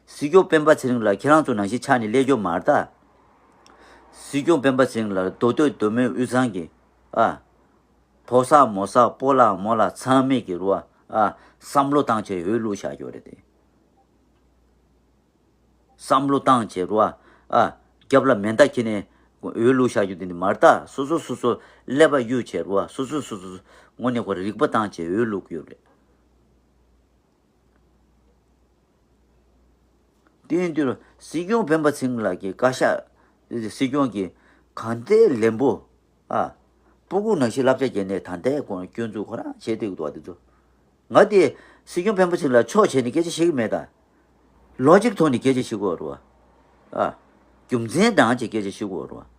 སྲིད་སྐྱོང་སྤེན་པ་ཚེ་རིང་ལགས་ཁྱེད་རང་ཚོ་ནང་བཞིན་ཆགས་ནས་སླེབས་རྒྱུ་མ་རེད་ད། སྲིད་སྐྱོང་སྤེན་པ་ཚེ་རིང་ལགས་མདོ་སྟོད་མདོ་སྨད་དབུས་གཙང་གི། ཨ། ཕོ་གསར་མོ་གསར་སྤོ་ལགས་རྨོ་ལགས་ཚང་མས་ཀྱི་རུ་བ། ཨ། བསམ་བློ་བཏང་བྱས་འོས་བླུགས་བཞག་རྒྱུ་རེད་དེ། བསམ་བློ་བཏང་བྱས་རུ་ཨ། ཨ། རྒྱབ་ལ་མེ་མདའ་འཁྱེར་ནས་འོས་བླུགས་བཞག་རྒྱུ་དེ་འདི་མ་རེད་ད། སོ་སོ་སོ་སོ་ཀླད་པ་གཡུག་བྱས་རུ་ཨ། སོ་སོ་སོ་སོ་དངོས་གནས་ཁོ་རིག་པ་བཏང་བྱས་འོས་བླུགས་ཀྱི་ཡོད་རེད། དེ་ཡིན་དུས་སྲིད་སྐྱོང་སྤེན་པ་ཚེ་རིང་ལགས་ཀྱི་བཀའ་ཤག་སྲིད་སྐྱོང་གི་གང་ལྟར་ལན་པོ། ཨ། སྤུ་གུ་ནང་བཞིན་བསླབ་བྱ་བརྒྱབ་ནས་ད་ལྟའི་སྐོར་སྐྱོན་འཛུགས་ཁོ་རང་བྱས་བསྡད་ཀྱི་འདུག་བ་དེ་ཚོ། ང་དེ་སྲིད་སྐྱོང་སྤེན་པ་ཚེ་རིང་ལ་ཕྱོགས་བྱས་ནས་སྐད་ཆ་བཤད་ཀྱི་མེད་ད། ལོ་ཇིག་ཐོག་ནས་སྐད་ཆ་བཤད་དགོས་རེད་བ། ཨ། རྒྱུ་མཚན་དྲངས་བྱས་སྐད་ཆ་བཤད་དགོས་རེད་བ།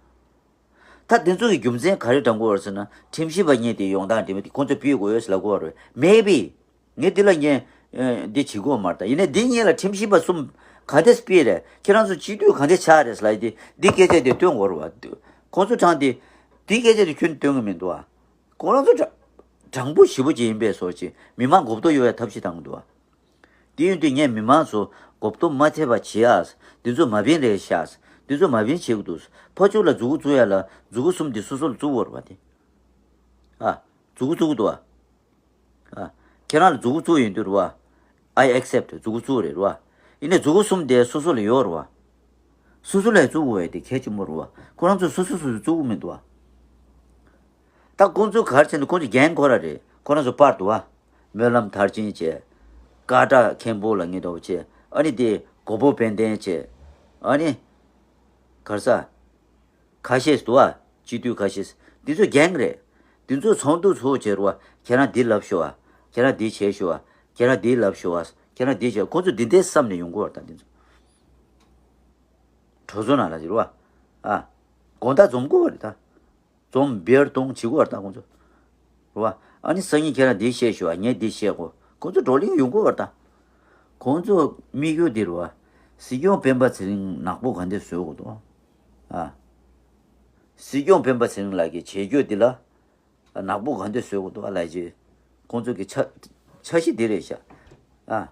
ད་དེ་ཚོ་གི་རྒྱུ་མཚན་ག་རེ་དྲངས་དགོས་རེད་ཟེར་ན་ཁྲིམས་ཞིབ་པ་གཉིས་དེ་ཡོང་སྟངས་དེ་མི་དེ་ཁོང་ཚོ་ཕུད་དགོས་ཡོད་ཟེར་ལབ་དགོས་རེད། Maybe། ངས་འདི་ལ་ངས། ཨ། འདི་བྱེད་དགོས་མ་རེད་ད། ཡིན་ནའི་འདི་གཉིས་ལ་ཁྲིམས་ཞིབ་པ་གསུམ་ག་འདྲས་སྤེལ་རེད། ཁྱེད་རང་ཚོ་སྤྱི་འཐུས་ག་འདྲས་ཆགས་རེད་ཟེར་ལབ་ཡ་དེ་འདི་སྐད་ཆ་དེ་སྟོན་དགོས་རེད་བ། ཁོང་ཚོ་དྲངས་ཏེ། འདི་སྐད་ཆ་དེ་ཁྱོན་ནས་སྟོན་གི་མི་འདུག་ཨ། ཁོ་རང་ཚོ་དྲ་དྲང་པོ་ཞེ་པོ་ཅིག་ཡིན་པའི་བཟོ་ཅིག་མི་མང་མགོ་སྐོར་གཡོག་ཡ་ཐབས་ཤེས་བཏང་གི་འདུག་ཨ། དེ་ཡིན་དུས་ངས་མི་མང་ཚོ་མགོ་སྐོར་མ་ཐེབས་པ་བྱེད་ཨ། འདི་ཚོ་མ་ཕན་རེད་ཤག་འདི་ཚོ་མ་ཕན་བྱེད་ཀྱི་འདུག་ཕར་ཕྱོགས་ལ་མཛུ་གུ་བཙུགས་ཡ་ལ་མཛུ་གུ་གསུམ་དེ་སོ་སོ་ལ་བཙུགས་ཡོད་རེད་བ་དེ། ཨ། མཛུ་གུ་བཙུགས་འདུག་ཨ། ཨ། ཁྱེད་རང་ལ་མཛུ་གུ་བཙུགས་ཡོང་དུས་རེད་བ། I accept མཛུ་གུ་བཙུགས་རེད་རེད་བ། ཡིན་ནའི་མཛུ་གུ་གསུམ་དེ་སོ་སོ་ལ་ཡོད་རེད་བ། སོ་སོ་ལ་བཙུགས་དགོས་ཡ་དེ་གལ་ཆེན་པོ་རེད་བ། ཁོ་རང་ཚོ་སོ་སོ་སོ་སོ་བཙུགས་གི་མི་འདུག་བ། ད་ཁོང་ཚོ་ག་རེ་བྱས་ནས་ཁོང་ཚོ་རྒན་ཁོ་ར་རེད། ཁོ་རང་ཚོ་པར་འདུག་བ། སྨོན་ལམ་མཐར་ཕྱིན་བྱས། ཀ་བྲག་མཁན་པོ་ལ་ངེས་འདུག་བྱས། ཨ་ནི་དེ་མགོན་པོ་དཔལ་ལྡན་བྱས། ཨ་ནི། ག་རེ་ཟ། ཁ་ཤས་འདུག་བ། སྤྱི་འཐུས་ཁ་ཤས། འདི་ཚོ་རྒན་རེད། འདི་ཚོ་ཚོགས་འདུ་ཚོགས་བྱས་རུ་བ། ཁྱེད་རང་འདི་ལབ་ཤོག་བ། ཁྱེད་རང་འདི་བྱས་ཤོག་བ། ཁྱེད་རང་འདི་ལབ་ཤོག་བ། ཁྱེད་རང་འདི་བྱས། ཁོང་ཚོ་འདི་འདྲའི་བསམ་ནས་ཡོང་གི་ཡོད་རེད་ད་འདི་ཚོ། གྲོས་ཚོགས་ནང་ལ་ཟེར་བ། ཨ། དགོང་དག་འཛོམས་དགོས་པ་རེད་ད། འཛོམས་བེར་གཏོང་བྱེད་དགོས་པ་རེད་ད་ཁོང་ཚོ། རེད་བ། ཨ་ནི་སང་ཉིན་ཁྱེད་རང་འདི་བཤད་ཤོག་ཨ་ངས་འདི་བཤད་གོ་ཁོང་ཚོ་བགྲོ་གླེང་ཡོང་དགོས་པ་རེད་ད། ཁོང་ཚོ་དམིགས་ཡུལ་འདི་རེད་བ། སྲིད་སྐྱོང་སྤེན་པ་ཚེ་རིང་ནག་པོ་ག་འདྲ་བཟོ་དགོས་འདུག་ཨ། སྲིད་སྐྱོང་སྤེན་པ་ཚེ་རིང་ལགས་ཀྱི་བྱེད་སྤྱོད་འདི་ལ། ནག་པོ་ག་འདྲ་བཟོ་དགོས་འདུག་ཨ་ལབ་ཅེས། ཁོང་ཚོ་གི་འཆར་འཆར་གཞི་འདི་རེད་ཤག་ཨ།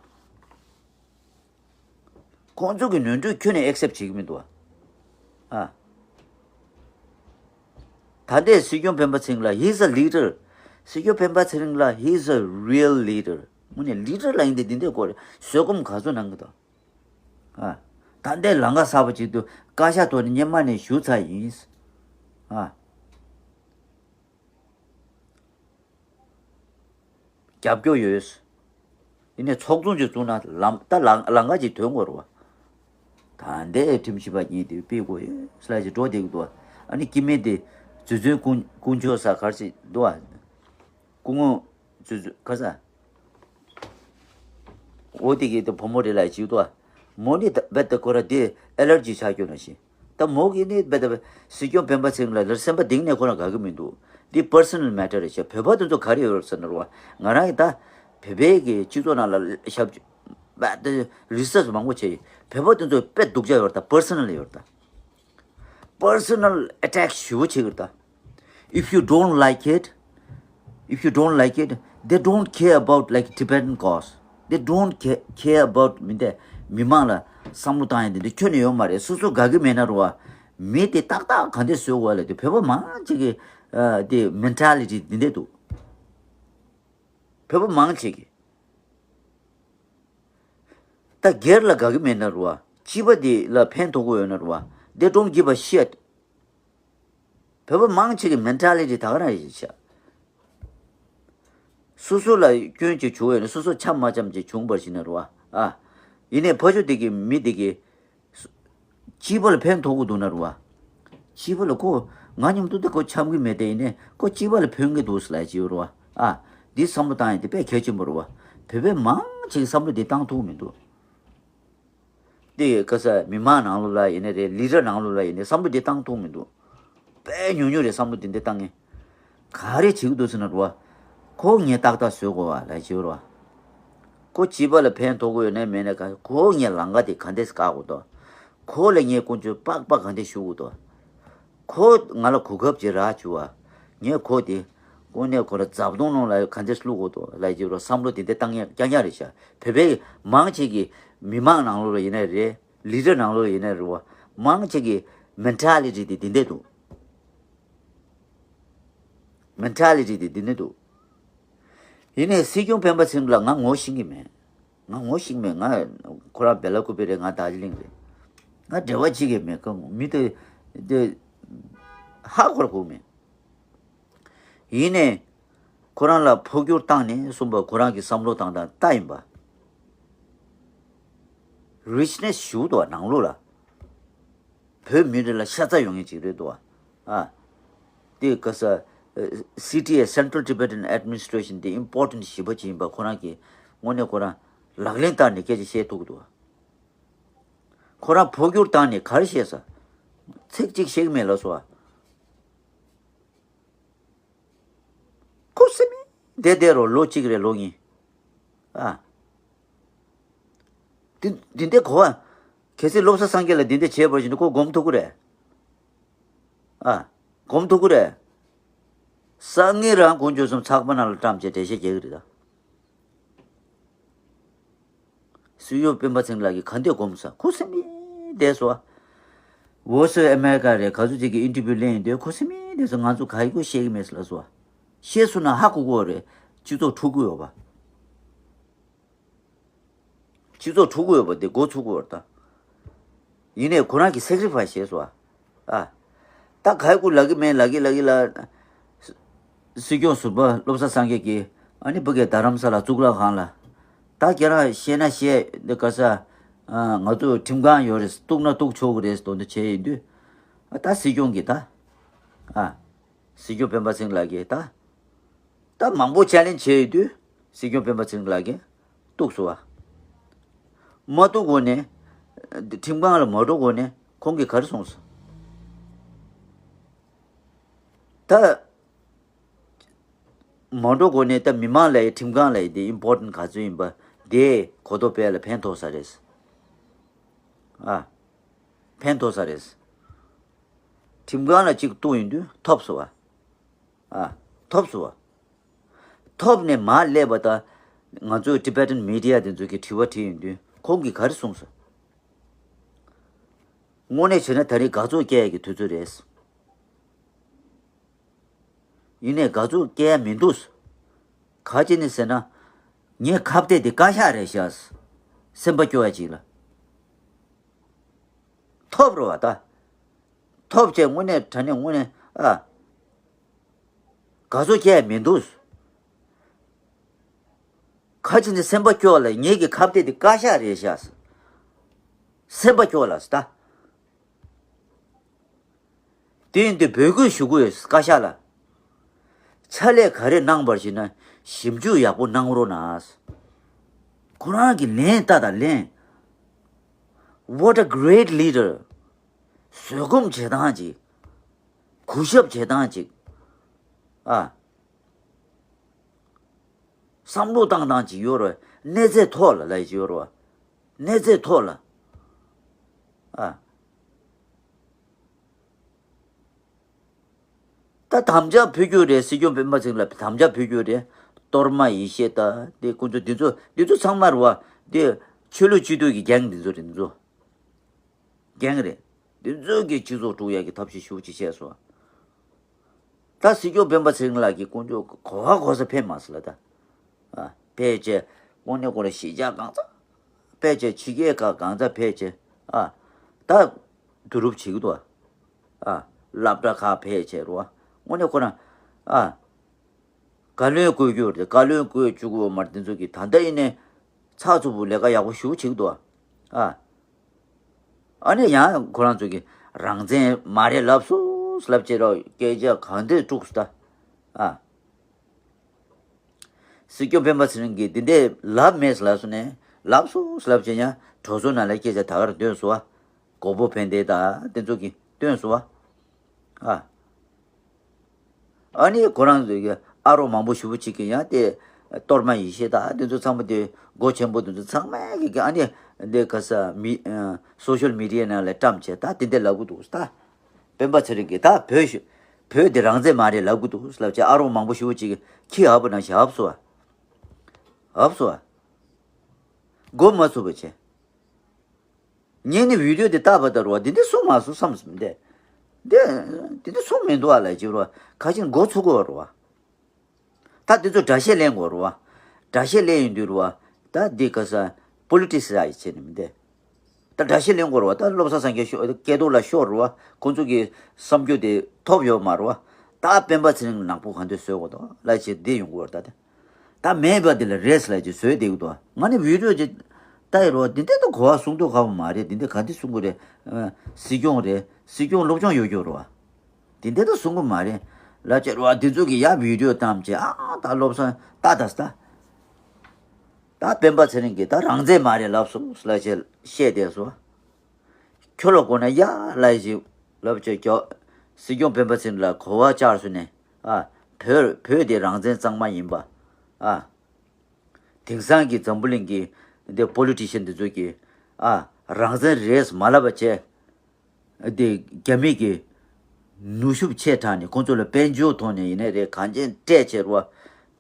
ཁོང་ཚོ་གི་ནོར་འཁྲུལ་ཁྱོན་ནས་ཨེག་སེབ་བྱེད་ཀྱི་མི་འདུག་ཨ། ཨ། ད་ལྟའི་སྲིད་སྐྱོང་སྤེན་པ་ཚེ་རིང་ལགས། He's a leader. སྲིད་སྐྱོང་སྤེན་པ་ཚེ་རིང་ལགས། He's a real leader. དངོས་གནས་ལི་ཌར་ལ་ཡིན་ཏེ་འདི་འདྲའི་སྐོར་བཟོད་སྒོམ་ག་ཚོད་གནང་གི་འདུག་ཨ། ད་ལྟའི་ལམ་ཁ་གསར་པ་ཅིག་ཏུ་བཀའ་ཤག་ཐོག་ནས་སྔོན་མ་ནས་ཞུ་ཚར་ཡིན། ཨ། རྒྱབ་སྐྱོར་ཡོད། ཡིན་ནའི་ཚོགས་ཆུང་ཅིག་བཙུགས་ན་ལམ་ད་ལམ་ལམ་ཁ་ཅིག་ཐོན་དགོས་རེད་བ། ད་ལྟའི་ཁྲིམས་ཞིབ་པ་གཉིས་དེ་སྤེལ་དགོས་ཡོད་ལབ་ཅིག་འགྲོ་བསྡད་ཀྱི་འདུག་ཨ་ནི་སྐྱེ་དམན་དེ་རྫུན་རྫུན་དཀོན་དཀོན་མཆོག་ས་གར་ཞིག་འདུག་ཨ། སྐུ་ངོ་རྫུན་རྫུན་ག་ས། འོ་དེ་གི་དེ་བུ་མོ་རེད་ལབ་ཅིག་འདུག་ཨ། མོ་ནི་ད་རྦད་དེ་ཁོ་ར་དེ་ཨེ་ལར་ཇི་ཆགས་ཀྱོག་ན་ཤི། ད་མོ་གི་ནི་རྦད་དེ་སྲིད་སྐྱོང་སྤེན་པ་ཚེ་རིང་ལགས་ལ་སེམས་པ་གཏིང་ནས་ཁོ་རང་དགའ་གི་མི་འདུག་འདི་པར་སོ་ནལ་མེ་ཊར་རེད་ཤག་བོད་པ་དེ་ཚོ་ག་རེ་ཡོད་ཟེར་ན་རེད་བ། ང་རང་གི་ད་བོད་པའི་གི་སྤྱི་ཚོགས་ནང་ལ་ཞབས་རྦད་དེ་རི་སར་ཆི་མང་པོ་བྱས་ཡིན། བོད་པ་དེ་ཚོ་དཔེ་སྡུག་ཅག་ཡོད་རེད་ད། པར་སོ་ནལ་ཡོད་རེད་ད། པར་སོ་ནལ་ཨེ་ཊེག་ཞེ་པོ་བྱེད་ཀྱི་རེད་ད། If you don't like it, if you don't like it, they don't care about, like, Tibetan cause. They don't ca- care about མི་འདི་མི་མང་ལ་བསམ་བློ་བཏང་ཡ་འདི་འདི་ཁྱོན་ནས་ཡོད་མ་རེད། སོ་སོ་དགའ་གི་མེད་ན་རུ་བ། མི་དེ་ཏག་ཏག་ག་འདྲ་བཟོ་དགོས་ལ་དེ་བོད་པ་མང་ཆེ་གི་ཨ་དེ་མེན་ཊ་ལི་ཊི་འདི་འདྲ་འདུག་བོད་པ་མང་ཆེ་གི། ད་སྒེར་ལ་དགའ་གི་མེད་ན་རུ་བ། སྤྱི་པ་འདི་ལ་ཕན་ཐོགས་ཀྱི་ཡོད་ན་རུ་བ། They don't give a shit. བོད་པ་མང་ཆེ་གི་མེན་ཊ་ལི་ཊི་ད་ག་རང་རེད་ཤག་སོ་སོ་ལ་སྐྱོན་ཅིག་བྱུང་ཡོད་ན་སོ་སོ་འཆམ་མ་འཆམ་ཅིག་བྱུང་བར་ཞིག་ན་རུ་བ། ཨ། ཡིན་ནའི་ཕ་ཆོས་དེ་གི་མི་དེ་གི་སྤྱི་པ་ལ་ཕན་ཐོགས་ཀྱི་འདུག་ན་རུ་བ། སྤྱི་པ་ལ་ཁོ་ང་མཉམ་དུ་དེ་ཁོ་འཆམ་གི་མེད་དེ་ཡིན་ནའི་ཁོ་སྤྱི་པ་ལ་ཕན་གི་འདུག་ལབ་ཅིག་ཡོད་རུ་བ། ཨ། འདི་བསམ་བློ་བཏང་ཡ་དེ་དཔེ་གལ་ཆེན་པོ་རུ་བ། བོད་པའི་མང་ཆེ་གི་བསམ་བློ་དེ་བཏང་ཐུབ་མི་འདུག་དེ་ག་ས་མི་མང་ནང་ལོགས་ལ་ཡིན་ནའི་རེད། ལི་ཌར་ནང་ལོགས་ལ་ཡིན་ནའི་བསམ་བློ་དེ་བཏང་ཐུབ་མི་འདུག་དཔེ་ཉུང་ཉུང་རེད་བསམ་བློ་དེ་འདྲ་བཏང་ངེ། ག་རེ་བྱེད་ཀྱི་འདུག་ཟེར་ན་རུ་བ། ཁོ་ངས་ཏག་ཏག་བཟོས་དགོས་བ་ལབ་བྱེད་རུ་བ། ཁོ་སྤྱི་པ་ལ་ཕན་ཐོགས་ཀྱི་ཡོད་ནའི་མེད་ནའི་ག་ཁོ་ངས་ལམ་ཁ་དེ་ག་འདྲས་བཀག་དགོས་འདུག་ཁོ་ལ་ངས་དཀོན་མཆོག་པགས་པ་ག་འདྲས་ཞུ་དགོས་འདུག་ཁོ་ང་ལ་གོ་སྐབས་ཅིག་རག་བྱུང་བ། ངས་ཁོ་དེ་དངོས་གནས་ཁོ་ལ་རྫབ་དོང་ནང་ལ་ག་འདྲས་བླུག་དགོས་འདུག་ལབ་བྱེད་རུ་བསམ་བློ་དེ་འདྲ་བཏང་ཡ་རྐྱང་རྐྱང་རེད་ཤག་བོད་པའི་མང་ཆེ་གི་མི་མང་ནང་ལོགས་ལ་ཡིན་ནའི་རེད། ལི་ཌར་ནང་ལོགས་ཡིན་ན་རེད་བ། མང་ཆེ་གི་མེན་ཊ་ལི་ཊི་དེ་འདི་འདྲ་འདུག་མེན་ཊ་ལི་ཊི་དེ་འདི་འདྲ་འདུག་ཡིན་ནའི་སྲིད་སྐྱོང་སྤེན་པ་ཚེ་རིང་ལ་ང་ངོ་ཤེས་ཀྱི་མེད། ང་ངོ་ཤེས་ཀྱི་མེད། ང་ཁོ་རང་སྦེལ་ཀོབ་རེད། ང་དར་ཇི་ལིང་རེད། ང་འབྲེལ་བ་བྱེད་ཀྱི་མེད། ཁོ་མི་དེ་དེ་ཧ་གོ་ར་གོ་མེད། ཡིན་ནའི་ཁོ་རང་ལ་འཕོ་འགྱུར་བཏང་ནས་གསུངས་པ་ཁོ་རང་གི་བསམ་བློ་བཏང་སྟངས་ལྟ་ཡིན་པ། རིཆ་ནེ་སི་ཞུ་འདུག་བ་ནང་ལོགས་ལ། བོད་མི་རིགས་ལ་ཤ་ཚ་ཡོང་མཁན་ཅིག་རེད་འདུག་བ། ཨ། དེ་ག་ས། སི་ཊི་ཨེ། Central Tibetan Administration དེ་ཨིམ་པོར་ཊེན་ཊི་ཞེ་པོ་ཅིག་ཡིན་པ་ཁོ་རང་གིས་དངོས་གནས་ཁོ་རང་ལག་ལེན་བསྟར་ནས་སྐད་ཆ་བཤད་ཐུབ་ཀྱི་འདུག་བ། ཁོ་རང་འཕོ་འགྱུར་བཏང་ནས་ག་རེ་བཤད་ས། ཚིག་གཅིག་བཤད་ཀྱི་མེད་ལབ་སོང་བ། ཁོ་སེམས་བདེ་བདེ་རོ་ལོ་གཅིག་རེད་ལོ་གཉིས། ཨ། འདི་འདི་འདྲའི་གོ་བ། གལ་སྲིད་བློ་བཟང་སངས་རྒྱས་ལ་འདི་འདྲ་བྱས་པ་བཞིན་དུ་ཁོ་སྒོམ་ཐུབ་ཀྱི་རེད། ཨ། སྒོམ་ཐུབ་ཀྱི་རེད། སང་ཉིན་རང་དཀོན་མཆོག་གསུམ་ཚགས་པ་ནང་ལ་བཀྲམ་བྱས་འགྲེལ་བཤད་རྒྱག་གི་རེད་ད། སྲིད་སྐྱོང་སྤེན་པ་ཚེ་རིང་ལགས་ཀྱིས་ག་འདྲས་སྒོམ་ས། ཁོ་སེམས་བདེ་སོ། Voice of America རེད། ག་ཚོད་ཅིག་གིས་ཨིན་ཊར་བིའུ་ལེན་ཡིན་དུས་ཁོ་སེམས་བདེ་སོ། ང་ཚོ་ག་ཡི་ཁོ་ཤེས་ཀྱི་མེད་ལབ་སོ། ཤེས་སོང་ན་ཧ་གོ་གི་རེད། སྤྱི་ཚོགས་འཁྲུག་གི་ཡོད་པ། སྤྱི་ཚོགས་འཁྲུག་གི་ཡོད་པ་དེ་འགོ་ཚུགས་ཀྱི་ཡོད་རེད་ད། ཡིན་ནའི་ཁོ་རང་གིས་སེ་ཀི་རི་ཕའི་སི་བྱས་སོང་ཨ། ཨ། ད་ག་ཡི་ཁོ་ལབ་ཀྱི་མེད་ལབ་ཀྱི་ལབ་ཀྱི་ལ། སྲིད་སྐྱོང་ཟུར་པ་བློ་བཟང་སངས་རྒྱས་ཀྱིས་ཨ་ནི་ཕ་གིའི་རྡ་རམ་ས་ལ་གཙུག་ལག་ཁང་ལ། ད་ཁྱེད་རང་བཤད་ན་བཤད་འདི་ག་ས། ཨ། ང་ཚོ་ཁྲིམས་ཁང་ཡོད་རེད། གཏུག་ན་གཏུག་ཆོག་གི་རེད་དོན་དུ་བྱས་ཡིན་དུས། ཨ། ད་སྲིད་སྐྱོང་གིས་ད། ཨ། སྲིད་སྐྱོང་སྤེན་པ་ཚེ་རིང་ལགས་ཀྱིས་ད། ད་མང་པོ་ཆེ་ལེན་བྱས་ཡོད་དུས་སྲིད་སྐྱོང་སྤེན་པ་ཚེ་རིང་ལགས་ཀྱིས་གཏུགས་སོང་བ། མ་གཏུགས་གོང་ནས། ཁྲིམས་ཁང་ལ་མ་འགྲོ་གོང་ནས་ ཁོང་གིས་ག་རེ་གསུངས་སོང་། ད་མ་འགྲོ་གོང་ནས་ད་མི་མང་ལ་ཡི་ཁྲིམས་ཁང་ལ་ཡི་དེ་ཨིམ་པོར་ཊན་ག་ཚོད་ཡིན་པ་དེ་གོ་རྟོགས་སྤེལ་ལ་ཕན་ཐོགས་ས་རེད། ཨ། ཕན་ཐོགས་ས་རེད། ཁྲིམས་ཁང་ལ་གཅིག་གཏུགས་ཡིན་དུས་ཐོབ་སོང་བ། ཨ། ཐོབ་སོང་བ། ཐོབ་ནས་མར་སླེབས་པ་ད། ང་ཚོའི་Tibetan media དེ་ཚོ་གིས་དྲི་བ་དྲིས་ཡོང་དུས་ཁོང་གིས་ག་རེ་གསུངས་སོང་། དངོས་གནས་བྱས་ན་ད་རེས་དགའ་ཚོར་སྐྱེ་ཡ་གི་དུས་ཚོད་རེད། ཡིན་ནའི་དགའ་ཚོར་སྐྱེ་ཡ་མི་འདུག། ག་ཅི་ནས་ཟེར་ན། ངའི་ཁ་གཏད་དེ་བཀའ་ཤག་རེད་ཤག། སེམས་པ་སྐྱོ་ཡ་ཅིག་ལ། ཐོབ་རེད་བ་ད། ཐོབ་བྱས་དངོས་གནས་དྲང་གནས་དངོས་གནས་ཨ། དགའ་ཚོར་སྐྱེ་ཡ་མི་འདུག། ག་ཅི་ནས་སེམས་པ་སྐྱོ་ལ་ངེད་ཀྱི་ཁ་གཏད་དེ་བཀའ་ཤག་རེད་ཤག། སེམས་པ་སྐྱོ་ལ་ད། དེ་ཡིན་དུས་འབོད་སྐུལ་ཞུ་གི་ཡོད་བཀའ་ཤག་ལ། ཕྱག་ལས་ག་རེ་གནང་བར་ཞུ་ན་ཞིབ་འཇུག་ཡག་པོ་གནང་རོགས་གནང་། ཁོ་རང་གི་ལན་ལྟ་དང་ལན། What a great leader. བཟོད་སྒོམ་བྱེད་སྟངས་ཅིག། གུས་ཞབས་བྱེད་སྟངས་ཅིག། ཨ། བསམ་བློ་བཏང་སྟངས་ཅིག་ཡོད་རེད། གནས་ཚད་ཐོག་ལ་ལབ་ཡ་ཅིག་ཡོད་རེད་བ། གནས་ཚད་ཐོག་ལ། ཨ། ད་དམ་བཅའ་ཕུལ་རྒྱུ་རེད། སྲིད་སྐྱོང་སྤེན་པ་ཚེ་རིང་ལ་དམ་བཅའ་ཕུལ་རྒྱུ་རེད། གཏོར་མ་ཡེ་ཤེས་ད་དེ་ཁོང་ཚོ་འདི་ཚོ་འདི་ཚོ་ཚང་མ་རེད་བ། དེ་ཆོས་ལུགས་སྤྱི་འཐུས་ཀྱི་རྒན་འདི་ཚོ་རེད། འདི་ཚོ་རྒན་རེད། འདི་ཚོ་གི་སྤྱི་ཚོགས་དཀྲུག་ཡ་གི་ཐབས་ཤེས་ཞེ་པོ་ཅིག་བྱས་སོང་། ད་སྲིད་སྐྱོང་སྤེན་པ་ཚེ་རིང་ལགས་ཀྱིས་དཀོན་མཆོག་གོ་བ་གོ་ས་ཕེབས་མ་སོང་ལ་ད། ཨ། ཕེབས་བྱས་དངོས་གནས་ཁོ་རང་གཞིས་ཆགས་གང་ས་ཕེབས་བྱས་ཕྱི་རྒྱལ་ཁག་གང་ས་ཕེབས་བྱས། ཨ། ད་བསྡུ་རུབ་བྱེད་ཀྱི་འདུག། ཨ། སློབ་གྲྭ་ཁག་ཕེབས་བྱས་རེད་བ། དངོས་གནས་ཁོ་རང་། ཨ། བཀའ་བློན་བསྐོས་རྒྱུ་རེད། བཀའ་བློན་བསྐོས་བཅུག་གི་ཡོད་མ་རེད། དེ་ཚོ་གི་ད་ལྟ་ཡིན་ནའི་ཚགས་ཚུད་པོ་ལས་ཀ་ཡག་པོ་ཞེ་པོ་བྱེད་ཀྱི་འདུག། ཨ། ཨ་ནི་ཡང་ཁོ་རང་ཚོ་གི་རང་བཙན་མ་རེད་ལབ་སོང་ལབ་བྱས་རོགས་སྐད་ཆ་གང་འདོད་དཀྲུགས་སོང་ད། ཨ། སྲིད་སྐྱོང་སྤེན་པ་ཚེ་རིང་གིས་འདི་འདྲས་ལབ་མེད་ལབ་སོང་ནས་ལབ་སོང་ལབ་བྱས་ཡང་གྲོས་ཚོགས་ནང་ལ་སྐད་ཆ་ད་གར་འདོན་སོང་བ། གོ་བོ་ཕན་བདེ་ད་དེ་ཚོ་གིས་འདོན་སོང་བ། ཨ། ཨ་ནི་ཁོ་རང་ཚོའི་ཨ་རོགས་མང་པོ་ཞེ་པོ་ཅིག་གིས་ཡང་དེ་གཏོར་མ་ཡེ་ཤེས་དང་དེ་ཚོ་ཚང་མ་དེ་སྒོ་ཆེན་པོ་དེ་ཚོ་ཚང་མ་གིས་ཨ་ནི་དེ་ག་ས་མི་སོ་ཤལ་མི་ཌི་ཡ་ནང་ལ་བཀྲམ་བྱས་ད་དེ་འདྲས་ལབ་གི་འདུག་ད། སྤེན་པ་ཚེ་རིང་གིས་ད་བོད་ཤུ་བོད་དེ་རང་བཙན་མ་རེད་ལབ་གི་འདུག་ལབ་བྱས་ཨ་རོགས་མང་པོ་ཞེ་པོ་ཅིག་གིས་ཁྱི་ཨ་བ་ནང་བཞིན་ཨབ་སོ་ཨ། ཨབ་སོ་ཨ། མགོ་མ་ཚོས་པ་བྱས། ངས་ནི་བི་ཌིའོ་དེ་བལྟས་པ་ད་རུ་བ་འདི་འདྲས་གསུངས་མ་སོང་བསམ་སོང་། འདི་འདི་འདི་འདྲས་གསུངས་མི་འདུག་ཨ་ལབ་ཅིག་རུ་བ་ཁ་ཅིག་མགོ་ཚོས་གི་རུ་བ། ད་འདི་ཚོ་འགྲེལ་བཤད་ལེན་དགོས་རུ་བ། འགྲེལ་བཤད་ལེན་ཡོང་དུས་རུ་བ་ད་འདི་ག་ས་པོ་ལི་ཊི་སི་ཡ་ཡི་བྱས་ནི་མི་འདི། ད་འགྲེལ་བཤད་ལེན་དགོས་རུ་བ། ད་བློ་བཟང་སེང་གེ་ཤོ་སྐལ་རྡོར་ལགས་ཤོར་རུ་བ། ཁོང་ཚོ་གི་བསམ་རྒྱུ་དེ་ཐོབ་ཡོད་མ་རུ་བ། ད་སྤེན་པ་ཚེ་རིང་ནག་པོ་གང་འདོད་བཟོས་དགོས་དོ་ལབ་བྱས་འདི་ཡོང་གི་རུ་བ་ད་དེ། ད་མེད་པ་འདི་ལ་རེས་ལ་ཅིག་བཟོས་བསྡད་ཀྱི་འདུག། ང་ནི་བི་ཌིའོ་ཅིག་ལྟ་ཡི་རོ། འདི་འདྲས་ད་གོ་བ་གསུང་ཐུབ་ཁག་པོ་མ་རེད། འདི་འདྲས་ག་འདྲས་གསུང་གི་རེད། ཨ། སྲིད་སྐྱོང་རེད། སྲིད་སྐྱོང་སློབ་སྦྱོང་ཡོད་རྒྱུ་རོ། འདི་འདྲས་ད་གསུང་གི་མ་རེད་ལབ་བྱས་རོ། འདི་ཚོ་གི་ཡ་བི་ཌིའོ་བཏང་བྱས་ཨ་ད་བློ་བཟང་ལྟ་ད་ད། ད་སྤེན་པ་ཚེ་རིང་གིས་ད་རང་བཙན་མ་རེད་ལབ་སོང་ལབ་བྱས་བཤད་བསྡད་སོང་། ཁྱོད་ལ་དགོས་ན་ཡ་ལབ་ཞིག་ལབ་བྱས་ཀྱོ། སྲིད་སྐྱོང་སྤེན་པ་ཚེ་རིང་ལ་གོ་བ་བཅར་སོང་ནས། ཨ། བོད་བོད་དེ་རང་བཙན་གཙང་མ་ཡིན་པ། ཨ། དེང་སང་གི་འཛམ་བུ་གླིང་གི་འདི་པོ་ལི་ཊི་ཤན་འདི་ཚོ་གིས། ཨ། རང་བཙན་རེད་མ་ལབ་པ་བྱས། འདི་རྒྱ་མི་གི་ནུས་ཤུགས་ཆེ་དྲགས་ནས་ཁོང་ཚོ་ལ་དཔལ་འབྱོར་ཐོག་ནས་ཡིན་ནའི་རེད། གང་ཅན་སྤྲད་བྱས་རུ་བ།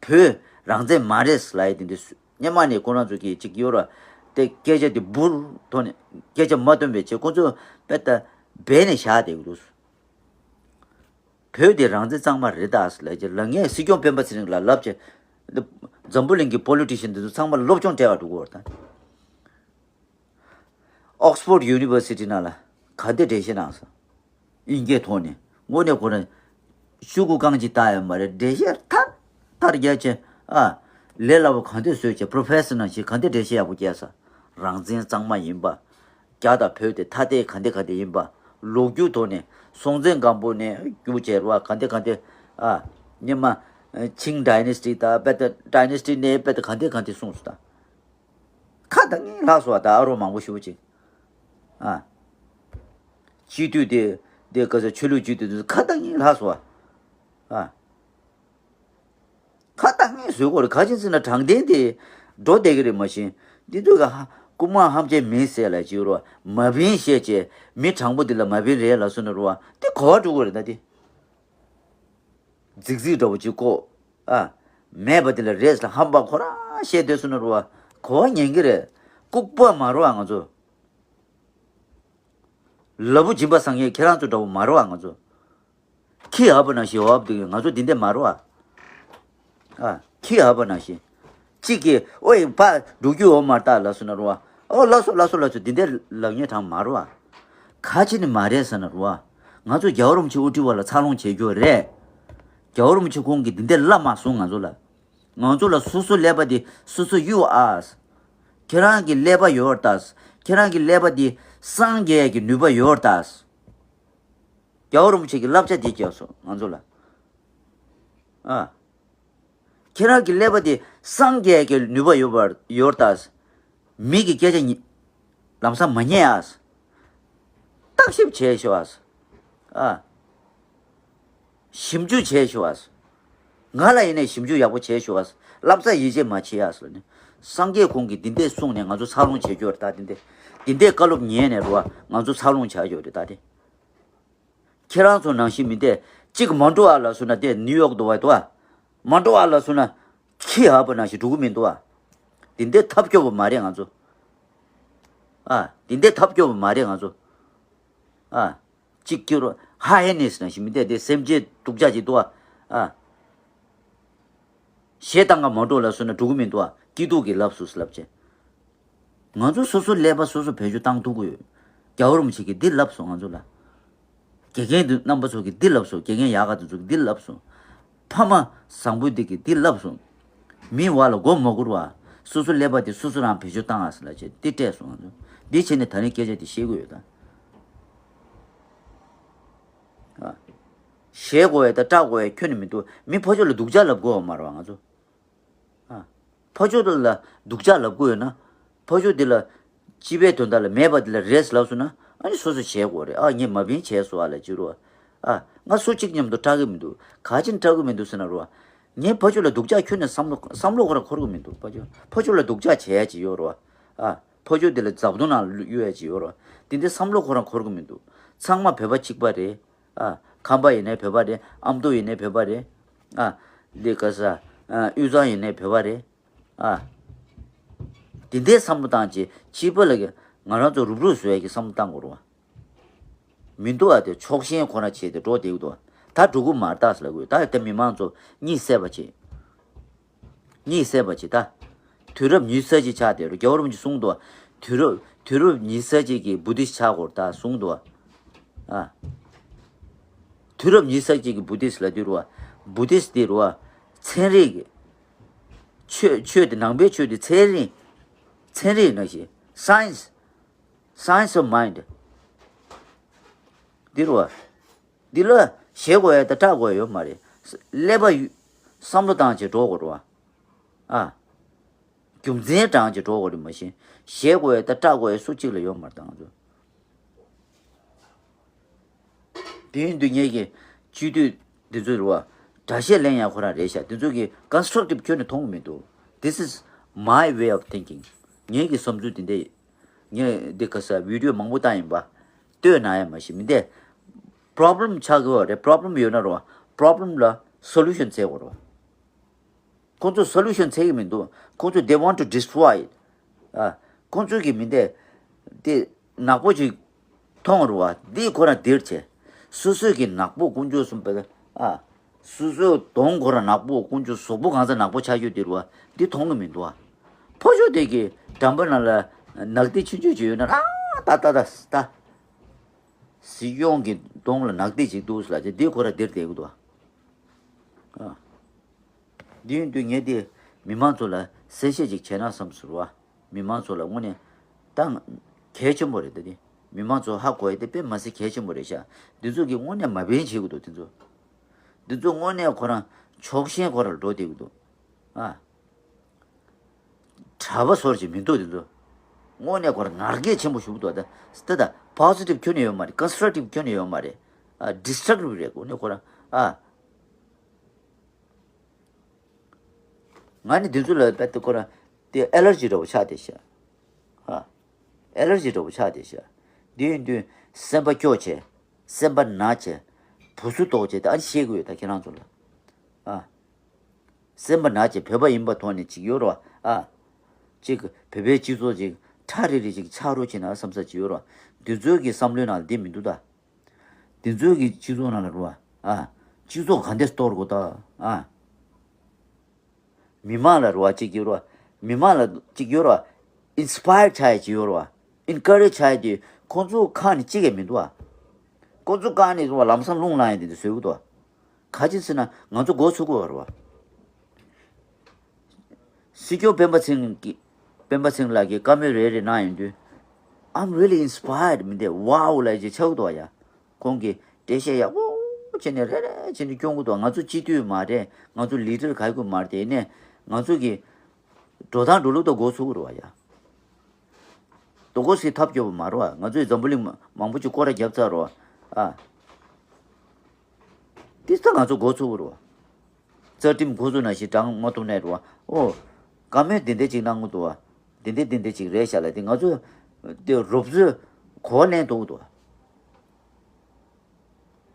བོད་རང་བཙན་མ་རེད་ལབ་ཡ་དེ་འདི་སུ་སྔོན་མ་ནས་ཁོ་རང་ཚོ་གིས་ཅིག་ཡོད་ར། དེ་སྐད་ཆ་དེ་འབུར་ཐོག་ནས་སྐད་ཆ་མ་བཏོན་པའི་ཆེད་ཁོང་ཚོ་དཔེ་ལྟ་སྦས་ནས་བཞག་བསྡད་ཀྱི་འདུག། བོད་དེ་རང་བཙན་གཙང་མ་རེད་ད་ལབ་ཀྱི་ལ། ངས་སྲིད་སྐྱོང་སྤེན་པ་ཚེ་རིང་ལ་ལབ་བྱས། འཛམ་བུ་གླིང་གི་པོ་ལི་ཊི་ཤན་འདི་ཚོ་ཚང་མ་སློབ་སྦྱོང་སྤྲད་པར་འགྲོ་གི་ཡོད་རེད་ད། ཨོག་སི་ཕོར་ཌི་ཡུ་ནི་ཝར་སི་ཊི་ནང་ལ་ག་འདྲས་འགྲེལ་བཤད་གནང་སོང་། དབྱིན་སྐད་ཐོག་ནས་དངོས་གནས་ཁོ་རང་ཤོག་གུ་རྐང་གཅིག་བཏགས་ཡོད་མ་རེད། འགྲེལ་བཤད་ཐར་ཐར་རྒྱག་བྱས། ཨ། ལས་སླ་པོ་གང་འདྲས་བཟོས་བྱས། པོ་རོ་ཕེ་སར་ནང་བཞིན་གང་འདྲས་འགྲེལ་བཤད་ཡག་པོ་བརྒྱབ་སོང་། རང་བཙན་གཙང་མ་ཡིན་པ། རྒྱ་དང་བོད་དེ་ཐ་དད་ག་འདྲས་ག་འདྲས་ཡིན་པ། ལོ་རྒྱུས་ཐོག་ནས་སྲོང་བཙན་སྒམ་པོ་ནས་རྒྱུགས་བྱས་རུ་བ་ག་འདྲས་ག་འདྲས། ཨ། སྔོན་མ་ཆིང་ཌའི་ནེ་སི་ཊི་དང་པེ་ཏ་ཌའི་ནེ་སི་ཊི་ནས་པེ་ཏ་ག་འདྲས་ག་འདྲས་གསུངས་སོང་ད། ཁ་ད་ངས་ལྷག་སོང་བ། ད་ཨ་རོགས་མང་པོ་ཞེ་པོ་ཅིག། ཨ། སྤྱི་འཐུས་དེ་དེ་ག་ས་ཆོས་ལུགས་སྤྱི་འཐུས་དེ་ཁ་བཏང་ངེས་ལྷག་སོ། ཨ། ཁ་བཏང་ངེས་བཟོས་གོ་རེད། ག་ཅིན་ཟེར་ན་དྲང་བདེན་དེ་འགྲོ་བསྡད་ཀྱི་རེད་མ་གཞི། འདི་ཚོ་ག་ཧ་རྐུ་མ་ཧམ་བཅས་མིན་ཟེར་ལ་ཅིག་རོ། མ་བིན་བཤད་ཅེས་མི་དྲང་པོ་འདི་ལ་མ་བིན་རེད་ལ་སོ་ན་རོ། དེ་གོ་བ་འགྲོ་གོ་རེད་ད་དེ། རྫིག་རྫིག་འདྲ་བོ་ཅིག་ཀོ། ཨ། མེད་པ་དེ་ལ་རེས་ལ་ཧམ་པ་ཁོ་རང་བཤད་སྡོད་སོང་ན་རུ་བ། གོ་བ་ཉན་གི་རེད། ལྐུགས་པ་མ་རུ་བ་ང་ཚོ། ལ་བུ་སྦྱིན་པ་བཟང་ངན་ཁྱེད་རང་ཚོ་འདྲ་བོ་མ་རུ་བ་ང་ཚོ། ཁྱི་ཧ་པ་ནང་བཞིན་འོབ་འདུག་ང་ཚོ་འདི་འདྲ་མ་རུ་བ། ཨ། ཁྱི་ཧ་པ་ནང་བཞིན། གཅིག་གིས་ཨོ་ཡི་ཕ་འགྲོ་རྒྱུ་འོ་མ་ལྟ་ལ་སོ་ན་རུ་བ། ཨོ་ལ་སོ་ལ་སོ་ལ་སོ་འདི་འདྲ་ལབ་ཉེ་དྲང་མ་རུ་བ། ག་ཅི་ནི་མ་རེད་ཟེར་ན་རུ་བ། ང་ཚོ་རྒྱལ་བ་རིན་པོ་ཆེ་དབུ་ཁྲིད་བ་ལ་འཚར་ལོངས་བྱེད་རྒྱུ་རེད། རྒྱལ་བ་རིན་པོ་ཆེ་ཁོང་གིས་འདི་འདྲ་ལབ་མ་སོང་ང་ཚོ་ལ། ང་ཚོ་ལ་སོ་སོ་ཀླད་པ་འདི་སོ་སོ་གཡུག་ཨ། ཁྱེད་རང་གི་ཀླད་པ་ཡོད་ད། ཁྱེད་རང་གི་ཀླད་པ་འདི་སངས་རྒྱས་ཀྱི་ནུས་པ་ཡོད་ད། རྒྱལ་བ་རིན་པོ་ཆེ་གི་བསླབ་བྱ་འདི་བརྒྱབ་སོང་ང་ཚོ་ལ། ཨ། ཁྱེད་རང་གི་ཀླད་པ་འདི་སངས་རྒྱས་ཀྱི་ནུས་པ་ཡོད་པར་ཡོད་ད། མི་གི་སྐད་ཆ་ཉི་ལམ་སང་མ་ཉན་ཨ། བརྟག་ཞིབ་བྱས་ཤོག་ཨ། ཨ། ཞིབ་འཇུག་བྱས་ཤོག་ཨ། ང་ལ་ཡིན་ནའི་ཞིབ་འཇུག་ཡག་པོ་བྱས་ཤོག་ཨ། བསླབ་ས་ཡིད་ཆེས་མ་བྱེད་ཨ་ཟེར་ནས། སངས་རྒྱས་ཁོང་གིས་འདི་འདྲས་གསུངས་ནས་ང་ཚོ་འཚར་ལོངས་བྱེད་རྒྱུ་རེད་ད། འདི་འདྲས་འདི་འདྲས་བཀའ་སློབ་ཉན་ནས་རུ་བ་ང་ཚོ་འཚར་ལོངས་བྱ་རྒྱུ་རེད་ད་དེ། ཁྱེད་རང་ཚོ་ནང་བཞིན་མི་འདས་གཅིག་མ་འགྲོ་ཨ་ལ་སོ་ན་དེ་ནིའུ་ཡོག་ཏུ་བ་དོ་ཨ། མ་འགྲོ་ཨ་ལ་སོ་ན་ཁྱི་ཧ་པ་ནང་བཞིན་འགྲོ་གི་མི་འདུག་ཨ། དེ་འདྲའི་ཐབས་སྐྱོ་བ་མ་རེད་ང་ཚོ། ཨ། དེ་འདྲའི་ཐབས་སྐྱོ་བ་མ་རེད་ང་ཚོ། ཨ། གཅིག་སྐྱུར་ཧ་ཧེ་ནེ་སི་ནང་བཞིན་མི་འདས་དེ་སེམས་ཅན་སྡུག་ཅག་ཅིག་འདུག་ཨ། ཨ། ཞེ་སྡང་ག་མ་འགྲོ་ལ་སོ་ན་འགྲོ་གི་མི་འདུག་ཨ། སྐྱིད་སྡུག་གི་ལབ་སུ་ལབ་ཅེ། ང་ཚོ་སོ་སོ་ཀླད་པ་སོ་སོ་བེད་སྤྱོད་བཏང་ཐུབ་ཀྱི་ཡོད། རྒྱལ་བ་རིན་པོ་ཆེ་གིས་འདི་ལབ་སོང་ང་ཚོ་ལ། དགེ་རྒན་དུ་རྣམ་པ་ཚོ་གིས་འདི་ལབ་སོང་། དགེ་རྒན་ཡག་ག་དུ་ཚོ་གིས་འདི་ལབ་སོང་། ཕ་མ་བཟང་པོ་འདི་གིས་འདི་ལབ་སོང་། མི་བ་ལ་མགོ་མ་སྒུར་བ། སོ་སོ་ཀླད་པ་དེ་སོ་སོ་རང་བེད་སྤྱོད་བཏང་ཨ་ཟེར་ལ་བྱས་འདི་སྤྲད་སོང་ང་ཚོ། འདི་བྱས་ནས་ད་རིང་སྐད་ཆ་འདི་བཤད་ཀྱི་ཡོད་ད། ཨ། ཞེད་དགོས་ཡ་ད་སྐྲག་དགོས་ཡ་ཁྱོན་ནས་མི་འདུག་མི་ཕ་ཆོས་ལ་སྡུག་ཅག་ལབ་དགོས་བ་མ་རེད་བ་ང་ཚོ། ཨ། ཕ་ཆོས་དེ་ལ་སྡུག་ཅག་ལབ་དགོས་ཡོད་ན། ཕ་ཆོས་དེ་ལ་སྤྱི་པའི་དོན་དག་ལ་མེད་པ་དེ་ལ་རེས་ལབ་སོང་ན། ཨ་ནི་སོ་སོ་བྱེད་དགོས་རེད། ཨ་ངས་མ་བིན་བྱས་སོ་ཨ་ལ་ཅི་རོ། ཨ་ང་སུ་གཅིག་མཉམ་དུ་སྐྲག་གི་མི་འདུག་ག་ཅིན་སྐྲག་གི་མི་འདུག་ཟེར་ན་རོ། ངས་ཕ་ཆོས་ལ་སྡུག་ཅག་ཁྱོན་ནས་བསམ་བློ་བསམ་བློ་ཁོ་རང་འཁོར་གི་མི་འདུག་ཕ་ཆོས་ཕ་ཆོས་ལ་སྡུག་ཅག་བྱེད་ཡ་ཅིག་ཡོད་རོ། ཨ་ཕ་ཆོས་དེ་ལ་འཛབ་དོང་ནང་གཡུག་ཡ་ཅིག་ཡོད་རོ། དེ་འདྲའི་བསམ་བློ་ཁོ་རང་འཁོར་གི་མི་འདུག་ཚང་མ་བོད་པ་གཅིག་པ་རེད། ཨ། ཁམས་པ་ཡིན་ནའི་བོད་པ་རེད། ཨ་མདོ་ཡིན་ནའི་བོད་པ་རེད། ཨ། འདི་ག་ས། ཨ། དབུས་གཙང་ཡིན་ནའི་བོད་པ་རེད། ཨ། དེ་འདྲའི་བསམ་བློ་བཏང་བྱས་ཕྱི་པ་ལ་གི་ང་རང་ཚོ་རུབ་རུབ་བཟོ་ཡ་གི་བསམ་བློ་བཏང་དགོས་རེད་བ། མི་འདུག་ཨ། དེ་ཕྱོགས་ཞེན་ཁོ་ན་བྱས་ཏེ་འགྲོ་བསྡད་ཀྱི་འདུག་ད་འགྲོ་གི་མ་རེད་ད་ཟེར་ལབ་དགོས། ད་དེ་མི་མང་ཚོ་གཉིད་སད་པ་བྱེད། གཉིད་སད་པ་བྱེད་ད། དུས་རབས་ཉི་ཤུ་རྩ་གཅིག་ཆགས་བསྡད་རོ། རྒྱལ་བ་རིན་པོ་ཆེས་གསུངས་འདུག་དུས་རབས་དུས་རབས་ཉི་ཤུ་རྩ་གཅིག་གི་བུ་དིསྟ་ཆགས་དགོས་རེད་ད་གསུངས་འདུག་ཨ། དུས་རབས་ཉི་ཤུ་རྩ་གཅིག་གི་བུ་དིསྟ་ལབ་དུས་རོ། བུ་དིསྟ་དེ་རོ། ཚན་རིག་གི་ཆོས་ཆོས་དེ་ནང་པའི་ཆོས་དེ་ཚན་རིག་ཚན་རིག་ནང་བཞིན་science science of mind འདི་རོ། འདི་ལ་ཞེད་དགོས་ཡ་དང་སྐྲག་དགོས་ཡ་ཡོད་མ་རེད། ཀླད་པ་ཡུ་བསམ་བློ་བཏང་བྱས་འགྲོ་དགོས་རེད་བ། ཨ། རྒྱུ་མཚན་དྲངས་བྱས་འགྲོ་དགོས་རེད་མ་གཞི། ཞེད་དགོས་ཡ་དང་སྐྲག་དགོས་ཡ་སུ་གཅིག་ལ་ཡོད་མ་རེད་ད་ང་ཚོ། དེ་ཡིན་དུས་ངེད་ཀྱི་སྤྱི་འཐུས་འདི་ཚོ་རེད་བ། གྲྭ་ཤག་ལེན་ཡ་ཁོ་རང་རེད་ཤག་འདི་ཚོ་གི་constructive ཁྱོན་ནས་མཐོང་གི་མི་འདུག This is my way of thinking. ངེད་ཀྱི་བསམ་ཚུལ་འདི་འདྲ་ཡིན། ངས་འདི་ག་ས་video མང་པོ་བཏང་ཡིན་པ། ལྟོས་ན་ཡ་མ་གཞི་མི་འདས། problem ཆགས་ཀྱི་ཡོད་རེད། problem ཡོད་ན་རོ། problem ལ་solution བཙལ་དགོས་རོ། ཁོང་ཚོ་solution བཙལ་གྱི་མི་འདུག་ཁོང་ཚོ་they want to destroy it. ཨ། ཁོང་ཚོ་གི་མི་འདས། དེ་ནག་པོ་ཅིག་མཐོང་རུ་བ་འདི་ཁོ་རང་འདིར་བྱས། སོ་སོ་གི་ནག་པོ་དཀོན་མཆོག་གསུམ་པ། ཨ། སོ་སོའི་གདོང་ཁོ་རང་ནག་པོ། དཀོན་མཆོག་གཟུགས་པོ་གང་ཚ་ནག་པོ་ཆགས་རྒྱུ་འདིར་བ་འདི་མཐོང་གི་མི་འདུག་ཨ། ཕོ་ཤོ་དེ་གི་འགྲམ་པ་ནང་ལ་ནག་ཏི་ཆུང་ཆུང་ཅིག་ཡོད་ན་ར་ད་ད་ད་ད། སྲིད་སྐྱོང་གི་གདོང་ལ་ནག་ཏི་ཅིག་འདུག་ཟེར་ལ་དེ་འདི་ཁོ་རང་འདིར་བསྡད་གི་འདུག་ཨ། འདི་ཡིན་དུས་ངས་དེ་མི་མང་ཚོ་ལ་གསལ་བཤད་ཅིག་བྱས་ན་བསམ་ཟེར་བ། མི་མང་ཚོ་ལ་དངོས་གནས་ད་གལ་ཆེན་པོ་རེད་ད་དེ། མི་མང་ཚོ་ཧ་གོ་ཡ་དེ་དཔེ་མ་སྲིད་གལ་ཆེན་པོ་རེད་ཤག་འདི་ཚོ་གིས་དངོས་གནས་མ་བན་བྱེད་དགོས་འདུག་འདི་ཚོ། འདི་ཚོ་དངོས་གནས་ཁོ་རང་ཕྱོགས་ཞེན་ཁོ་རང་འགྲོ་བསྡད་ཀྱི་འདུག་ཨ། གྲྭ་པ་ཚོར་ཅིག་མི་འདུག་འདི་ཚོ། དངོས་གནས་ཁོ་རང་ངར་སྐད་ཆེན་པོ་ཞུ་གི་འདུག་ད་ད་ད་པོ་སི་ཊིབ་ཁྱོན་ནས་ཡོད་མ་རེད། ཀོན་སི་ཊྲག་ཊིབ་ཁྱོན་ནས་ཡོད་མ་རེད། ཨ་ཌི་སི་ཊྲག་ཊིབ་རེད། དངོས་གནས་ཁོ་རང་ཨ། ང་ནི་འདི་ཚོ་ལ་དཔེ་ཁོ་རང་དེ་ཨེ་ལར་ཇི་འདྲ་བོ་ཆགས་བསྡད་ཤག་ཨ། ཨེ་ལར་ཇི་འདྲ་བོ་ཆགས་བསྡད་ཤག་འདི་ཡིན་དུས་སེམས་པ་སྐྱོ་བྱས། སེམས་པ་ན་བྱས། བུ་སུ་ལྟོགས་བྱས། ད་ཨ་ནི་བཤད་གི་ཡོད་ད་ཁྱེད་རང་ཚོ་ལ་ཨ། སེམས་པ་ན་བྱས་བོད་པ་ཡིན་པ་ཐོག་ནས་ཅིག་ཡོད་རེད་བ་ཨ། ཅིག་བོད་པའི་སྤྱི་ཚོགས་ཅིག་ཁྲ་རེ་རེ་ཅིག་ཆགས་རོགས་བྱེད་ན་བསམ་ས་ཅིག་ཡོད་རེད་བ། འདི་ཚོའི་གི་བསམ་བློའི་ནང་ལ་འདི་མི་འདུག་ད། འདི་ཚོའི་གི་སྤྱི་ཚོགས་ནང་ལ་རེད་བ་ཨ། སྤྱི་ཚོགས་ག་འདྲས་གཏོར་དགོས་ད་ཨ། མི་མང་ལ་རེད་བ་ཅིག་ཡོད་རེད་བ། མི་མང་ལ་ཅིག་ཡོད་རེད་བ། ཨིན་སི་པ་ཡར་ཆགས་ཡ་ཅིག་ཡོད་རེད་བ། ཨིན་ཀ་རེཇ་ཆགས་ཡ་དེ་ཁོང་ཚོ་ཁ་ནས་གཅིག་ཡང་མི་འདུག་བ། ཁོང་ཚོ་ཁ་ནས་རེད་བ་ལམ་སང་རླུང་ལངས་ཡ་དེ་འདྲ་བཟོས་གི་འདུག་བ། ག་ཅི་ཟེར་ན་ང་ཚོ་མགོ་ཚོས་གི་ཡོད་རེད་བ། སྲིད་སྐྱོང་སྤེན་པ་ཚེ་རིང་གི་སྤེན་པ་ཚེ་རིང་ལགས་ཀྱིས་བཀའ་མོལ་རེ་རེ་གནང་ཡོང་དུས། I'm really inspired མི་འདུག wow ལབ་ཅིག་ཆགས་གི་འདུག་བ་ཡ། ཁོང་གིས་འགྲེལ་བཤད་ཡག་པོ་བྱས་ནས་རེ་རེ་བྱས་ནས་སྐྱོང་གི་འདུག་ང་ཚོ་སྤྱི་འཐུས་མ་རེད། ང་ཚོ་ལི་ཌར་ག་གི་མ་རེད། དེ་ནས་ང་ཚོ་གི་འགྲོ་སྟངས་འགྲོ་ལུགས་དང་མགོ་ཚོས་གི་རེད་བ་ཡ། དོ་གོ་སི་ཐབས་སྐྱོ་བ་མ་རེད་བ། ང་ཚོས་འཛམ་བུ་གླིང་མ་མང་པོ་ཅིག་སྐོར་ར་བརྒྱབ་ཚར་རེད་བ་ཨ། དེ་ད་ང་ཚོ་མགོ་ཚོས་གི་རེད་བ། རྩ་ཁྲིམས་ཁོ་ཚོ་ནང་བཞིན་དྲང་མ་ཐུབ་ནའི་རེད་བ། ཨོ། བཀའ་མོལ་འདི་འདྲ་ཅིག་གནང་གི་འདུག་བ། འདི་འདྲ་འདི་འདྲ་ཅིག་རེད་ཤག་ལབ་དེ་ང་ཚོ་དེ་རོབ་ཚོས་གོ་བ་ལེན་ཐུབ་ཀྱི་འདུག་བ།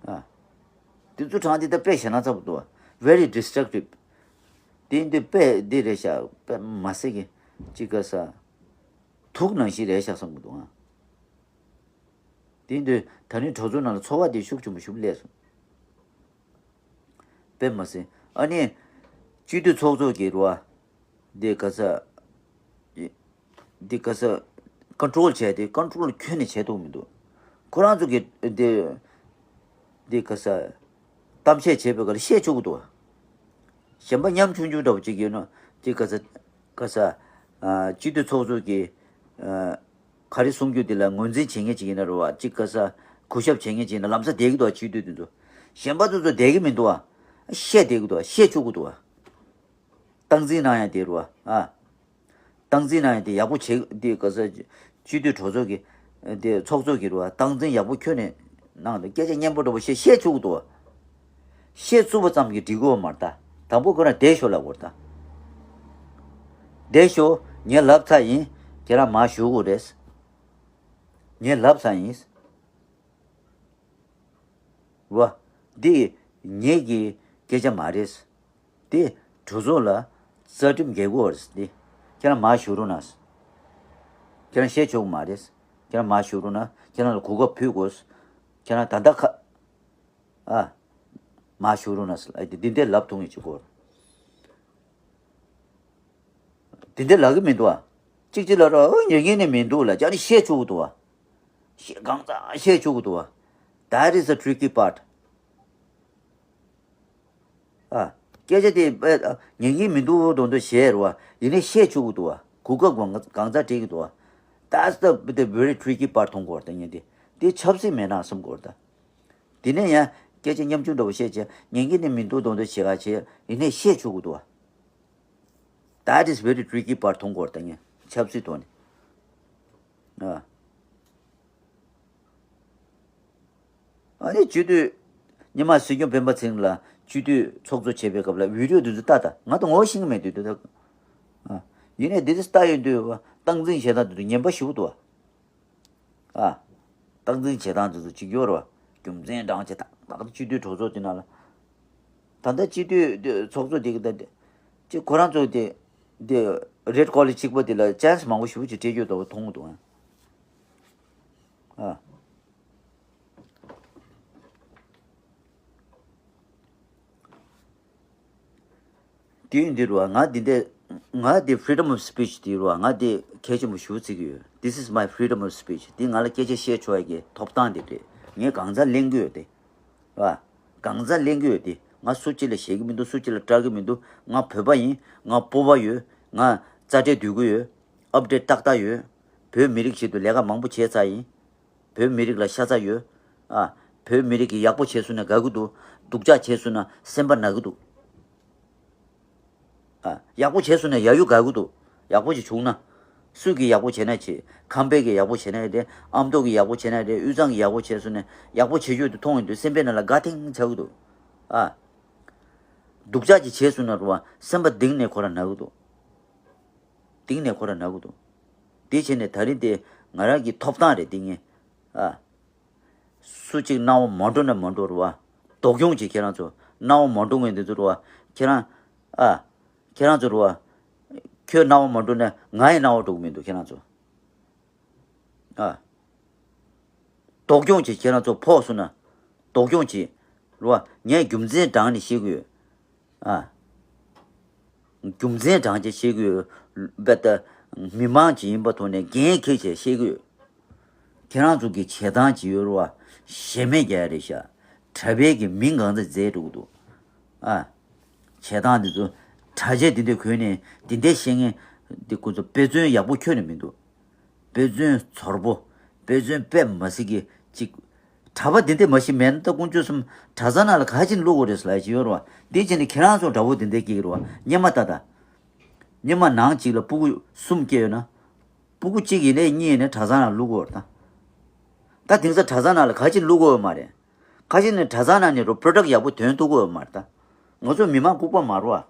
ཨ། དེ་ཚོ་དྲང་དེ་ད་དཔེ་ཞེ་ན་ཚ་པོ་འདུག་བ། Very destructive དེ་འདི་དཔེ་འདི་རེད་ཤག་དཔེ་མ་སྲིད་གི་ཅིག་ག་ས། དུག་ནང་བཞིན་རེད་ཤག་བསམ་གི་འདུག་ཨ། དེ་འདི་ད་ནི་གྲོས་ཚོགས་ནང་ལ་ཚོར་བ་དེ་ཤུགས་ཆེན་པོ་ཞིག་སླེབས་སོང་། དཔེ་མ་སྲིད། ཨ་ནི། སྤྱི་འཐུས་ཚོགས་གཙོ་གི་རུ་བ། འདི་ག་ས། འདི་ག་ས། ཀོན་ཊོལ་བྱས་ཏེ་ཀོན་ཊོལ་ཁྱོན་ནས་བྱས་ཐུབ་མི་འདུག་ཁོ་རང་ཚོ་གི་འདི། འདི་ག་ས། གཏམ་བཤད་བྱས་པའི་སྐབས་ལ་བཤད་ཆོག་གི་འདུག་གཞན་པ་ཉམ་ཆུང་ཆུང་འདྲ་པོ་ཅིག་ཡོད་ན་འདི་ག་ས། ག་ས། ཨ། སྤྱི་འཐུས་ཚོགས་གཙོ་གི། ཨ། ག་རེ་གསུང་རྒྱུ་དེ་ལ་ངོས་འཛིན་བྱེད་མཁན་ཅིག་ཡིན་ན་རེད་བ། གཅིག་ག་ས་གུས་ཞབས་བྱེད་མཁན་ཅིག་ཡིན་ན་ལམ་སང་བསྡད་ཀྱི་འདུག་བ། སྤྱི་འཐུས་དེ་ཚོ། གཞན་པ་དེ་ཚོ་བསྡད་ཀྱི་མི་འདུག་བ། བཤད་བསྡད་ཀྱི་འདུག་བ། བཤད་བཅུག་གི་འདུག་བ། སྟངས་འཛིན་གནང་ཡ་དེ་རེད་བ། ཨ། སྟངས་འཛིན་གནང་ཡ་དེ་ཡག་པོ་བྱེད་དེ་ག་ས་སྤྱི་འཐུས་གྲོས་ཚོགས་ཀྱི་དེ་ཚོགས་གཙོ་གི་རེད་བ། སྟངས་འཛིན་ཡག་པོ་ཁྱོན་ནས་གནང་འདུག་སྐད་ཆ་སྙན་པོ་འདྲ་པོ་བཤད་བཤད་བཅུག་གི་འདུག་བ། བཤད་ཚུགས་པ་ཙམ་གྱིས་འགྲིག་གི་ཡོད་མ་རེད་ད། དང་པོ་ཁོ་རང་བསྡད་ཤོག་ལབ་དགོས་རེད་ད། བསྡད་ཤོག་ངས་ལབ་ཚར་ཡིན། ཁྱེད་རང་མར་བཞུགས་དགོས་རེད། ངས་ལབ་ཚར་ཡིན། རེད་བ། འདི་ངེད་ཀྱི་སྐད་ཆ་མ་རེད། འདི་གྲོས་ཚོགས་ལ་རྩ་ཁྲིམས་འགལ་གྱི་ཡོད་རེད། འདི་ཁྱེད་རང་མར་བཞུགས་རོགས་གནང་། ཁྱེད་རང་བཤད་ཆོག་གི་མ་རེད། ཁྱེད་རང་མར་བཞུགས་རོགས་གནང་། ཁྱེད་རང་ལ་གོ་སྐབས་ཕུལ་དགོས། ཁྱེད་རང་ད་ལྟ་ཁ། ཨ། མར་བཞུགས་རོགས་གནང་ཟེར། ཨ། འདི་འདི་འདྲའི་ལབ་ཐུབ་ངེས་ཅིག་གོ། འདི་འདྲའི་ལབ་ཀྱི་མི་འདུག་ཨ། གཅིག་གཅིག་ལ་རོགས་ཉན་མཁན་ནི་མི་འདུག་ལ་ཅག་ནི་བཤད་ཆོག་གི་འདུག་ཨ། བཤད་གང་ཚ་བཤད་ཆོག་གི་འདུག་ཨ། That is the tricky part. ཨ། སྐད་ཆ་དེ་ཉན་གྱིན་མི་འདུག་མདོག་མདོག་བྱས་རེད་བ། ཡིན་ནའི་བཤད་ཆོག་གི་འདུག་བ། གོ་སྐབས་གང་གང་ཙམ་སྤྲད་ཀྱི་འདུག་བ། That's the the very tricky part མཐོང་གི་ཡོད་རེད་ད་ངས་དེ། དེ་ཆབ་སྲིད་མེད་ན་བསམ་གྱི་ཡོད་རེད་ད། དེ་ནས་ཡང་སྐད་ཆ་ཉམ་ཆུང་འདྲ་བོ་བཤད་བྱས་ཉན་གྱིན་ནི་མི་འདུག་མདོག་མདོག་བྱེད་ག་བྱས་ཡིན་ནའི་བཤད་ཆོག་གི་འདུག་བ། That is very tricky part མཐོང་གི་ཡོད་རེད་ད་ངས་ཆབ་སྲིད་ཐོག་ནས། ཨ། ཨ་ནི་སྤྱི་འཐུས། སྔོན་མ་སྲིད་སྐྱོང་སྤེན་པ་ཚེ་རིང་ལགས་སྤྱི་འཐུས་ཚོགས་གཙོ་བྱེད་པའི་སྐབས་ལ་བི་ཌི་ཡོ་འདི་ཚོ་ལྟ་ད། ང་ད་ངོ་ཤེས་ཀྱི་མེད་དུས་དུས་ད། ཨ། ཡིན་ནའི་འདི་ཚོ་ལྟ་ཡོང་དུས་སྟངས་འཛིན་བྱེད་སྟངས་འདི་ཚོ་ངན་པ་ཞེ་པོ་འདུག་བ། ཨ། སྟངས་འཛིན་བྱེད་སྟངས་འདི་ཚོ་གཅིག་གྱུར་བ། རྒྱུ་མཚན་དྲངས་བྱས་ད་ད་སྤྱི་འཐུས་གྲོས་ཚོགས་འདི་ནང་ལ། ད་ལྟ་སྤྱི་འཐུས་འདི་ཚོགས་གཙོ་འདི་གི་ད་འདི། ཅིག་ཁོ་རང་ཚོ་འདི། འདི་རེད་ཀོ་ལི་གཅིག་པ་འདི་ལ་ཅན་སི་མང་པོ་ཞེ་པོ་ཅིག་སྤྲད་རྒྱུ་འདྲ་བོ་མཐོང་གི་འདུག་ཨ། ཨ། དེ་ཡིན་དུས་རུ་བ་ང་འདི་འདྲ། ང་འདི་freedom of speech འདི་རུ་བ་ང་འདི་གལ་ཆེན་པོ་ཞེ་པོ་བརྩི་གི་ཡོད། This is my freedom of speech. འདི་ང་ལ་སྐད་ཆ་བཤད་ཆོག་ཡ་གི་ཐོབ་ཐང་འདི་རེད། ངས་གང་ཟག་གླེང་གི་ཡོད་དེ། བ། གང་ཟག་གླེང་གི་ཡོད་དེ། ང་སུ་གཅིག་ལ་ཞེད་ཀྱི་མི་འདུག་སུ་གཅིག་ལ་སྐྲག་གི་མི་འདུག་ང་བོད་པ་ཡིན། ང་སྤོབས་པ་ཡོད། ང་རྩ་ཁྲལ་སྡུད་ཀྱི་ཡོད། ཨབ་ཌེཊ་ཏག་ཏག་ཡོད། བོད་མི་རིགས་ཆེད་དུ་ལས་ཀ་མང་པོ་བྱས་ཚར་ཡིན། བོད་མི་རིགས་ལ་ཤ་ཚ་ཡོད། ཨ། བོད་མི་རིགས་ཀྱིས་ཡག་པོ་བྱས་སོང་ན་དགའ་གི་འདུག་སྡུག་ཅག་བྱས་སོང་ན་སེམས་པ་ན་གི་འདུག་ཨ། ཡག་པོ་བྱས་སོང་ན་ཡ་ཡུ་དགའ་གི་འདུག་ཡག་པོ་ཞིག་བྱུང་ན། སུས་ཀྱིས་ཡག་པོ་བྱས་ན་བྱེད། ཁམས་པས་ཀྱིས་ཡག་པོ་བྱས་ན་རེད། ཨ་མདོ་གིས་ཡག་པོ་བྱས་ན་རེད། དབུས་གཙང་གིས་ཡག་པོ་བྱས་སོང་ནས་ཡག་པོ་བྱེད་རྒྱུ་དེ་མཐོང་ཡོང་དུས་སེམས་པའི་ནང་ལ་དགའ་ཐེངས་ཆགས་ཀྱི་འདུག་ཨ། སྡུག་ཅག་ཅིག་བྱས་སོང་ན་རུ་བ་སེམས་པ་གཏིང་ནས་ཁོ་རང་ན་གི་འདུག་གཏིང་ནས་ཁོ་རང་ན་གི་འདུག་དེ་བྱས་ནས་ད་རིང་དེ་ང་རང་གི་ཐོབ་ཐང་རེད་དེ་ངས། ཨ། སུ་གཅིག་སྣང་བ་མ་འགྲོ་ན་མ་འགྲོ་རུ་བ། སྡུག་གྱོང་ཅིག་ཁྱེད་རང་ཚོ་སྣང་བ་མ་འགྲོ་མཁན་དེ་ཚོ་རུ་བ། ཁྱེད་རང་། ཨ། ཁྱེད་རང་ཚོ་རུ་བ། ཁྱོད་སྣང་བ་མ་འགྲོ་ན་ང་ཡི་སྣང་བ་འགྲོ་གི་མི་འདུག་ཁྱེད་རང་ཚོ། ཨ། སྡུག་གྱོང་ཅིག་ཁྱེད་རང་ཚོ་ཕོག་སོང་ན། སྡུག་གྱོང་ཅིག་རུ་བ། ངས་རྒྱུ་མཚན་དྲངས་ནས་བཤད་གི་ཡོད། ཨ། རྒྱུ་མཚན་དྲངས་བྱས་བཤད་གི་ཡོད། བེ་ད། མི་མང་ཅིག་ཡིན་པ་ཐོག་ནས་འགན་འཁྱེར་བྱས་བཤད་གི་ཡོད། ཁྱེད་རང་ཚོ་གི་བྱེད་སྟངས་ཅིག་ཡོད་རུ་བ། ཞེ་མེད་རྒྱག་ཡ་རེད་ཤག་གྲྭ་པའི་གི་མིང་གང་ཚ་མཛད་འགྲོ་གི་འདུག་ཨ། བྱེད་སྟངས་འདི་ཚོ། གྲྭ་ཆས་འདི་འདྲ་གོན་ནས་འདི་འདྲ་བཤད་མཁན་འདི་ཁོ་ཚོ་དཔེ་མཚོན་ཡག་པོ་ཁྱོན་ནས་མི་འདུག་དཔེ་མཚོན་ཚོར་པོ། དཔེ་མཚོན་དཔེ་མ་སྲིད་ཀྱི་ཅིག་གྲྭ་པ་འདི་འདྲ་མ་ཤི་མེད་ན་ད་དཀོན་མཆོག་གསུམ་གྲྭ་ཚང་ནང་ལ་ག་ཅིག་བླུག་དགོས་རེད་ཟེར་ལབ་ཀྱི་ཡོད་རེད་བ། འདི་བྱས་ནས་ཁྱེད་རང་ཚོ་འདྲ་བོ་འདི་འདྲ་སྐྱེ་གི་རེད་བ། སྔོན་མ་ད་ད། སྔོན་མ་ནང་གཅིག་ལ་སྤུ་གུ་གསུམ་སྐྱེས་ཡོད་ན། སྤུ་གུ་གཅིག་ཡིན་ནའི་གཉིས་ཡིན་ནའི་གྲྭ་ཚང་ནང་བླུག་དགོས་རེད་ད། ད་དེང་སང་གྲྭ་ཚང་ནང་ལ་ག་ཅིག་བླུག་དགོས་ཡོད་མ་རེད། ཁ་ཤས་ནི་གྲྭ་ཚང་ནང་ནས་རོ་པྲོ་ཌག་ཡག་པོ་ཐོན་ཐུབ་ཀྱི་ཡོད་མ་རེད་ད། ང་ཚོ་མི་མང་ལྐུགས་པ་མ་རེད་བ།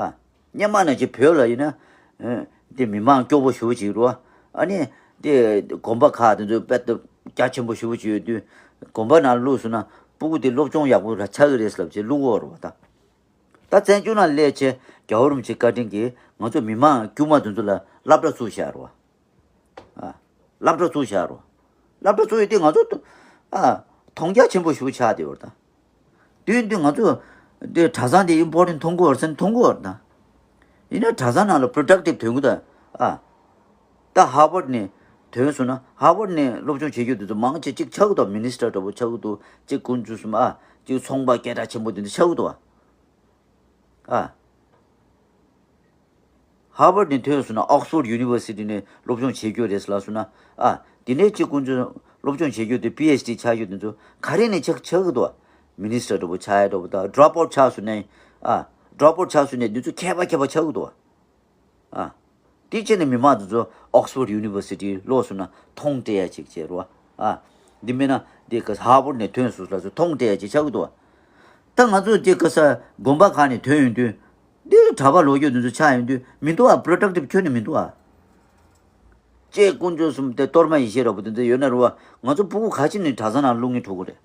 ཨ། སྔོན་མ་ནང་བཞིན་བོད་ལ་ཡིན་ན། ཨ། དེ་མི་མང་སྐྱོ་པོ་ཞེ་པོ་ཅིག་རེད་བ། ཨ་ནི། དེ་དགོན་པ་ཁག་དེ་ཚོ་དཔེ་ད་རྒྱ་ཆེན་པོ་ཞེ་པོ་ཅིག་ཡོད་དུས། དགོན་པ་ནང་བླུགས་སོང་ན་སྤུ་གུ་དེ་སློབ་སྦྱོང་ཡག་པོ་ར་ཆགས་ཀྱི་རེད་ལབ་བྱས་བླུག་གི་ཡོད་རེད་བ་ད། ད་བཙན་བྱོལ་ནང་སླེབས་བྱས་རྒྱལ་བ་རིན་པོ་ཆེའི་བཀའ་དྲིན་གྱིས་ང་ཚོ་མི་མང་དཀྱུས་མ་དེ་ཚོ་ལ་སློབ་གྲྭ་བཙུགས་བཞག་རེད་བ། ཨ། སློབ་གྲྭ་བཙུགས་བཞག་རོ། སློབ་གྲྭ་བཙུགས་ཡོད་དུས་ང་ཚོ། ཨ། མཐོང་རྒྱ་ཆེན་པོ་ཞེ་པོ་ཆགས་བསྡད་ཡོད་རེད་ད། དུས་དུས་ང་ཚོ། འདི་གྲྭ་ཚང་འདི་ཨིམ་པོར་ཊེན་ཊི་མཐོང་གི་ཡོད་རེད་ཟེར་ན་མཐོང་གི་ཡོད་རེད་ད། ཡིན་ན་གྲྭ་ཚང་ནང་ལ་པྲོ་ཌག་ཊིབ་ཐོན་གི་ད། ཨ། ད་ཧར་ཝརཌ་ནས་ཐོན་སོང་ན་ཧར་ཝརཌ་ནས་སློབ་སྦྱོང་བྱེད་རྒྱུ་དེ་ཚོ་མང་ཆེ་གཅིག་ཆགས་གི་འདུག་མི་ནི་སི་ཊར་འདྲ་པོ་ཆགས་གི་འདུག་གཅིག་དཀོན་མཆོག་གསུམ་ཨ། གཅིག་ཚོང་པ་སྐད་གྲགས་ཆེན་པོ་དེ་འདྲ་ཆགས་གི་འདུག་ཨ། ཨ། ཧར་ཝརཌ་ནས་ཐོན་སོང་ན་ཨོག་སི་ཕོརཌ་ཡུ་ནི་ཝར་སི་ཊི་ནས་སློབ་སྦྱོང་བྱེད་རྒྱུ་རེད་ལབ་སོང་ན། ཨ། དེ་ནས་གཅིག་དཀོན་མཆོག་སློབ་སྦྱོང་བྱེད་རྒྱུ་དེ་པི་ཨེཆ་ཌི་ཆགས་རྒྱུ་དེ་ཚོ་ག་རེ་ནས་ཆགས་ཆགས་ཀྱི་འདུག་མི་ནི་སི་ཊར་འདྲ་པོ་ཆགས་ཡ་འདྲ་པོ་དང་ཌོབ་ཨའུཊ་ཆགས་སོང་ནས། ཨ། ཌོབ་ཨའུཊ་ཆགས་སོང་ནས་དེ་ཚོ་མཁས་པ་མཁས་པ་ཆགས་ཀྱི་འདུག་ཨ། དེ་བྱས་ནས་མི་མང་དེ་ཚོ་ཨོག་སི་ཕོརཌ་ཡུ་ནི་ཝར་སི་ཊི་ལོག་སོང་ན་མཐོང་སྤྲད་ཡ་ཅིག་བྱེད་རོགས། ཨ། འདི་མིན་ན་དེ་ག་ཧར་ཝརཌ་ནས་ཐོན་སོང་ལ་ཚོ་མཐོང་སྤྲད་ཡ་ཅིག་ཆགས་ཀྱི་འདུག་ད་ང་ཚོ་དེ་ག་ས་དགོན་པ་ཁག་ནས་ཐོན་ཡོང་དུས། འདི་གྲྭ་པ་ལོ་རྒྱུས་དེ་ཚོ་ཆགས་ཡོང་དུས་མི་འདུག་ཨ། པྲོ་ཌག་ཊིབ་ཁྱོན་ནས་མི་འདུག་ཨ། ཅེས་དཀོན་མཆོག་གསུམ་དེ་གཏོར་མ་ཡེ་ཤེས་འདྲ་པོ་དེ་ཚོ་ཡོད་ན་རུ་བ། ང་ཚོ་སྤུ་གུ་ག་ཅི་ནས་གྲྭ་ཚང་ནང་བླུག་ངེས་འགྲོ་གི་རེད།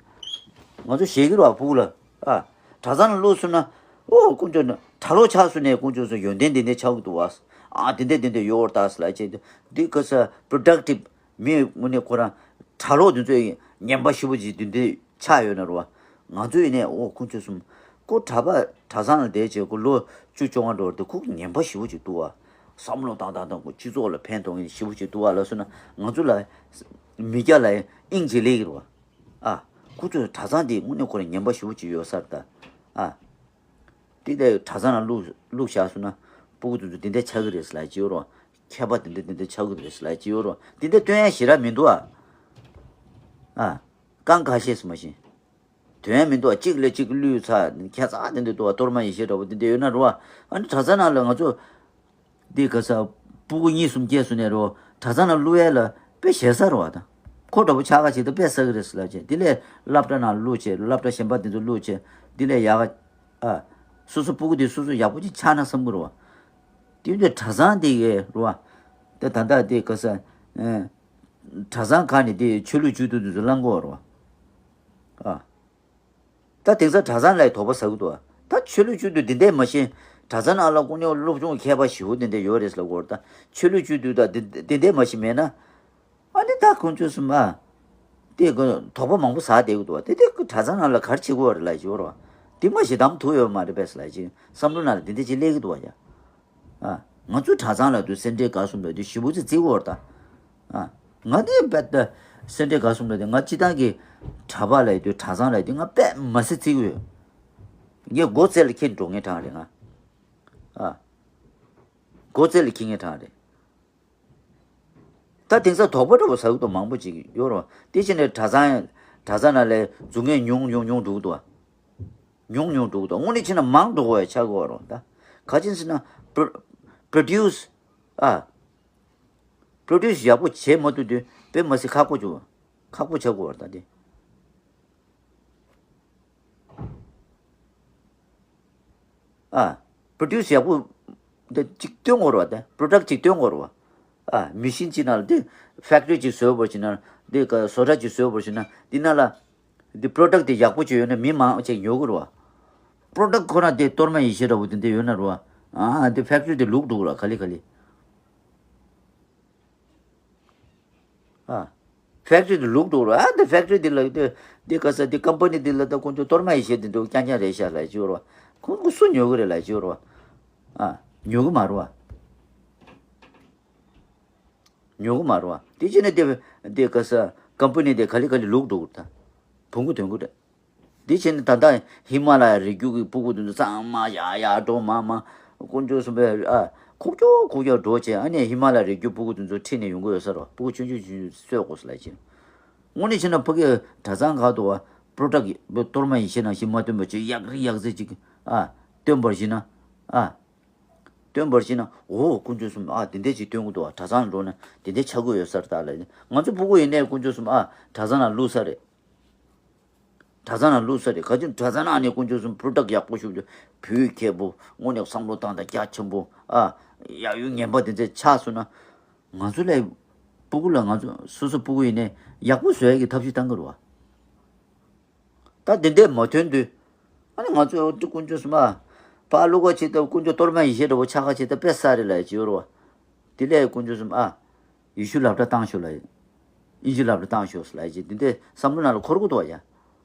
ང་ཚོ་ཞེད་ཀྱི་རེད་བ་སྤུ་གུ་ལ། ཨ། གྲྭ་ཚང་ནང་བླུགས་སོང་ན། ཨོ་དཀོན་མཆོག་ནི་གྲྭ་ལོག་ཆགས་སོང་ནས་དཀོན་མཆོག་གསུམ་ཡོན་ཏན་ལྡན་ལྡན་ཆགས་ཀྱི་འདུག་བ། ཨ་དེ་འདྲ་དེ་འདྲ་ཡོད་ད་ཟེར་ལ་བྱས་ཏེ། འདི་ག་ས་པྲོ་ཌག་ཊིབ་མི་དངོས་གནས་ཁོ་རང་གྲྭ་ལོག་དེ་ཚོ་ངན་པ་ཞེ་པོ་ཅིག་དེ་འདྲ་ཆགས་ཡོད་ན་རུ་བ། ང་ཚོ་ཡིན་ནས་ཨོ་དཀོན་མཆོག་གསུམ། ཁོ་གྲྭ་པ་གྲྭ་ཚང་ལ་བསྡད་བྱས་ཁོ་ལོ་བཅུ་བཅོ་ལྔ་འགྲོ་བར་དུ་ཁོ་ངན་པ་ཞེ་པོ་ཅིག་འདུག་བ། བསམ་བློ་བཏང་བཏང་བཏང་ཁོ་སྤྱི་ཚོགས་ལ་ཕན་ཐོགས་མཁན་ཞེ་པོ་ཅིག་འདུག་བ་ལབ་སོང་ན་ང་ཚོ་ལ། མི་སྐྱ་ལ་དབྱིངས་ཅིག་སླེབས་ཀྱི་རེད་བ། ཨ། ཁོ་ཚོས་གྲྭ་ཚང་འདི་དངོས་གནས་ཁོ་རང་ངན་པ་ཞེ་པོ་ཅིག་ཡོད་ས་རེད་ད། ཨ། དེ་ལས་གྲྭ་ཚང་ལ་བླུག་བླུག་བཞག་སོང་ན་སྤུ་གུ་དེ་ཚོ་འདི་འདྲ་ཆགས་ཀྱི་རེད་ཟེར་ལབ་ཀྱི་ཡོད་རེད་བ། མཁས་པ་འདི་འདྲ་འདི་འདྲ་ཆགས་ཀྱི་རེད་ཟེར་ལབ་ཀྱི་ཡོད་རེད་བ། འདི་འདྲ་སྟོན་ཡ་ཞེ་དྲག་མི་འདུག་ཨ། ཨ། རྐང་ཁ་ཤས་སུ་མ་ཤེས། དོན་མི་འདུག་ཨ། གཅིག་ལས་གཅིག་བསླུས་ཚར་ཁྱད་མཚར་དེ་འདྲ་འདུག་ཨ། གཏོར་མ་ཡེ་ཤེས་འདྲ་པོ་འདི་འདྲ་ཡོད་ན་རེད་བ། ཨ་ནི་གྲྭ་ཚང་ནང་ལ་ང་ཚོ། འདི་ག་ས། སྤུ་གུ་གཉིས་གསུམ་སྐྱེས་སོང་ནས་རོ། གྲྭ་ཚང་ལ་བླུག་ཡས་ལ་དཔེ་ཞེ་ས་རེད་བ་ད། ཁོ་འདྲ་པོ་ཆགས་ཀ་ཞིག་ད་དཔེ་ཟ་གི་རེད་ཟེར་ལབ་བྱས། འདི་ལས་སློབ་གྲྭ་ནང་བླུག་བྱས། སློབ་གྲྭ་གཞན་པ་འདི་ཚོ་བླུག་བྱས། འདི་ལས་ཡག་ག་ཨ། སོ་སོ་སྤུ་གུ་འདི་སོ་སོ་ཡག་པོ་ཅིག་ཆགས་ན་བསམ་གི་རེད་བ། དེ་འདྲ་གྲྭ་ཚང་འདི་གས་རེད་བ། ད་ད་ལྟ་འདི་ག་ས། ཨ། གྲྭ་ཚང་ཁག་ནས་འདི་ཆོས་ལུགས་བཅུད་བསྡུ་འདི་ཚོ་བླང་གི་ཡོད་རེད་བ། ཨ། ད་དེང་སང་གྲྭ་ཚང་ལ་དོགས་པ་ཟ་གི་འདུག་བ། ད་ཆོས་ལུགས་བཅུད་བསྡུ་འདི་འདྲས་མ་ཤེས། གྲྭ་ཚང་ནང་ལ་དངོས་གནས་སློབ་སྦྱོང་མཁས་པ་ཞེ་པོ་འདི་འདྲས་ཡོད་རེད་ཟེར་ལབ་ཀྱི་ཡོད་རེད་ད། ཆོས་ལུགས་བཅུད་བསྡུ་ད་འདི་འདི་འདྲས་མ་ཤེས་མེད་ན། ཨ་ནི་ད་དཀོན་མཆོག་གསུམ་ཨ། དེ་གི་དོགས་པ་མང་པོ་ཟ་བསྡད་ཀྱི་འདུག་བ། དེ་དེ་གི་གྲྭ་ཚང་ནང་ལ་ག་རེ་བྱེད་དགོས་རེད་ལབ་ཀྱི་ཡོད་རེད་བ། དེ་མ་ཤེས་གཏམ་ཐུག་ཡོད་མ་རེད་པས་ལབ་ཀྱི་བསམ་བློ་ནང་ལ་འདི་འདྲས་ཅིག་སླེབས་ཀྱི་འདུག་བ་ཡ། ཨ། ང་ཚོའི་གྲྭ་ཚང་ལ་དུ་སེ་འབྲས་དགའ་གསུམ་ལ་དུ་ཞེ་པོ་ཅིག་བརྩི་གི་ཡོད་རེད་ད། ཨ། ང་དེ་རྦད་དེ་སེ་འབྲས་དགའ་གསུམ་ལ་དེ་ང་སྤྱི་བཏང་གི་གྲྭ་པ་ལ་དུ་གྲྭ་ཚང་ལ་དུ་ང་དཔེ་མ་སྲིད་བརྩི་གི་ཡོད། ངས་མགོ་རྩེ་ལ་འཁྱེར་འགྲོ་མཁན་གྲས་རེད་ང་། ཨ། མགོ་རྩེ་ལ་འཁྱེར་མཁན་གྲས་རེད། ད་དེང་སང་དོགས་པ་འདྲ་པོ་ཟ་གི་འདུག་མང་པོ་ཅིག་ཡོད་རེད་བ། དེ་བྱས་ནས་གྲྭ་ཚང་གྲྭ་ཚང་ནང་ལ་འཛུལ་མཁན་ཉུང་ཉུང་ཉུང་འགྲོ་གི་འདུག་བ། ཉུང་ཉུང་འགྲོ་གི་འདུག་དངོས་གནས་བྱས་ན་མང་འགྲོ་གི་ཡ་ཆགས་ཀྱི་ཡོད་རེད་ད། ག་ཅི་ཟེར་ན། པྲོ་པྲོ་ཌིའུ་སི། ཨ། པྲོ་ཌུས་ཡག་པོ་བྱེད་མ་ཐུབ་དུས་དཔེ་མ་སྲིད་ཁག་པོ་བྱུང་། ཁག་པོ་ཆགས་དགོས་པ་རེད་ད་དེ། ཨ། པྲོ་ཌུས་ཡག་པོ་འདི་གཅིག་སྟོན་དགོས་རེད་བ། དེ་པྲོ་ཌག་གཅིག་སྟོན་དགོས་རེད་བ། ཨ། མི་ཤིན་གཅིག་ནང་ལ་དེ་ཕེག་ཊི་རི་གཅིག་བཟོས་པར་བྱས་ན། དེ་ཀ་བཟོ་གྲྭ་གཅིག་བཟོས་པར་བྱས་ན། དེ་ནང་ལ་དེ་པྲོ་ཌག་དེ་ཡག་པོ་ཅིག་ཡོད་ན་མི་མང་ཆེ་ཉོ་གི་རེད་བ། པྲོ་ཌག་ཁོ་ན་དེ་གཏོར་མ་ཡེ་ཤེས་འདྲ་བོ་དེ་འདྲ་ཡོད་ན་རེད་བ། ཨ། དེ་ཕེག་ཊི་རི་དེ་ལུག་འགྲོ་གི་རེད། ག་ལེ་ག་ལེ། ཨ། ཕེག་ཊི་རི་དེ་ལུག་འགྲོ་ར། ཨ། འདི་ཕེག་ཊི་རི་འདི་ལ་འདི་འདི་ག་ས་འདི་ཀམ་པ་ནི་འདི་ལ་ད་ཁོང་ཚོ་གཏོར་མ་ཡེ་ཤེས་འདི་འདྲ་རྐྱང་རྐྱང་རེད་ཤག་ལབ་ཀྱི་ཡོད་ར། ཁོང་ཁོ་སུ་ཉོ་གི་རེད་ལབ་ཀྱི་ཡོད་ར། ཨ། ཉོ་གི་མ་རེད་བ། ཉོ་གི་མ་རེད་བ། དེ་བྱས་ན་འདི་འདི་ག་ས་ཀམ་པ་ནི་འདི་ག་ལེ་ག་ལེ་ལུག་འགྲོ་གི་རེད་ད། བུང་གི་དོན་གི་རེད། འདི་བྱས་ནས་ད་ལྟ་ཧི་མ་ལ་ཡ་རི་རྒྱུད་ཀྱི་སྤུ་གུ་དེ་ཚོ་ཚང་མ་ཡར་ཡར་འགྲོ། མར་མར་དཀོན་མཆོག་གསུམ་པས། ཨ། ཁུག་ཀྱོག་ཁུག་ཀྱོག་འགྲོ་བྱས། ཨ་ནི་ཧི་མ་ལ་ཡ་རི་རྒྱུད་སྤུ་གུ་དེ་ཚོ་ཁྲིད་ནས་ཡོང་གི་ཡོད་ས་རེད། སྤུ་གུ་ཆུང་ཆུང་ཆུང་ཆུང་གསོད་དགོས་ས་ལབ་བྱས། དངོས་གནས་བྱས་ན་ཕ་གིའི་གྲྭ་ཚང་ཁག་ཏུ་བ་པྲོ་ཌག་གཏོར་མ་ཡེ་ཤེས་ནང་བཞིན་མ་སྟོན་པ་བྱས། ཡག་རི་ཡག་ཚད་ཅིག་ཨ། སྟོན་པར་བྱས་ན། ཨ། སྟོན་པར་བྱས་ན། འོ་དཀོན་མཆོག་གསུམ། ཨ། དེ་འདྲས་ཅིག་སྟོན་གི་འདུག་བ། གྲྭ་ཚང་འགྲོ་ན་དེ་འདྲས་ཆགས་ཀྱི་ཡོད་ས་རེད་ད་ལབ། ང་ཚོ་སྤུ་གུ་ཡིན་ནའི་དཀོན་མཆོག་གསུམ། ཨ། གྲྭ་ཚང་ལ་བླུགས་ས་རེད། གྲྭ་ཚང་ལ་བླུགས་ས་རེད། ག་ཅི་གྲྭ་ཚང་ནང་ནས་དཀོན་མཆོག་གསུམ་པྲོ་ཌག་ཡག་པོ་ཞིག་བུ་མཁས་པོ། དངོས་གནས་བསམ་བློ་བཏང་སྟངས་རྒྱ་ཆེན་པོ། ཨ། ཡག་ཡོད་ངན་པ་དེ་ཚོ་ཆགས་སོང་ན། ང་ཚོ་ལས་སྤུ་གུ་ལ། ང་ཚོ་སོ་སོ་སྤུ་གུ་ཡིན་ནའི་ཡག་པོ་བཟོ་ཡག་གི་ཐབས་ཤེས་བཏང་གི་རེད་བ། ད་དེ་འདྲས་མ་ཐོན་དུས། ཨ་ནི་ང་ཚོས་འོ་དེ་དཀོན་མཆོག་གསུམ། ཨ། ཕར་བླུག་ག་བྱེད་སྟབས་དཀོན་མཆོག་གཏོར་མ་ཡེ་ཤེས་འདྲ་བོ་ཆགས་ག་བྱེད་སྟབས་དཔེ་ས་རེད་ལབ་ཀྱི་ཡོད་རེད་བ། དེ་ལས་དཀོན་མཆོག་གསུམ། ཨ། ཡེ་ཤུ་སློབ་གྲྭ་བཏང་ཤོག་ལབ། དབྱིན་ཇི་སློབ་གྲྭ་བཏང་ཤོག་ལབ་ཀྱི། དེ་འདྲས་བསམ་བློ་ནང་ལ་འཁོར་གི་འདུག་བ་ཡ།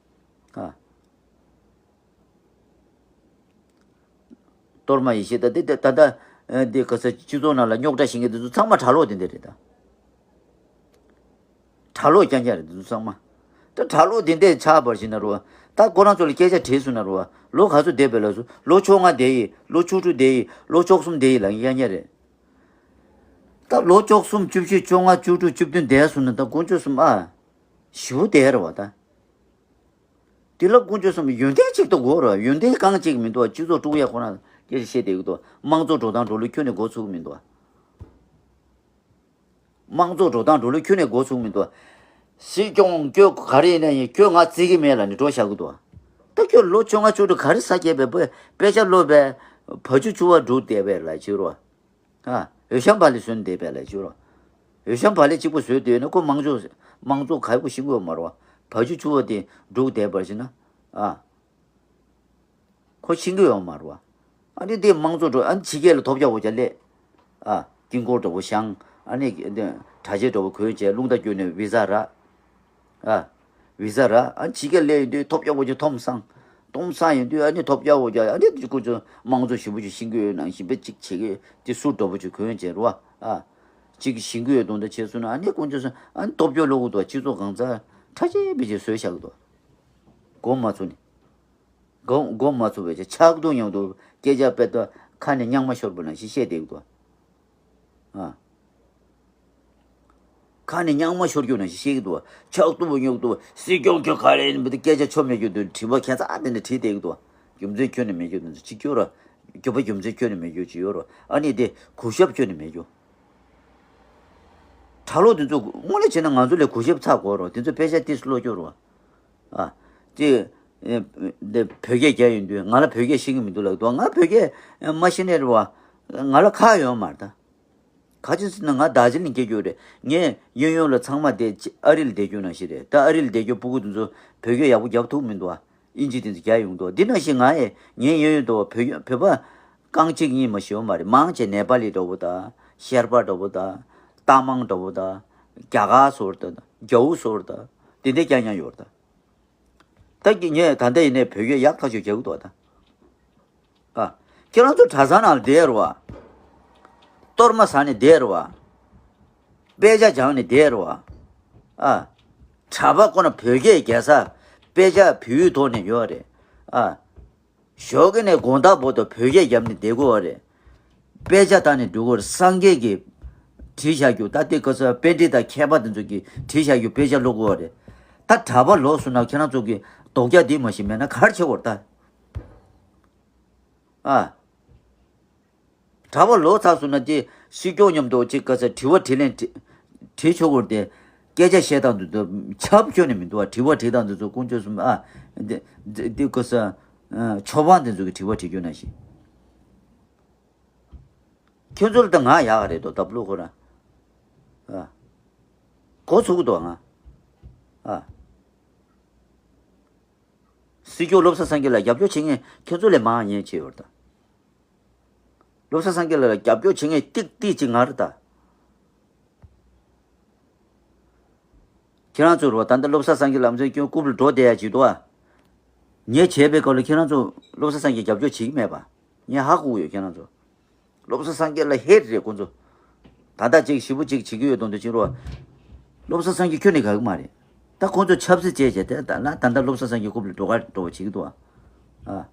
ཨ། གཏོར་མ་ཡེ་ཤེས་ད་དེ་ད་ད་ལྟ་འདི་ག་ས་སྤྱི་ཚོགས་ནང་ལ་རྙོག་དྲ་བྱེད་མཁན་དེ་ཚོ་ཚང་མ་གྲྭ་ལོག་དེ་འདྲས་རེད་ད། གྲྭ་ལོག་རྐྱང་རྐྱང་རེད་འདི་ཚོ་ཚང་མ། ད་གྲྭ་ལོག་དེ་འདྲས་ཆགས་པར་བྱས་ན་རོ། ད་ཁོ་རང་ཚོ་ལ་སྐད་ཆ་དྲིས་སོང་ན་རོ། ལོ་ག་ཚོད་བསྡད་པས་ལབ་སོང་། ལོ་བཅོ་ལྔ་བསྡད་ཡིན། ལོ་བཅུ་དྲུག་བསྡད་ཡིན། ལོ་བཅུ་གསུམ་བསྡད་ཡིན་ལབ་མཁན་རྐྱང་རྐྱང་རེད། ད་ལོ་བཅུ་གསུམ། བཅུ་བཞི། བཅོ་ལྔ། བཅུ་དྲུག། བཅུ་བདུན་བསྡད་སོང་ན། ད་དཀོན་མཆོག་གསུམ། ཨ། ཞེ་པོ་བསྡད་རེད་བ་ད། དེ་ལ་དཀོན་མཆོག་གསུམ་ཡོན་ཏན་གཅིག་ཏུ་དགོས་རེད། ཡོན་ཏན་གང་གཅིག་མི་འདུག་བ། སྤྱི་ཚོགས་དཀྲུག་ཡག་ཁོ་ན་སྐད་ཆ་བཤད་བསྡད་ཀྱི་འདུག། དམངས་གཙོ་འགྲོ་སྟངས་འགྲོ་ལུགས་ཁྱོན་ནས་འགོ་ཚུགས་ཀྱི་མི་འདུག་བ། དམངས་གཙོ་འགྲོ་སྟངས་འགྲོ་ལུགས་ཁྱོན་ནས་འགོ་ཚུགས་མི་འདུག། སྲིད་སྐྱོང་ཁྱོད་ག་རེ་ཡིན་ན་ཡིན། ཁྱོད་ང་བརྩི་གི་མེད་ལབ་ནས་འགྲོ་བཞག་གི་འདུག། ད་ཁྱོད་ལོ་བཅོ་ལྔ་བཅུ་དྲུག་ག་རེ་ཟ་བསྐྱལ་བས། དཔེ་དཔེ་ཆ་ཀློག་པས། བ་ཕྱུགས་ཕྱུ་པ་སྒྲུག་བསྡད་པས་ལབ་ཀྱི་ཡོད་རེད་བ། ཨ། འོད་ཤམ་བག་ལེབ་བཟོས་བསྡད་པས་ལབ་ཀྱི་ཡོད་རེད་བ། འོད་ཤམ་བག་ལེབ་གཅིག་པོ་བཟོས་བསྡད་ན་ཁོ་དམངས་གཙོ་དམངས་གཙོ་ག་ཡོད་པོ་ཤེས་ཀྱི་ཡོད་མ་རེད་བ། བ་ཕྱུགས་ཕྱུ་པ་དེ་སྒྲུག་བསྡད་པར་བྱས་ན། ཨ། ཁོ་ཤེས་ཀྱི་ཡོད་མ་རེད་བ། ཨ་ནི་དེ་དམངས་གཙོ་འགྲོ། ཨ་ནི་ཕྱི་རྒྱལ་ལ་ཐོབ་རྒྱག་འོ་ཅག་སླེབས། ཨ། དཀྱིལ་འཁོར་འདྲ་བོ་བཞེངས། ཨ་ནི་དེ་གྲྭ་ཆས་འདྲ་བོ་གོན་བྱས་རླུང་རྟ་བསྐྱོན་ནས་བི་ཟ་རག། ཨ། བི་ཟ་རག། ཨ་ནི་ཕྱི་རྒྱལ་སླེབས་ཡོང་དུས་ཐོབ་རྒྱག་འོ་ཅག་འཐོམ་སང་། འཐོམ་སང་ཡོང་དུས་ཨ་ནི་ཐོབ་རྒྱག་འོ་ཅག། ཨ་ནི་ཁོ་ཚོ་དམངས་གཙོ་ཞེ་པོ་ཅིག་ཤེས་ཀྱི་ཡོད་ནང་བཞིན་པ་ཅིག་བྱེད་ཀྱི་ཡོད། དེ་སུ་འདྲ་བོ་ཅིག་གོན་བྱས་རེད་བ། ཨ། ཅིག་ཤེས་ཀྱི་ཡོད་མདོག་མདོག་བྱས་སོང་ན། ཨ་ནི་དཀོན་མཆོག་གསུམ། ཨ་ནི་སྟོབས་འབྱོར་ལོག་གི་འདུག། སྤྱི་ཚོགས་གང་ཚ་ཁྲ་ཆེ་བི་ཆེ་བཟོས་བཞག་གི་འདུག། མགོ་མ་ཚོས་ནས། མགོ་མགོ་མ་ཚོས་པའི་ཆགས་སྡང་མཉམ་དུ་སྐད་ཆ་དཔེ་ལྟ་ཁ་ནས་རྙིང་མ་ཤོར་བ་ནང་བཞིན་བཤད་བསྡད་ཀྱི་འདུག། ཨ། ཁ་ནས་རྙིང་མ་ཤོར་རྒྱུ་ནང་བཞིན་བཤད་ཀྱི་འདུག། ཆགས་སྡང་མཉམ་དུ་སྲིད་སྐྱོང་ཁྱོད་ག་རེ་ཡིན་པ་དེ་སྐད་ཆ་ཆོ་མེད་རྒྱུ་དེ། དྲི་བ་ཁྱད་མཚར་དེ་འདྲ་དྲིས་བསྡད་ཀྱི་འདུག། རྒྱུ་མཚན་ཁྱོན་ནས་མེད་རྒྱུ་དེ་ཚོ་ཅིག་སྐྱོར་ར། རྒྱུ་བ་རྒྱུ་མཚན་ཁྱོན་ནས་མེད་རྒྱུ་ཅིག་ཡོད་ར། ཨ་ནི་དེ་གུས་ཞབས་ཁྱོན་ནས་མེད་རྒྱུ། གྲྭ་ལོག་དེ་ཚོ་དངོས་གནས་བྱས་ན་ང་ཚོ་ལས་གུས་ཞབས་ཚ་དགོས་ར། དེ་ཚོ་དཔེ་ཆ་ཏིས་ཀློག་རྒྱུ་ར། ཨ། དེ་ཨེ་འདི་བོད་སྐད་རྒྱག་ཡོང་དུས་ང་ལ་བོད་སྐད་ཤེས་ཀྱི་མི་འདུག་ལབ་འདུག། ང་བོད་སྐད་མ་ཤེས་ནའི་རེད་བ། ང་ལ་ཁག་ཡོད་མ་རེད་ད། ག་ཅི་ཟེར་ན་ང་རྡོ་རྗེ་གླིང་སྐྱེས་རྒྱུ་རེད། ངས་གཡས་གཡོན་ལ་ཚང་མ་དེ་ཨ་རི་ལ་བསྡད་རྒྱུ་ནང་བཞིན་རེད། ད་ཨ་རི་ལ་བསྡད་རྒྱུ་སྤུ་གུ་དེ་ཚོ་བོད་སྐད་ཡག་པོ་རྒྱག་ཐུབ་མི་འདུག་བ། དབྱིན་ཇི་དེ་ཚོ་རྒྱག་ཡོང་འདུག། འདི་ནང་བཞིན་ང་ཡི་ངའི་གཡས་གཡོན་དུ་བོད་བོད་པ་རྐང་གཅིག་གཉིས་མ་ཞིག་ཡོད་མ་རེད། མང་ཆེ་ནེ་པ་ལི་འདྲ་བོ་དང་། ཤར་པ་འདྲ་བོ་དང་། རྟ་མང་འདྲ་བོ་དང་། རྒྱ་གར་སོར་དང་། རྒྱའུ་སོར་དང་། དེ་འདྲ་རྐྱང་རྐྱང་ཡོད་རེད་ད། ད་ཀྱི་ངས་ད་ལྟ་ཡིན་ནའི་བོད་སྐད་ཡག་ཐག་ཆོད་རྒྱག་གི་འདུག་ད། ཨ། ཁྱེད་རང་ཚོ་གྲྭ་ཚང་ནང་བསྡད་རེད་བ། གཏོར་མ་ཟ་ནས་བསྡད་རེད་བ། དཔེ་ཆ་སྦྱངས་ནས་བསྡད་རེད་བ། ཨ། གྲྭ་པ་ཁོ་ན་བོད་སྐད་རྒྱག་ས་དཔེ་ཆ་བོད་ཡིག་ཐོག་ནས་ཡོད་རེད། ཨ། ཞོགས་ཀས་ནས་དགོང་དག་བར་དུ་བོད་སྐད་རྒྱབ་ནས་བསྡད་དགོས་རེད། དཔེ་ཆ་བལྟས་ནས་འགྲོ་དགོས་རེད། སངས་རྒྱས་ཀྱིས་བྲིས་བཞག་རྒྱུ། ད་ལྟའི་སྐབས་སུ་པཎྜི་ཏ་མཁས་པ་དེ་ཚོ་གིས་བྲིས་བཞག་རྒྱུ་དཔེ་ཆ་ཀློག་དགོས་རེད། ད་གྲྭ་པ་ལོག་སོང་ན་ཁྱེད་རང་ཚོ་གི་རྡོག་རྒྱག་འདི་མ་ཤེས་མེད་ན་ག་རེ་བྱེད་དགོས་རེད་ད། ཨ། གྲྭ་པ་ལོག་ཚར་སོང་ན་དེ་སྲིད་སྐྱོང་མཉམ་དུ་ཅིག་ག་ས་དྲི་བ་དྲིས་ལན་དྲི་ བྲིས་ཆོག་གོ་དེ། སྐད་ཆ་བཤད་སྟངས་དེ་ཚོ་ཁྱབ་ཁྱོན་ནས་མི་འདུག་བ། དྲི་བ་དྲིས་སྟངས་དེ་ཚོ་དཀོན་མཆོག་གསུམ་ཨ། འདི་འདི་འདི་ཀོ་ས། ཨ། ཆོས་པ་དེ་ཚོ་གི་དྲི་བ་དྲིས་རྒྱུ་ན་ཞིག་ཁྱོད་ཚོ་ལ་ད་ང་ཡག་ག་རེད་དོ། ད་བློ་ཁོ་ར། ཨ། གོ་ཚུགས་དོ་ང་། ཨ། སྲིད་སྐྱོང་བློ་བཟང་སངས་རྒྱས་ལ་རྒྱབ་སྐྱོར་བྱེད་མཁན་ཁྱོད་ཚོ་ལས་མང་ཉེས་ཆེ་ཡོད་ད། བློ་བཟང་སངས་རྒྱས་ལ་རྒྱབ་སྐྱོར་བྱེད་མཁན་ཏིག་ཏིག་ཅིག་ང་རེད་ད། ཁྱེད་རང་ཚོ་རོ་ད་ལྟ་བློ་བཟང་སངས་རྒྱས་ལམ་སེང་སྐྱོན་རྐུབ་ལ་འགྲོ་བསྡད་ཡ་ཅིག་འདུག་ཨ། ངས་བྱས་པའི་སྐབས་ལ་ཁྱེད་རང་ཚོ་བློ་བཟང་སངས་རྒྱས་རྒྱབ་སྐྱོར་བྱེད་ཀྱི་མེད་པ། ངས་ཧ་གོ་གི་ཡོད་ཁྱེད་རང་ཚོ། བློ་བཟང་སངས་རྒྱས་ལ་ཧེད་རེད་ཁོང་ཚོ། ད་ལྟ་ཅིག་ཞེ་པོ་ཅིག་བྱེད་ཀྱི་ཡོད་དོན་དུ་ཕྱིན་རོགས། བློ་བཟང་སངས་རྒྱས་ཁྱོན་ནས་དགའ་གི་མ་རེད། ད་ཁོང་ཚོ་ཆབ་སྲིད་བྱས་བྱས་དེ་ད་ལ་ད་ལྟ་བློ་བཟང་སངས་རྒྱས་རྐུབ་ལ་འགྲོ་ག་འགྲོ་བ་བྱེད་ཀྱི་འདུག་ཨ། ཨ།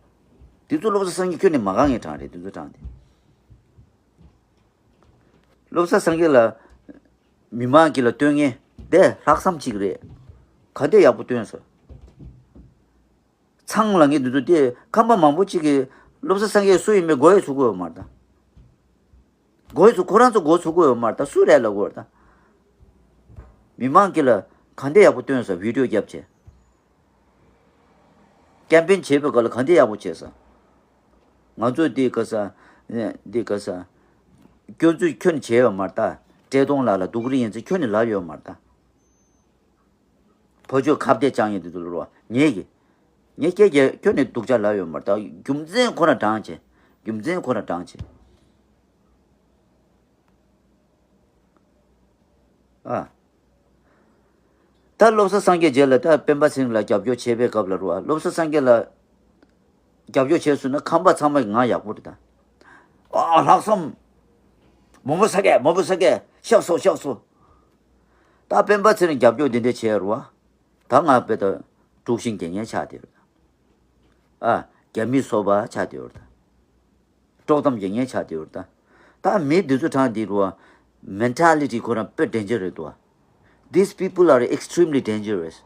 དེ་ཚོ་བློ་བཟང་སངས་རྒྱས་ཁྱོན་ནས་མ་དགའ་ངེས་གྲངས་རེད་དེ་ཚོ་གྲངས་དེ། བློ་བཟང་སངས་རྒྱས་ལ་མི་མང་གི་ལ་སྟོན་ངེས་དེ་ལྷག་བསམ་གཅིག་རེད། ག་འདྲ་ཡག་པོ་སྟོན་སོང་། ཚང་ལ་ངས་འདི་ཚོ་དེ་ཁམས་པ་མང་པོ་གཅིག་གིས་བློ་བཟང་སངས་རྒྱས་སུ་ཡིན་མིན་མགོ་ཡི་ཚུགས་ཀྱི་ཡོད་མ་རེད་ད། མགོ་ཡི་ཚུགས་ཁོ་རང་ཚོ་མགོ་ཚུགས་ཀྱི་ཡོད་མ་རེད་ད། སུ་རེད་ལབ་དགོས་རེད་ད། མི་མང་གི་ལ་ག་འདྲ་ཡག་པོ་སྟོན་སོང་བི་ཌིའོ་བརྒྱབ་བྱས། ཀེམ་པེན་བྱེད་པའི་སྐབས་ལ་ག་འདྲ་ཡག་པོ་བྱས་སོང་། ང་ཚོ་འདི་ག་ས། འདི་ག་ས། སྐྱོན་འཛུགས་ཁྱོན་བྱས་ཡོད་མ་རེད་ད། བཀྲས་མཐོང་ལགས་ལ་སྡུག་རུས་ཡིན་ཚེ་ཁྱོན་ནས་ལབ་ཡོད་མ་རེད་ད། ཕོ་ཆོས་ཁ་བརྡས་བཅང་ཡིན་དུ་ལོ་ངེད་ཀྱི། ངས་སྐད་རྒྱག་ཁྱོད་ནས་སྡུག་ཅག་ལབ་ཡོད་མ་རེད་ད། རྒྱུ་མཚན་ཁོ་རང་དྲངས་བྱས། རྒྱུ་མཚན་ཁོ་རང་དྲངས་བྱས། ཨ། ད་བློ་བཟང་སངས་རྒྱས་རྗེས་ལ་ད་སྤེན་པ་ཚེ་རིང་ལ་རྒྱབ་སྐྱོར་བྱེད་པའི་སྐབས་ལ་རུ་བ་བློ་བཟང་སངས་རྒྱས་ལ་རྒྱབ་སྐྱོར་བྱས་སོང་ན་ཁམས་པ་ཚང་མ་ང་ཡག་པོ་རེད་ད། ཨ་ལྷག་བསམ། མང་པོ་ཟེར་གི་མང་པོ་ཟེར་གི་ཤག་སོ་ཤག་སོ། ད་སྤེན་པ་ཚེ་རིང་རྒྱབ་སྐྱོར་འདི་འདྲ་བྱས་རུ་བ། ད་ང་དཔེ་ད་དཀྲུག་ཤིང་རྒྱག་མཁན་ཆགས་བསྡད་ཡོད། ཨ། རྒྱ་མི་སོ་པ་ཆགས་བསྡད་ཡོད། དཀྲོག་གཏམ་རྒྱག་མཁན་ཆགས་བསྡད་ཡོད་ད། ད་མི་འདི་ཚོ་གྲངས་འདི་རུ་བ། མེན་ཊ་ལི་ཊི་ཁོ་རང་དཔེ་ཌེན་ཇར་རེད་འདུག་བ། These people are extremely dangerous.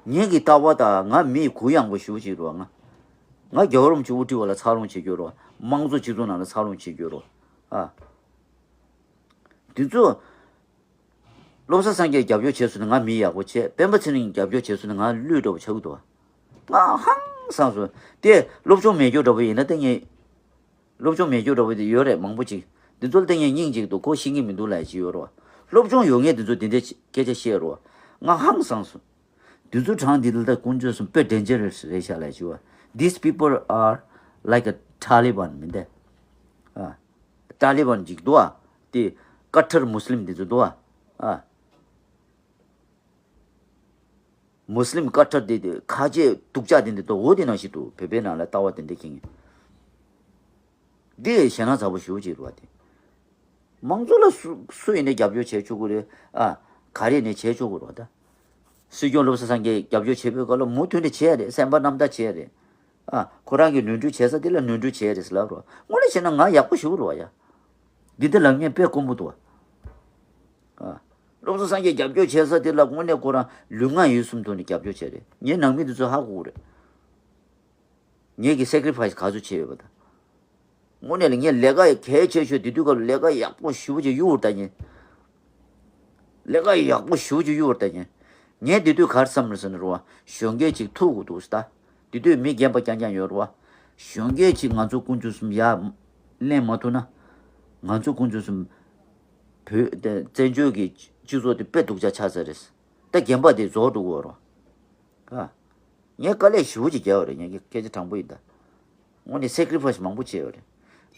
ངེད་ཀྱི་ལྟ་བ་ད་ང་མི་གུ་ཡངས་པོ་ཞེ་པོ་ཅིག་རུ་བ་ང་། ང་རྒྱལ་བ་རིན་པོ་ཆེ་དབུ་ཁྲིད་པ་ལ་འཚར་ལོངས་བྱེད་རྒྱུ་རུ་བ། དམངས་གཙོ་སྤྱི་ཚོགས་ནང་ལ་འཚར་ལོངས་བྱེད་རྒྱུ་རུ་བ། ཨ། འདི་ཚོ། བློ་བཟང་སངས་རྒྱས་རྒྱབ་སྐྱོར་བྱས་སོང་ན་ང་མི་ཡག་པོ་བྱས། སྤེན་པ་ཚེ་རིང་རྒྱབ་སྐྱོར་བྱས་སོང་ན་ང་ཀླུ་འདྲ་པོ་ཆགས་ཀྱི་འདུག་བ། ང་ཧང་སངས་སོང་། དེ་སློབ་སྦྱོང་མེད་རྒྱུ་འདྲ་པོ་ཡིན་ན་དེ་ངས། སློབ་སྦྱོང་མེད་རྒྱུ་འདྲ་པོ་དེ་ཡོད་རེད་མང་པོ་ཅིག་འདི་ཚོ་ལ་དེ་ངས་སྙིང་རྗེ་འདུག་ཁོ་ཤེས་ཀྱི་མི་འདུག་ལབ་ཅིག་ཡོད་རེད་བ། སློབ་སྦྱོང་ཡོད་མཁན་འདི་ཚོ་འདི་འདྲའི་སྐད་ཆ་བཤད་རེད་བ། ང་ཧང་སངས་སོང་། འདི་ཚོ་གྲངས་འདི་ལ་ད་དཀོན་མཆོག་གསུམ་དཔེ་ཌེན་ཇར་རེད་ཤག་ལབ་ཅིག་བ། These people are like a Taliban མིན་ཏེ། ཨ། ཏཱ་ལི་བན་ཅིག་འདུག་ཨ། དེ་ཀ་ཐར་མུ་སི་ལིམ་འདི་ཚོ་འདུག་ཨ། ཨ། མུ་སི་ལིམ་ཀ་ཐར་དེ་དེ་ཁ་ཆེ་སྡུག་ཅག་དེ་འདི་འདུག་འོ་དེ་ནང་བཞིན་འདུག་བོད་པའི་ནང་ལ་ལྟ་བ་དེ་འདྲ་ཁེངས། འདི་ཞེད་སྣང་ཚ་པོ་ཞེ་པོ་ཅིག་རེད་བ་དེ། མང་གཙོ་ལ་སུ་སུ་ཡིན་ནའི་རྒྱབ་སྐྱོར་བྱེད་ཆོག་གི་རེད་ཨ། ག་རེ་ནས་བྱེད་ཆོག་གི་རེད་བ་ད། སྲིད་སྐྱོང་བློ་བཟང་སངས་རྒྱས་རྒྱབ་སྐྱོར་བྱེད་པའི་སྐབས་ལ་མུ་མཐུད་ནས་བྱེད་ཡ་རེད། སེམས་པ་རྣམ་དག་བྱེད་ཡ་རེད། ཨ། ཁོ་རང་གིས་ནོར་འཁྲུལ་བྱེད་ས་དེ་ལ་ནོར་འཁྲུལ་བྱེད་ཡ་རེད་ཟེར་ལབ་རོགས། དངོས་གནས་བྱས་ན་ང་ཡག་པོ་ཞེ་པོ་རེད་བ་ཡ། འདི་འདི་ལབ་མཁན་དཔེ་དཀོན་པོ་འདུག་བ། ཨ། བློ་བཟང་སངས་རྒྱས་རྒྱབ་སྐྱོར་བྱེད་ས་དེ་ལ་དངོས་གནས་ཁོ་རང་ལུས་ངག་ཡིད་གསུམ་ཐོག་ནས་རྒྱབ་སྐྱོར་བྱས་རེད། ངའི་ནང་མི་འདི་ཚོ་ཧ་གོ་གི་རེད། ངེད་ཀྱིས་སེ་ཀི་རི་ཕའི་སི་ག་ཚོད་བྱས་ཡོད་པ་དང་། དངོས་གནས་ལ་ངས་ལས་ཀ་གལ་ཆེ་ཤོས་དེ་དུས་སྐབས་ལས་ཀ་ཡག་པོ་ཞེ་པོ་ཅིག་གཡུག་ཡོད་ད་ཉན། ལས་ཀ་ཡག་པོ་ཞེ་པོ་ཅིག་གཡུག་ཡོད་ད་ཉན། ངས་དེ་དུས་ག་རེ་བསམ་རེད་ཟེར་ན་རེད་བ། གཞོན་སྐྱེས་ཅིག་ཐུག་དགོས་འདུག་ཟེར་ད། དེ་དུས་མི་རྒན་པ་རྐྱང་རྐྱང་ཡོད་རེད་བ། གཞོན་སྐྱེས་ཅིག་ང་ཚོ་དཀོན་མཆོག་གསུམ་ཡར་ལེན་མ་ཐུབ་ན། ང་ཚོ་དཀོན་མཆོག་གསུམ། བོད་དེ་བཙན་བྱོལ་གྱི་སྤྱི་ཚོགས་དེ་དཔེ་སྡུག་ཅག་ཆགས་ཚར་རེད། ད་རྒན་པ་དེ་རྫོགས་འགྲོ་གི་ཡོད་རེད་བ། ཨ། ངས་དཀའ་ལས་ཞེ་པོ་ཅིག་བརྒྱབ་པ་རེད། ངས་སྐད་ཆ་དྲང་པོ་ཡིན་ད། དངོས་གནས་སེ་ཀི་རི་ཕའི་སི་མང་པོ་བྱས་པ་རེད།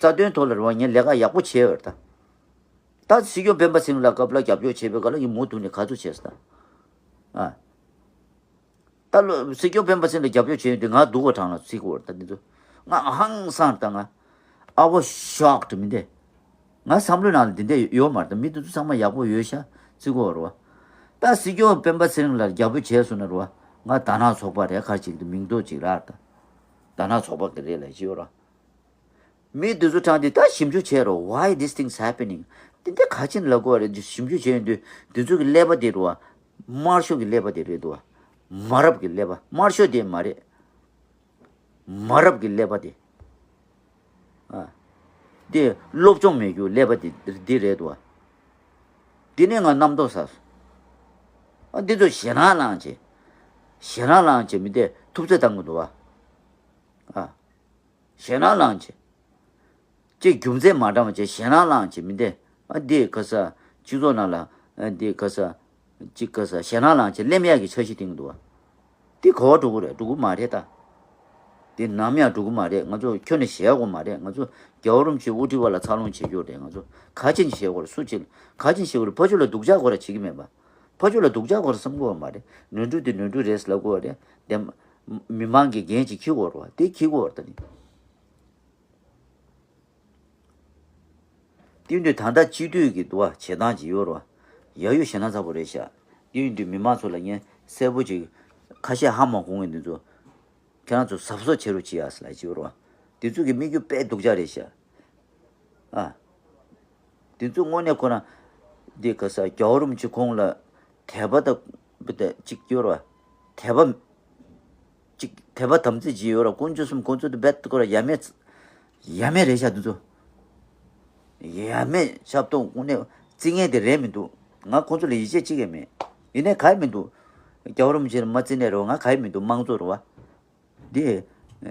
རྩ་དོན་ཐོག་ལ་རེད་བ་ངས་ལས་ཀ་ཡག་པོ་བྱས་པ་རེད་ད། ད་སྲིད་སྐྱོང་སྤེན་པ་ཚེ་རིང་ལ་སྐབས་ལ་རྒྱབ་སྐྱོར་བྱས་པའི་སྐབས་ལ་ངས་མུ་མཐུད་ནས་ག་ཚོད་བྱས་སོང་ད། ཨ། ད་ལོ་སྲིད་སྐྱོང་སྤེན་པ་ཚེ་རིང་ལ་རྒྱབ་སྐྱོར་བྱས་ཡོང་དུས་ང་སྡུག་པ་གྲང་ལ་ཚིག་གོ་རེད་ད་འདི་ཚོ། ང་ཧང་སངས་རེད་ད་ང་། I was shocked མི་འདི། ང་བསམ་བློའི་ནང་ལ་འདི་འདྲ་ཡོད་མ་རེད། མི་འདི་ཚོ་ཚང་མ་ཡག་པོ་ཡོད་ཤག་བརྩི་གི་ཡོད་རེད་བ། ད་སྲིད་སྐྱོང་སྤེན་པ་ཚེ་རིང་ལ་རྒྱབ་པོ་བྱས་སོང་ན་རེད་བ། ང་དར་ནག་ཚོགས་པ་རེད་ཁ་ཅིག་ཏུ་མིང་འདོགས་ཅིག་རག་ད། དར་ནག་ཚོགས་པ་གི་རེད་ལབ་ཀྱི་ཡོད་རེད་བ། མི་འདི་ཚོ་དྲངས་ཏེ་ད་ཞིབ་འཇུག་བྱས་རོགས། Why this things happening? འདི་འདི་ག་ཅི་ལ་གོ་རེད་ཞིབ་འཇུག་བྱས་ཡོང་དུས་འདི་ཚོ་གི་ཀླད་པ་དེ་རེད་བ། དམར་ཤོག་གི་ཀླད་པ་དེ་རེད་འདུག་བ། མ་རབས་ཀྱི་ཀླད་པ་དམར་ཤོག་དེ་མ་རེད། མ་རབས་ཀྱི་ཀླད་པ་དེ། ཨ། དེ་སློབ་སྦྱོང་མེད་རྒྱུ་ཀླད་པ་དེ་འདི་རེད་འདུག་བ། དེ་ནས་ང་རྣམ་རྟོག་ཟ་སོང་། ཨ་འདི་ཚོ་ཞེད་སྣང་ལངས་བྱས། ཞེད་སྣང་ལངས་བྱས་མི་དེ་ཐུབ་ཚོད་བཏང་གི་འདུག་བ། ཨ། ཞེད་སྣང་ལངས་བྱས། ཅིག་རྒྱུ་མཚན་མ་འདྲ་བ་བྱས་ཞེད་སྣང་ལངས་བྱས་མི་དེ། ཨ་འདི་ག་ས་སྤྱི་ཚོགས་ནང་ལ། ཨ་འདི་ག་ས། ཅིག་ག་ས་ཞེད་སྣང་ལངས་བྱས་གླེམ་ཡག་གི་འཆར་གཞི་བཏིང་གི་འདུག་བ། འདི་ག་བ་འགྲོ་གི་རེད། འགྲོ་གི་མ་རེད་ད། འདི་ནམ་ཡང་འགྲོ་གི་མ་རེད། ང་ཚོ་ཁྱོན་ནས་བཞེས་དགོས་མ་རེད། ང་ཚོ་རྒྱལ་བ་རིན་པོ་ཆེ་དབུ་ཁྲིད་པ་ལ་འཚར་ལོངས་བྱེད་རྒྱུ་རེད། ང་ཚོ་ག་ཅིན་བཞེས་དགོས་རེད། སུ་ཅིག་ག་ཅིན་བཞེས་དགོས་རེད། ཕར་ཕྱོགས་ལ་སྡུག་ཅག་དགོས་ར་བྱེད་ཀྱི་མེད་པ། ཕར་ཕྱོགས་ལ་སྡུག་ཅག་དགོས་ར་བསམ་དགོས་པ་མ་རེད། ནོར་འཁྲུལ་དེ་ནོར་འཁྲུལ་རེད་ཟེར་ལབ་དགོས་པ་རེད། དེ་མི་མང་གི་འགན་ཅིག་འཁྱེར་དགོས་རེད་བ། དེ་འཁྱེར་དགོས་རེད་ད་ནི། དེ་ཡིན་དུས་ད་ལྟ་སྤྱི་འཐུས་ཀྱི་འདུག་བ་བྱེད་སྟངས་ཅིག་ཡོད་རེད་བ། ཡ་ཡོ་ཞེ་ན་ཚ་པོ་རེད་ཤག་དེ་ཡིན་དུས་མི་མང་ཚོ་ལ་ངས་གསལ་པོ་ཅིག་ཁ་ཤས་ཧ་མ་གོ་མཁན་འདི་ཚོ། ཁྱེད་རང་ཚོ་གཟབ་གཟབ་བྱེད་རོགས་བྱེད་ཡ་ཟེར་ལབ་ཅིག་ཡོད་རེད་བ། དེ་ཚོ་གི་དམིགས་ཡུལ་དཔེ་སྡུག་ཅག་རེད་ཤག་ཨ། དེ་ཚོ་དངོས་གནས་ཁོ་རང་འདི་ག་ས་རྒྱལ་བ་རིན་པོ་ཆེ་ཁོང་ལ་དད་པ་དང་ཅིག་ཡོད་རེད་བ། དད་པ། ཅིག་དད་པ་དམ་ཚིག་ཅིག་ཡོད་ར། དཀོན་མཆོག་གསུམ་ཁོང་ཚོ་དེ་རྦད་དེ་ཁོ་ར་ཡ་མེད། ཡ་མེད་རེད་ཤག་དེ་ཚོ། ཡ་མེད་ཤག་ཏོ་དངོས་གནས་བརྩི་མཁན་དེ་རེད་མི་འདུག་ང་ཁོང་ཚོ་ལ་ཡིད་ཆེས་གཅིག་ཀྱང་མེད། ཡིན་ནའི་ག་ཡེ་མི་འདུག་རྒྱལ་བ་རིན་པོ་ཆེ་ལ་མ་བརྩི་ནའི་རེད་བ། ང་ག་ཡེ་མི་འདུག་དམངས་གཙོ་རེད་བ། འདི་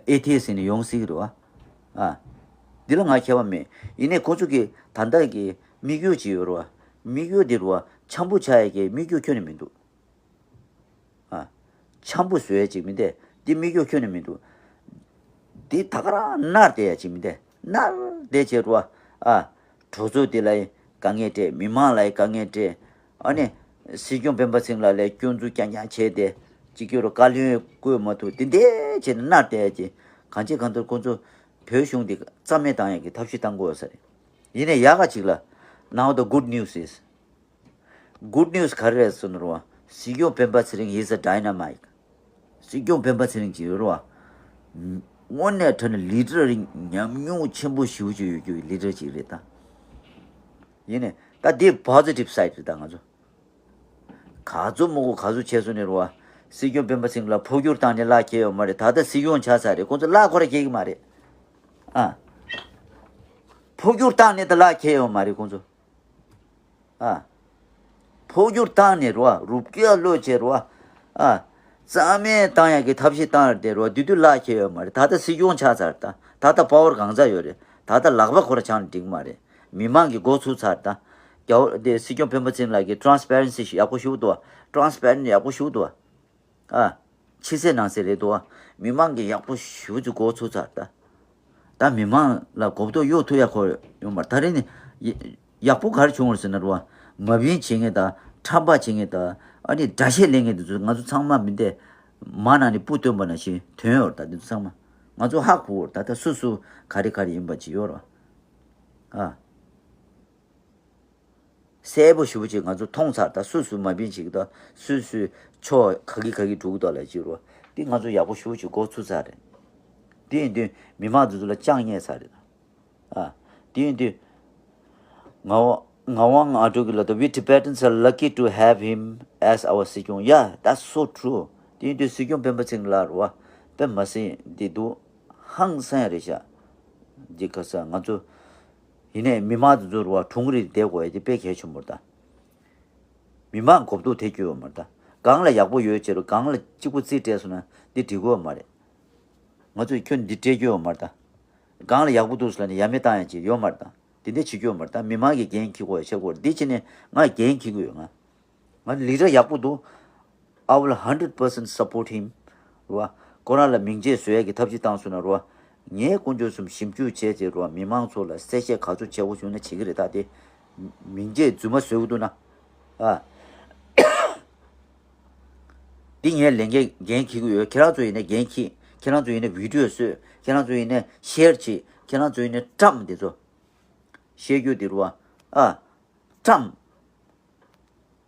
ཨེ་ཐི་ཨེ་སི་ནས་ཡོང་སྲིད་ཀྱི་རེད་བ། ཨ། འདི་ལ་ང་ཁྱད་པར་མེད། ཡིན་ནའི་ཁོང་ཚོ་གི་ད་ལྟ་གི་དམིགས་ཡུལ་ཅིག་ཡོད་རེད་བ། དམིགས་ཡུལ་འདི་རེད་བ། འཆམ་པོ་ཆགས་ཡ་གི་དམིགས་ཡུལ་ཁྱོན་ནས་མི་འདུག་ཨ། འཆམ་པོ་བཟོ་ཡ་ཅིག་མི་འདུག་འདི་དམིགས་ཡུལ་ཁྱོན་ནས་མི་འདུག་འདི་ད་ག་རང་མནར་བསྡད་ཡ་ཅིག་མི་འདུག་མནར་བསྡད་བྱས་རུ་ཨ། གྲོས་ཚོགས་འདི་ལ་དཀའ་ངལ་སྤྲད། མི་མང་ལ་དཀའ་ངལ་སྤྲད། ཨ་ནི། སྲིད་སྐྱོང་སྤེན་པ་ཚེ་རིང་ལགས་ལ་སྐྱོན་འཛུགས་རྐྱང་རྐྱང་བྱས་ཏེ། གཅིག་གྱུར་བཀའ་བློན་བསྐོས་མ་ཐུབ། འདི་འདྲས་བྱས་ནས་མནར་བསྡད་ཡ་ཅིག་གང་ཅི་གང་ལྟར་ཁོང་ཚོ་བོད་གཞུང་འདི་རྩ་མེད་བཏང་ཡ་གི་ཐབས་ཤེས་བཏང་དགོས་ས་རེད། ཡིན་ནའི་ཡག་ག་ཅིག་ལ། Now the good news is. Good news ག་རེ་རེད་ཟེར་ན་རོ། སྲིད་སྐྱོང་སྤེན་པ་ཚེ་རིང་is a dynamite. སྲིད་སྐྱོང་སྤེན་པ་ཚེ་རིང་ཅིག་ཡོད་རོ། དངོས་གནས་དྲང་གནས་ལི་ཌར་རིགས་ཉམས་མྱོང་ཆེན་པོ་ཞེ་པོ་ཅིག་ཡོད་རྒྱུ་གི་ལི་ཌར་ཅིག་རེད་ད། ཡིན་ནའི་ད་འདི་positive side རེད་ད་ང་ཚོ། ག་ཚོད་མོ་གོ་ག་ཚོད་བྱས་སོང་ནས་རོ། སྲིད་སྐྱོང་སྤེན་པ་ཚེ་རིང་ལ་འཕོ་འགྱུར་བཏང་ནས་གླགས་ཁེལ་ཡོད་མ་རེད། ད་ལྟ་སྲིད་སྐྱོང་ཆགས་ཚར་རེད། ཁོང་ཚོ་གླགས་ཁོ་ར་ཁེལ་གི་མ་རེད། ཨ། འཕོ་འགྱུར་བཏང་ནས་ད་གླགས་ཁེལ་ཡོད་མ་རེད་ཁོང་ཚོ། ཨ། འཕོ་འགྱུར་བཏང་ནས་རོ། རུབ་ཀྱག་ལོས་བྱས་རོ། ཨ། རྩ་མེད་བཏང་ཡག་གི་ཐབས་ཤེས་བཏང་རེད་དེ་རོ། དེ་དུས་གླགས་ཁེལ་ཡོད་མ་རེད། ད་ལྟ་སྲིད་སྐྱོང་ཆགས་ཚར་ད། ད་ལྟ་པ་ཝར་གང་ཚ་ཡོད་རེད། ད་ལྟ་ལག་པ་ཁོ་ར་འཆང་ནས་འགྲིག་མ་རེད། མི་མང་གི་མགོ་ཚུགས་ཚར་ད། རྒྱ་བོ་དེ་སྲིད་སྐྱོང་སྤེན་པ་ཚེ་རིང་ལགས་ཀྱིས་transparency ཡག་པོ་ཞུ་འདུག transparent ཡག་པོ་ཞུ་འདུག་ཨ། ཕྱི་གསལ་ནང་གསལ་རེད་འདུག་མི་མང་གིས་ཡག་པོ་ཞེ་པོ་ཅིག་མགོ་ཚོས་ཚར་ད། ད་མི་མང་ལ་གོ་རྟོགས་གཡོ་ཐུབ་ཡ་ཁོ་ཡོད་མ་རེད། ད་རེས་ནི་ཡ་ཡག་པོ་ག་རེ་བྱུང་བ་རེད་ཟེར་ན་རེད་བ། མ་བིན་བྱེད་མཁན་དང་ཁྲམ་པ་བྱེད་མཁན་དང་ཨ་ནི་དགྲ་བཤད་ལེན་མཁན་དེ་ཚོ་ང་ཚོ་ཚང་མ་མི་འདས་མ་ནང་ནས་སྤུ་བཏོན་པ་ནང་བཞིན་ཐོན་ཡོད་རེད། ད་དེ་ཚོ་ཚང་མ་ང་ཚོ་ཧ་གོ་གི་རེད། ད་ད་སུ་སུ་ག་རེ་ག་རེ་ཡིན་པ་ཅིག་ཡོད་རེད་བ། ཨ། གསལ་པོ་ཞེ་པོ་ཅིག་ང་ཚོ་མཐོང་ཚར། ད་སུ་སུ་མ་བིན་བྱེད་ཀྱི་འདུག་སུ་སུའི་ཕྱོགས་ག་གི་ག་གི་འགྲོ་གི་འདུག་ལབ་ཅིག་རོ། འདི་ང་ཚོ་ཡག་པོ་ཞེ་པོ་ཅིག་མགོ་ཚོས་ཚར་རེད། དེ་ཡིན་དུས་མི་མང་དེ་ཚོ་ལ་ཅང་ཉེ་ཚར་རེད། ཨ། དེ་ཡིན་དུས་ངག་དབང་ངག་དབང་ཨ་ཀྲུག་གི་ལ་ད། We Tibetans are lucky to have him as our སྲིད་སྐྱོང་། Yeah, that's so true. དེ་ཡིན་དུས་སྲིད་སྐྱོང་སྤེན་པ་ཚེ་རིང་ལགས་རེད་བ། དཔེ་མ་སྲིད་འདི་འདུག་ཧང་སང་ཡ་རེད་ཤག་འདི་ག་ས་ང་ཚོ། ཡིན་ནའི་མི་མང་དེ་ཚོ་རུ་བ་གྲུང་རིགས་བསྡད་དགོས་ཡ་དེ་དཔེ་གལ་ཆེན་པོ་རེད་ད། མི་མང་གོ་བསྡུར་དེ་རྒྱུ་ཡོད་མ་རེད་ད། གང་ལ་ཡག་པོ་ཡོད་ཅེས་རུ་གང་ལ་གཅིག་པུ་རྩིས་སྤྲད་སོང་ན་འདི་འགྲིག་གི་ཡོད་མ་རེད། ང་ཚོས་ཁྱོན་འདི་སྤྲད་རྒྱུ་ཡོད་མ་རེད་ད། གང་ལ་ཡག་པོ་འདུག་ཟེར་ལབ་ནས་ཡ་མེད་བཏང་ཡ་ཅིག་ཡོད་མ་རེད་ད། དེ་འདྲ་བྱེད་རྒྱུ་ཡོད་མ་རེད་ད། མི་མང་གིས་འགན་འཁྱེར་དགོས་ཡ་ཆགས་ཀྱི་ཡོད་རེད། འདི་བྱས་ནས་ང་འགན་འཁྱེར་གྱི་ཡོད་ང་། ང་ལི་ཌར་ཡག་པོ་འདུག I will hundred percent support him. རུ་བ། ཁོ་རང་ལ་མིང་ཆད་བཟོ་ཡ་གི་ཐབས་ཤེས་བཏང་སོང་ན་རུ་བ། ངས་དཀོན་མཆོག་གསུམ་ཞིབ་འཇུག་བྱས་ཏེ་རུ་བ་མི་མང་ཚོ་ལ་གསལ་བཤད་ག་ཚོད་བྱེད་དགོས་བྱུང་ན་བྱེད་ཀྱི་རེད་ད་དེ། མིང་ཆད་རྫུན་མ་བཟོ་གི་འདུག་ན། ཨ། འདི་ངས་ལས་འགན་འགན་འཁྱེར་གྱི་ཡོད། ཁྱེད་རང་ཚོ་ཡིན་ན་འགན་འཁྱེར། ཁྱེད་རང་ཚོ་ཡིན་ན་བི་ཌི་ཡོ་བཟོས། ཁྱེད་རང་ཚོ་ཡིན་ན་ཤེར་བྱེད། ཁྱེད་རང་ཚོ་ཡིན་ན་བཀྲམ་དེ་ཚོ། བཤད་རྒྱུ་དེ་རུ་བ། ཨ། བཀྲམ།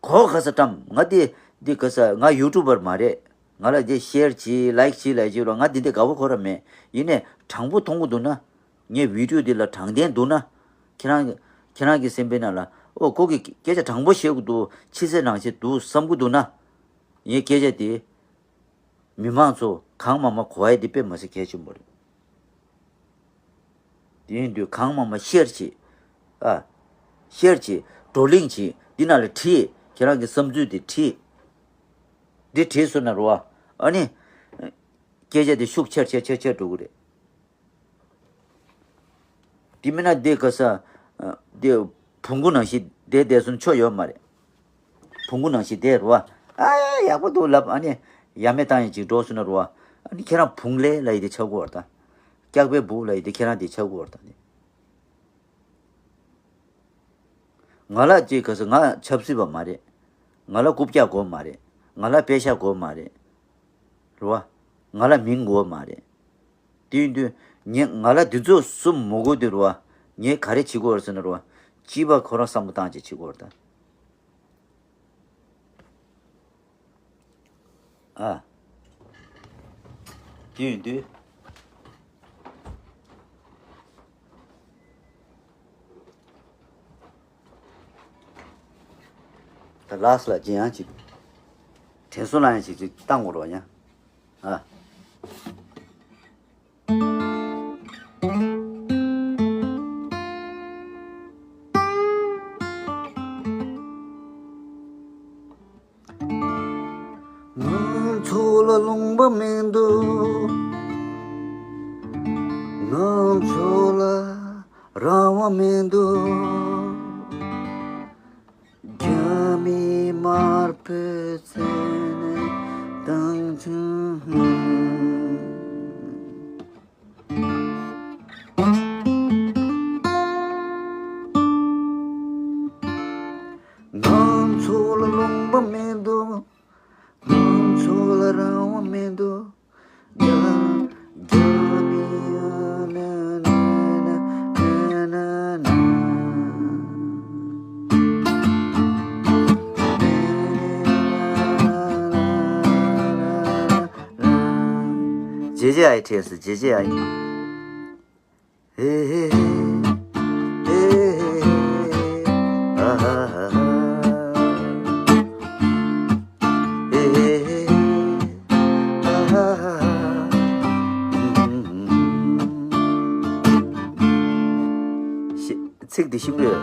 གོ་ག་ས་བཀྲམ། ང་དེ་འདི་ག་ས་ང་ཡུ་ཊུབ་པར་མ་རེད། ང་ལ་དེ་ཤེར་བྱེད་ལའིཀ་བྱེད་ལབ་བྱེད་རོགས། ང་དེ་འདྲ་དགའ་པོ་ཁོ་ར་མེད། ཡིན་ནའི་དྲང་པོ་མཐོང་གི་འདུག་ན། ངའི་བི་ཌི་ཡོ་འདི་ལ་དྲང་བདེན་འདུག་ན། ཁྱེད་རང་ཁྱེད་རང་གི་སེམས་པའི་ནང་ལ་ཨོ་ཁོ་གི་སྐད་ཆ་དྲང་པོ་བཤད་གི་འདུག་ཕྱི་གསལ་ནང་གསལ་འདུག་བསམ་གི་འདུག་ན། ངའི་སྐད་ཆ་དེ། མི་མང་ཚོ་གང་མང་མང་གོ་ཡ་དེ་དཔེ་མ་སྲིད་གལ་ཆེན་པོ་རེད། དེ་ཡིན་དུས་གང་མང་མང་ཤེར་བྱེད། ཨ། ཤེར་བྱེད། བགྲོ་གླེང་བྱེད། འདི་ནང་ལ་བྲིས། ཁྱེད་རང་གི་བསམ་ཚུལ་དེ་བྲིས། འདི་བྲིས་སོང་ན་རེད་བ། ཨ་ནི། སྐད་ཆ་དེ་ཤུགས་ཆེར་ཆེར་ཆེར་ཆེར་འགྲོ་གི་རེད། དེ་མིན་ན་དེ་ག་ས། དེ་བོང་གུ་ནང་བཞིན་བསྡད་བསྡད་སོང་ཆོ་ཡོད་མ་རེད། བོང་གུ་ནང་བཞིན་བསྡད་རེད་བ། ཨ་ཡག་པོ་འདུག་ལབ། ཨ་ནི་ཡ་མེད་བཏང་ཡང་ཅིག་འགྲོ་སོང་ན་རེད་བ། ཨ་ནི་ཁྱེད་རང་བོང་ལེ་ལབ་ཡི་དེ་ཆགས་ཀྱི་ཡོད་རེད་ད། སྐྱག་པའི་སྦུག་ལབ་ཡི་དེ་ཁྱེད་རང་དེ་ཆགས་ཀྱི་ཡོད་རེད་ད། ང་ལ་ཅིག་ག་ས་ང་ཆབ་སྲིད་པ་མ་རེད། ང་ལ་རྐུབ་བཀྱག་དགོས་མ་རེད། ང་ལ་པེ་ཤ་དགོས་མ་རེད། རེད་བ། ང་ལ་མིང་དགོས་མ་རེད། དེ་ཡིན་དུས་ངས་ང་ལ་འདི་ཚོ་གསུམ་མི་དགོས་དུས་རེད་བ། ངས་ག་རེ་བྱེད་དགོས་རེད་ཟེར་ན་རེད་བ། སྐྱིད་པ་ཁོ་རང་བསམ་བློ་བཏང་བྱས་བྱེད་དགོས་རེད་ད། ཨ། དེ་ཡིན་དུས། ད་ལགས་སོ་ལགས། ཅི་ཡང་ཅིག་དྲན་གསོ་ལ་ཡང་ཅིག་ཅིག་བཏང་དགོས་རེད་བ་ཡ། ཨ། ང་ཚོ་ལ་ལུང་པ་མི་འདུག་ང་ཚོ་ལ་རང་དབང་མི་འདུག་རྒྱ་མི་དམར་པོས་བཙན་ནས་བཏང་བྱུང་། ང་ཚོ་ལ་ལུང་པ་མི་འདུག་ང་ཚོ་ལ་རང་དབང་མི་འདུག་རྒྱ་རྒྱ་མི་ཨ་ན་ན་ན་ན་ན། ཇེ་ཇེ་ཨའི་ཁྲེས་སུ་ཇེ་ཇེ་ཨའི། ཧེ་ཧེ་ཧེ། ཨ་ཧ་ཧ་ཧ། ཧེ་ཧེ་ཧེ། ཨ་ཧ་ཧ་ཧ། ཤི། ཚིག་འདི་ཤེས་ཀྱི་ཡོད།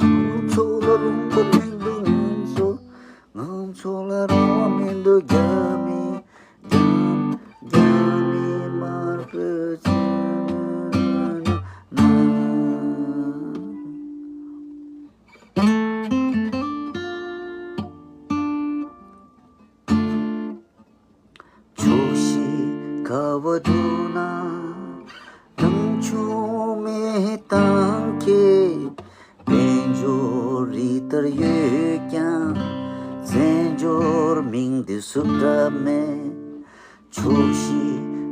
ང་ཚོ་ལ་ལུང་པ་མི་འདུག་ང་ཚོ་ང་ཚོ་ལ་རང་དབང་མི་འདུག་རྒྱ་མི། རྒྱ་རྒྱ་མི་དམར་པོའི་བཙན་གནོན་ནང་། ཕྱོགས་བཞི་ཁ་བ་དྲུག་ན་ནང་ཆོས་མེད་སྟངས་ཀྱི། དཔལ་འབྱོར་རི་ལྟར་ཡོད་ཀྱང་། བཙན་འབྱོར་མིང་འདི་བསུབ་ཐབས་མེད། ཕྱོགས་བཞི་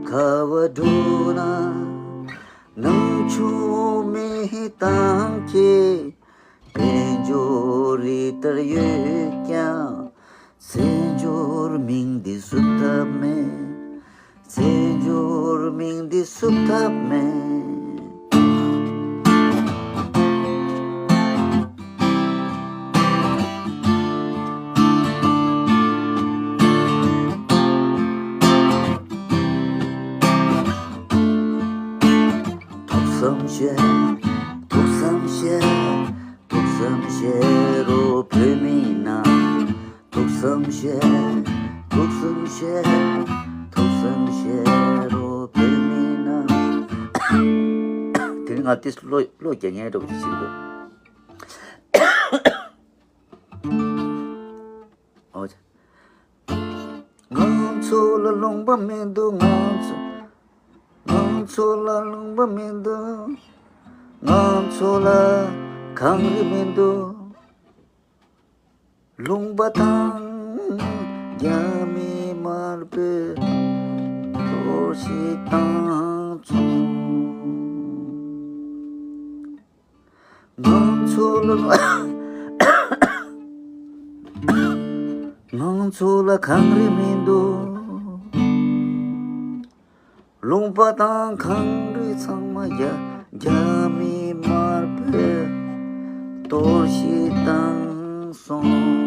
ཁ་བ་དྲུག་ན་ནང་ཆོས་མེད་སྟངས་ཀྱི། དཔལ་འབྱོར་རི་ལྟར་ཡོད་ཀྱང་། བཙན་འབྱོར་མིང་འདི་བསུབ་ཐབས་མེད། བཙན་འབྱོར་མིང་འདི་བསུབ་ཐབས་མེད། ཐུགས་བསམ་བཞེས། ཐུགས་བསམ་བཞེས། ཐུགས་བསམ་བཞེས་རོགས་བོད་མི་རྣམས། ཐུགས་བསམ་བཞེས། ཐུགས་བསམ་བཞེས། ཐུགས་བསམ་བཞེས་རོགས་བོད་མི་རྣམས། དེ་རིང་ང་ཏིས་བློ་བློ་རྒྱག་མཁན་འདྲ་པོ་ཞིག་བྱེད་འདུག་ཨོ་ཙི། ང་ཚོ་ལ་ལུང་པ་མི་འདུག་ང་ཚོ། ང་ཚོ་ལ་ལུང་པ་མི་འདུག་ང་ཚོ་ལ་གངས་རི་མི་འདུག་ལུང་པ་དང་རྒྱ་མི་དམར་པོས་གཏོར་བཤིག་བཏང་སོང་། ང་ཚོ་ལ་ང་ཚོ་ལ་གངས་རི་མི་འདུག་ལུང་པ་དང་གངས་རི་ཚང་མ་རྒྱ་རྒྱ་མི་དམར་པོས་གཏོར་བཤིག་བཏང་སོང་།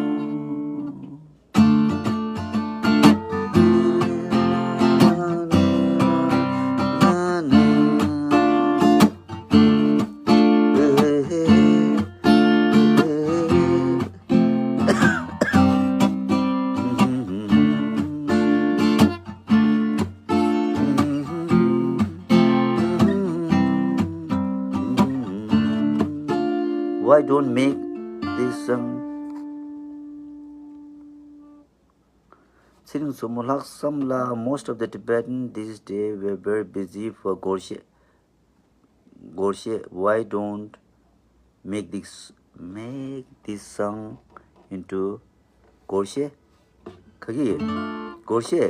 Why don't make this song? ཚེ་རིང་མཚོ་མོ་ལྷག་བསམ་ལགས། Most of the Tibetans these days were very busy for Gorshe. Gorshe, why don't make this, make this song into Gorshe? ག་གི་Gorshe?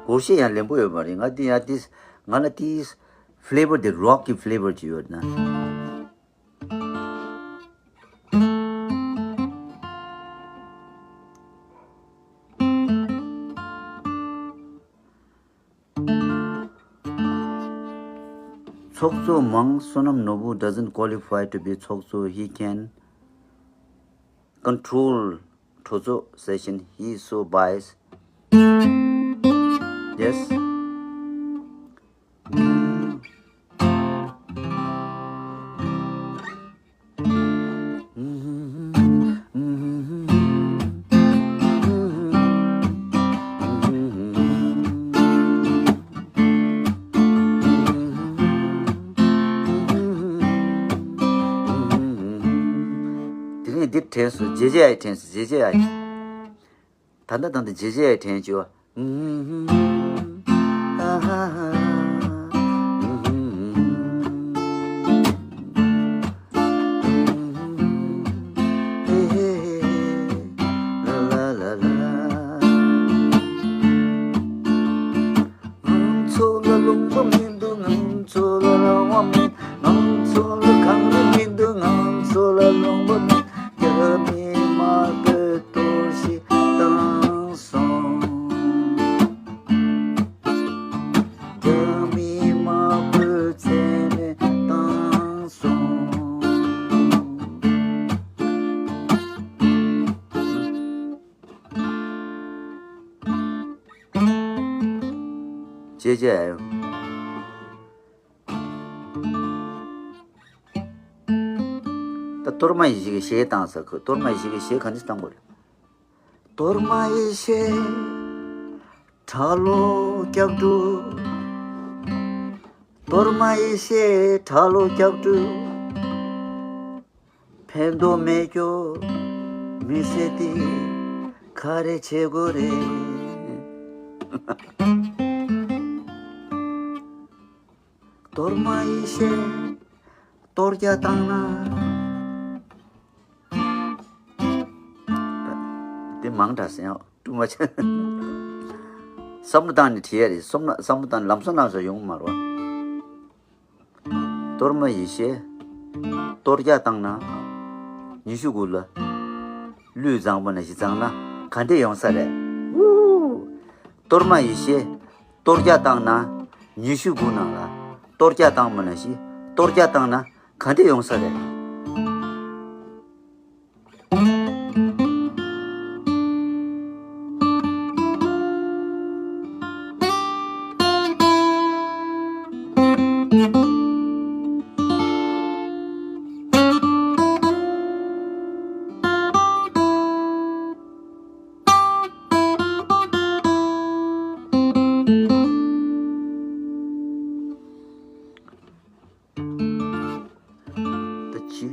Gorshe ཡང་ལེན་པོ་ཡོད་མ་རེད། ང་འདི་ཡང་འདི་ང་ལ་འདི་flavor, the rocky flavor ཅིག་ཡོད་ན། ཚོགས་གཙོ་མང་བསོད་ནམས་ནོར་བུ་doesn't qualify to be ཚོགས་གཙོ. He can control གྲོས་ཚོགས་session. He is so biased. Yes. དེ་རིང་འདིར་དྲན་སོང་། རྗེ་རྗེ་ཡ་དྲན་སོང་། རྗེ་རྗེ་ཡ། ད་ལྟ་དང་དུ་རྗེ་རྗེ་ཡ་དྲན་བྱོས། ང་ཚོ་ལ་ལུང་པ་མི་འདུག་ང་ཚོ་ལ་རང་དབང་མེད། ང་ཚོ་ལ་གངས་རི་མི་འདུག་ང་ཚོ་ལ་ལུང་པ་མེད། རྒྱ་མི་དམར་པོས་གཏོར་བཤིག་བཏང་སོང་། རྒྱ་མི་དམར་པོས་རྩ་མེད་བཏང་སོང་། ཅེས་བྱས། ད་གཏོར་མ་ཡེ་ཤེས་ཀྱི་གཞས་བཏང་ས་ཁོ། གཏོར་མ་ཡེ་ཤེས་ཀྱི་གཞས་ག་འདྲ་བཏང་དགོས་རེད། གཏོར་མ་ཡེ་ཤེས་གྲྭ་ལོག་སྐྱབས་འགྲོ། གཏོར་མ་ཡེ་ཤེས་གྲྭ་ལོག་སྐྱབས་འགྲོ། ཕན་ཐོགས་མེད་སྐྱོ་མི་ཟེར་དེ་ག་རེ་བྱེད་དགོས་རེད། གཏོར་མ་ཡེ་ཤེས་གཏོར་རྒྱག་བཏང་ན། དེ་མང་དྲགས་ཟེར་ཡང་དཀྲུག་མ་བྱེད། བསམ་བློ་བཏང་ནས་བྲིས་ཡ་རེད། བསམ་བློ་བསམ་བློ་བཏང་ནས་ལམ་སང་ལམ་སང་ཡོང་མ་རེད། གཏོར་མ་ཡེ་ཤེས་གཏོར་རྒྱག་བཏང་ན། ཉི་ཤུ་དགུ་ལ་ལུས་གཙང་པོ་ནང་བཞིན་གཙང་ན་ག་འདྲ་ཡོང་ས་རེད། ཨུ། གཏོར་མ་ཡེ་ཤེས་གཏོར་རྒྱག་བཏང་ན། ཉི་ཤུ་དགུ་ནང་ལ་གཏོར་རྒྱག་བཏང་པ་ནང་བཞིན་གཏོར་རྒྱག་བཏང་ན་ག་འདྲ་ཡོང་ས་རེད། ད་ཅི།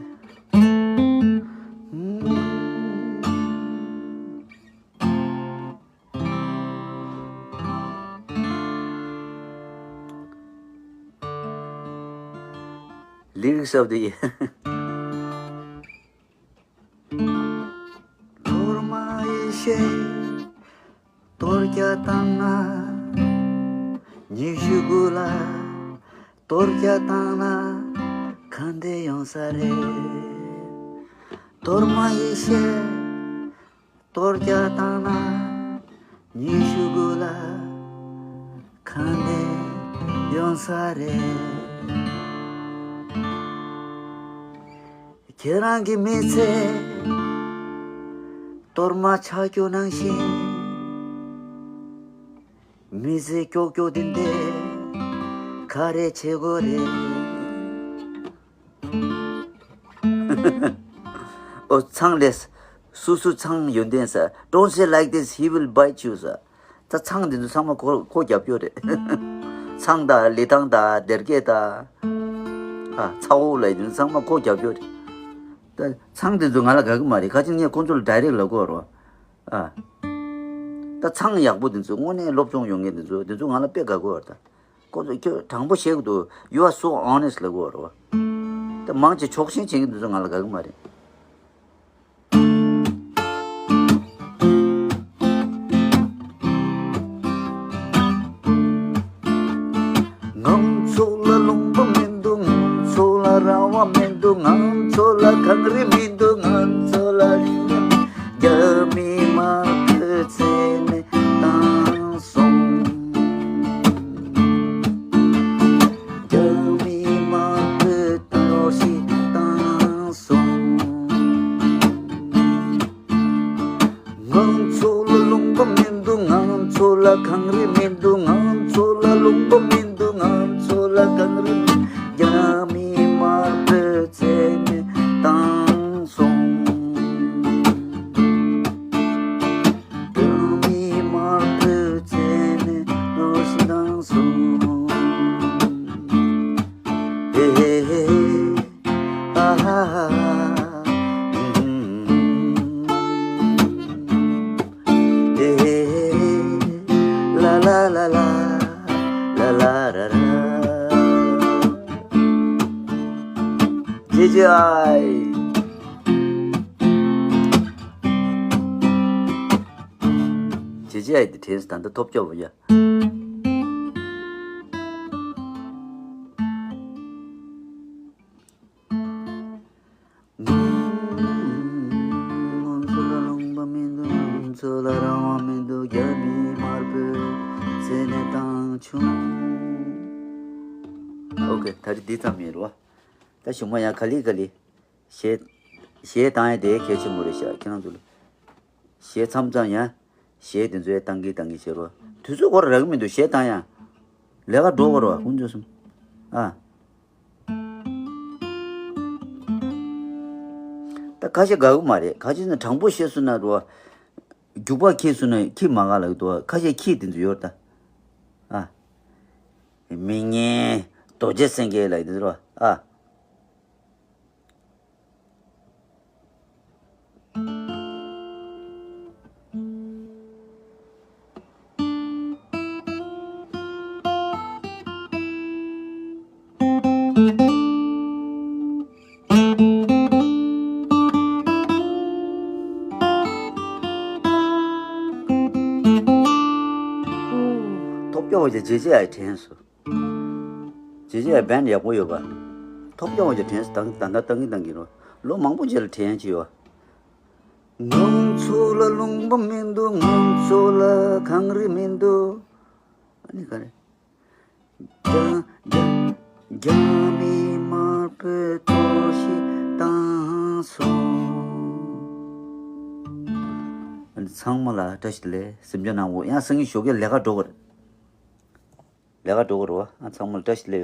Lyrics of the year. གཏོར་མ་ཡེ་ཤེས་གཏོར་རྒྱག་བཏང་ན། ཉི་ཤུ་དགུ་ལ་གཏོར་རྒྱག་བཏང་ན་ག་འདྲ་ཡོང་ས་རེད། གཏོར་མ་ཡེ་ཤེས་གཏོར་རྒྱག་བཏང་ན། ཉི་ཤུ་དགུ་ལ་ག་འདྲ་ཡོང་ས་རེད། ཁྱེད་རང་གི་མི་ཚེ་གཏོར་མ་ཆགས་རྒྱུ་ནང་བཞིན། མི་ཚེ་ཀྱོག་ཀྱོག་འདི་འདྲ་ག་རེ་བྱེད་དགོས་རེད། ཨོ་ཚང་ལས། སུ་སུ་ཚང་ཡོན་ཏན་ཟེར། Don't say like this, he will bite you ཟེར། ད་ཚང་འདི་ཚོ་ཚང་མ་ཁོ་ཁོ་རྒྱབ་སྐྱོར་རེད། ཚང་དང་ལི་ཐང་དང་སྡེར་ཀས་དང་། ཨ། ཚ་བོ་ལ་ཡིན་ཚང་མ་སྒོ་རྒྱབ་སྐྱོར་རེད། ད་ཚང་དེ་ཚོ་ང་ལ་དགའ་གི་མ་རེད། ཁ་ཅིག་ངས་ཁོང་ཚོ་ལ་ཌའི་རེག་ལབ་དགོས་རོ། ཨ། ད་ཚང་ཡག་པོ་དེ་ཚོ་དངོས་གནས་སློབ་སྦྱོང་ཡོང་མཁན་དེ་ཚོ་དེ་ཚོ་ང་ལ་དཔེ་དགའ་གི་ཡོད་རེད་ད། ཁོ་ཚོ་ཁྱོད་དྲང་པོ་བཤད་གི་འདུག You are so honest ལབ་གི་ཡོད་རེད་བ། ད་མང་ཆེ་ཕྱོགས་ཞེན་བྱེད་མཁན་དེ་ཚོ་ང་ལ་དགའ་གི་མ་རེད། ང་ཚོ་ལ་ལུང་པ་མི་འདུག་ང་ཚོ་ལ་ར་བ་མི་འདུག་ང་ཚོ་ལ་གངས་རི་མི་འདུག་ང་ཚོ་ལ་རི་རྒྱ་མི་དམར་པོས་བཙན་ནས་བཏང་སོང་། རྒྱ་མི་དམར་པོས་གཏོར་བཤིག་བཏང་སོང་། ང་ཚོ་ལ་ལུང་པ་མི་འདུག་ང་ཚོ་ལ་གངས་རི་མི་འདུག་ང་ཚོ་ལ་ལུང་པ་མི་འདུག་ང་ཚོ་ལ་གངས་རི་མི་འདུག་རྒྱ་མི་དམར་པོས་བཙན་ནས་བཏང་སོང་། རྒྱ་མི་དམར་པོས་བཙན་ནས་གཏོར་བཤིག་བཏང་སོང་། ཧེ་ཧེ་ཧེ། ཨ་ཧ་ཧ། ཧེ་ཧེ་ཧེ། ལ་ལ་ལ་ལ། ལ་ལ་ར་ར། ཇེ་ཇེ་ཨའི། ཇེ་ཇེ་ཨའི་དེ་དྲན་སོང་། ད་ལྟ་ཐོབ་སྐྱོ་བ་ཡ། ང་ཚོ་ལ་ལུང་པ་མི་འདུག་ང་ཚོ་ལ་རང་དབང་མི་འདུག་རྒྱ་མི་དམར་པོས་བཙན་ནས་བཏང་བྱུང་། ཨོ་ཁེ། ད་རེས་འདི་ཙམ་ཡིན་རོ། ད་གཞུག་མ་ཡང་ག་ལེ་ག་ལེ། གཞས། གཞས་བཏང་ཡ་དེ་གལ་ཆེན་པོ་རེད་ཤག་ཁྱེད་རང་ཚོ་ལ། གཞས་མཚམས་མཚམས་ཡང་། གཞས་དེ་ཚོ་ཡང་བཏང་གི་བཏང་གི་བྱེད་རོགས། དུས་ཚོད་ཁོ་རང་རག་གི་མི་འདུག་གཞས་བཏང་ཡ། ལས་ཀ་འགྲོ་དགོས་རོགས་ཁོང་ཚོ་གསུམ། ཨ། ད་ཁ་ཤས་དགའ་གི་མ་རེད། ཁ་ཤས་ནི་དྲང་པོ་བཤད་སོང་ན་རོ། རྒྱུག་པ་ཁྱེར་སོང་ན་ཁྱེར་མ་དགའ་ལབ་འདུག་ཁ་ཤས་ཁྱེར་དེ་ཚོ་ཡོད་ད། ཨ། མི་ངན་རྡོ་རྗེ་སེང་གེ་ལབ་དེ་ཚོ་རོ། ཨ། ཐོབ་སྐྱོ་བ་ཅན་ཇེ་ཇེ་ཨའི་དྲན་སོང་། ཇེ་ཇེ་ཨའི་བན་ཡག་པོ་ཡོད་པ། ཐོབ་སྐྱོ་བ་ཅན་དྲན་སོང་། ད་ད་ལྟ་བཏང་གི་བཏང་གི་རོ། ལོ་མང་པོ་རྗེས་ལ་དྲན་ཡ་ཅིག་ཡོད། ང་ཚོ་ལ་ལུང་པ་མི་འདུག་ང་ཚོ་ལ་གངས་རི་མི་འདུག་ཨ་ནི་ག་རེ། རྒྱ་རྒྱ་རྒྱ་མི་དམར་པོས་གཏོར་བཤིག་བཏང་སོང་། ཨ་ནི་ཚང་མ་ལ་བཀྲ་ཤིས་བདེ་ལེགས། གཟིམ་འཇག་གནང་དགོས། ཡང་སང་ཉིན་ཞོགས་ཀས་ལས་ཀ་འགྲོ་དགོས་རེད། ལས་ཀ་འགྲོ་དགོས་རེད་བ། ཨ། ཚང་མ་ལ་བཀྲ་ཤིས་བདེ་ལེགས།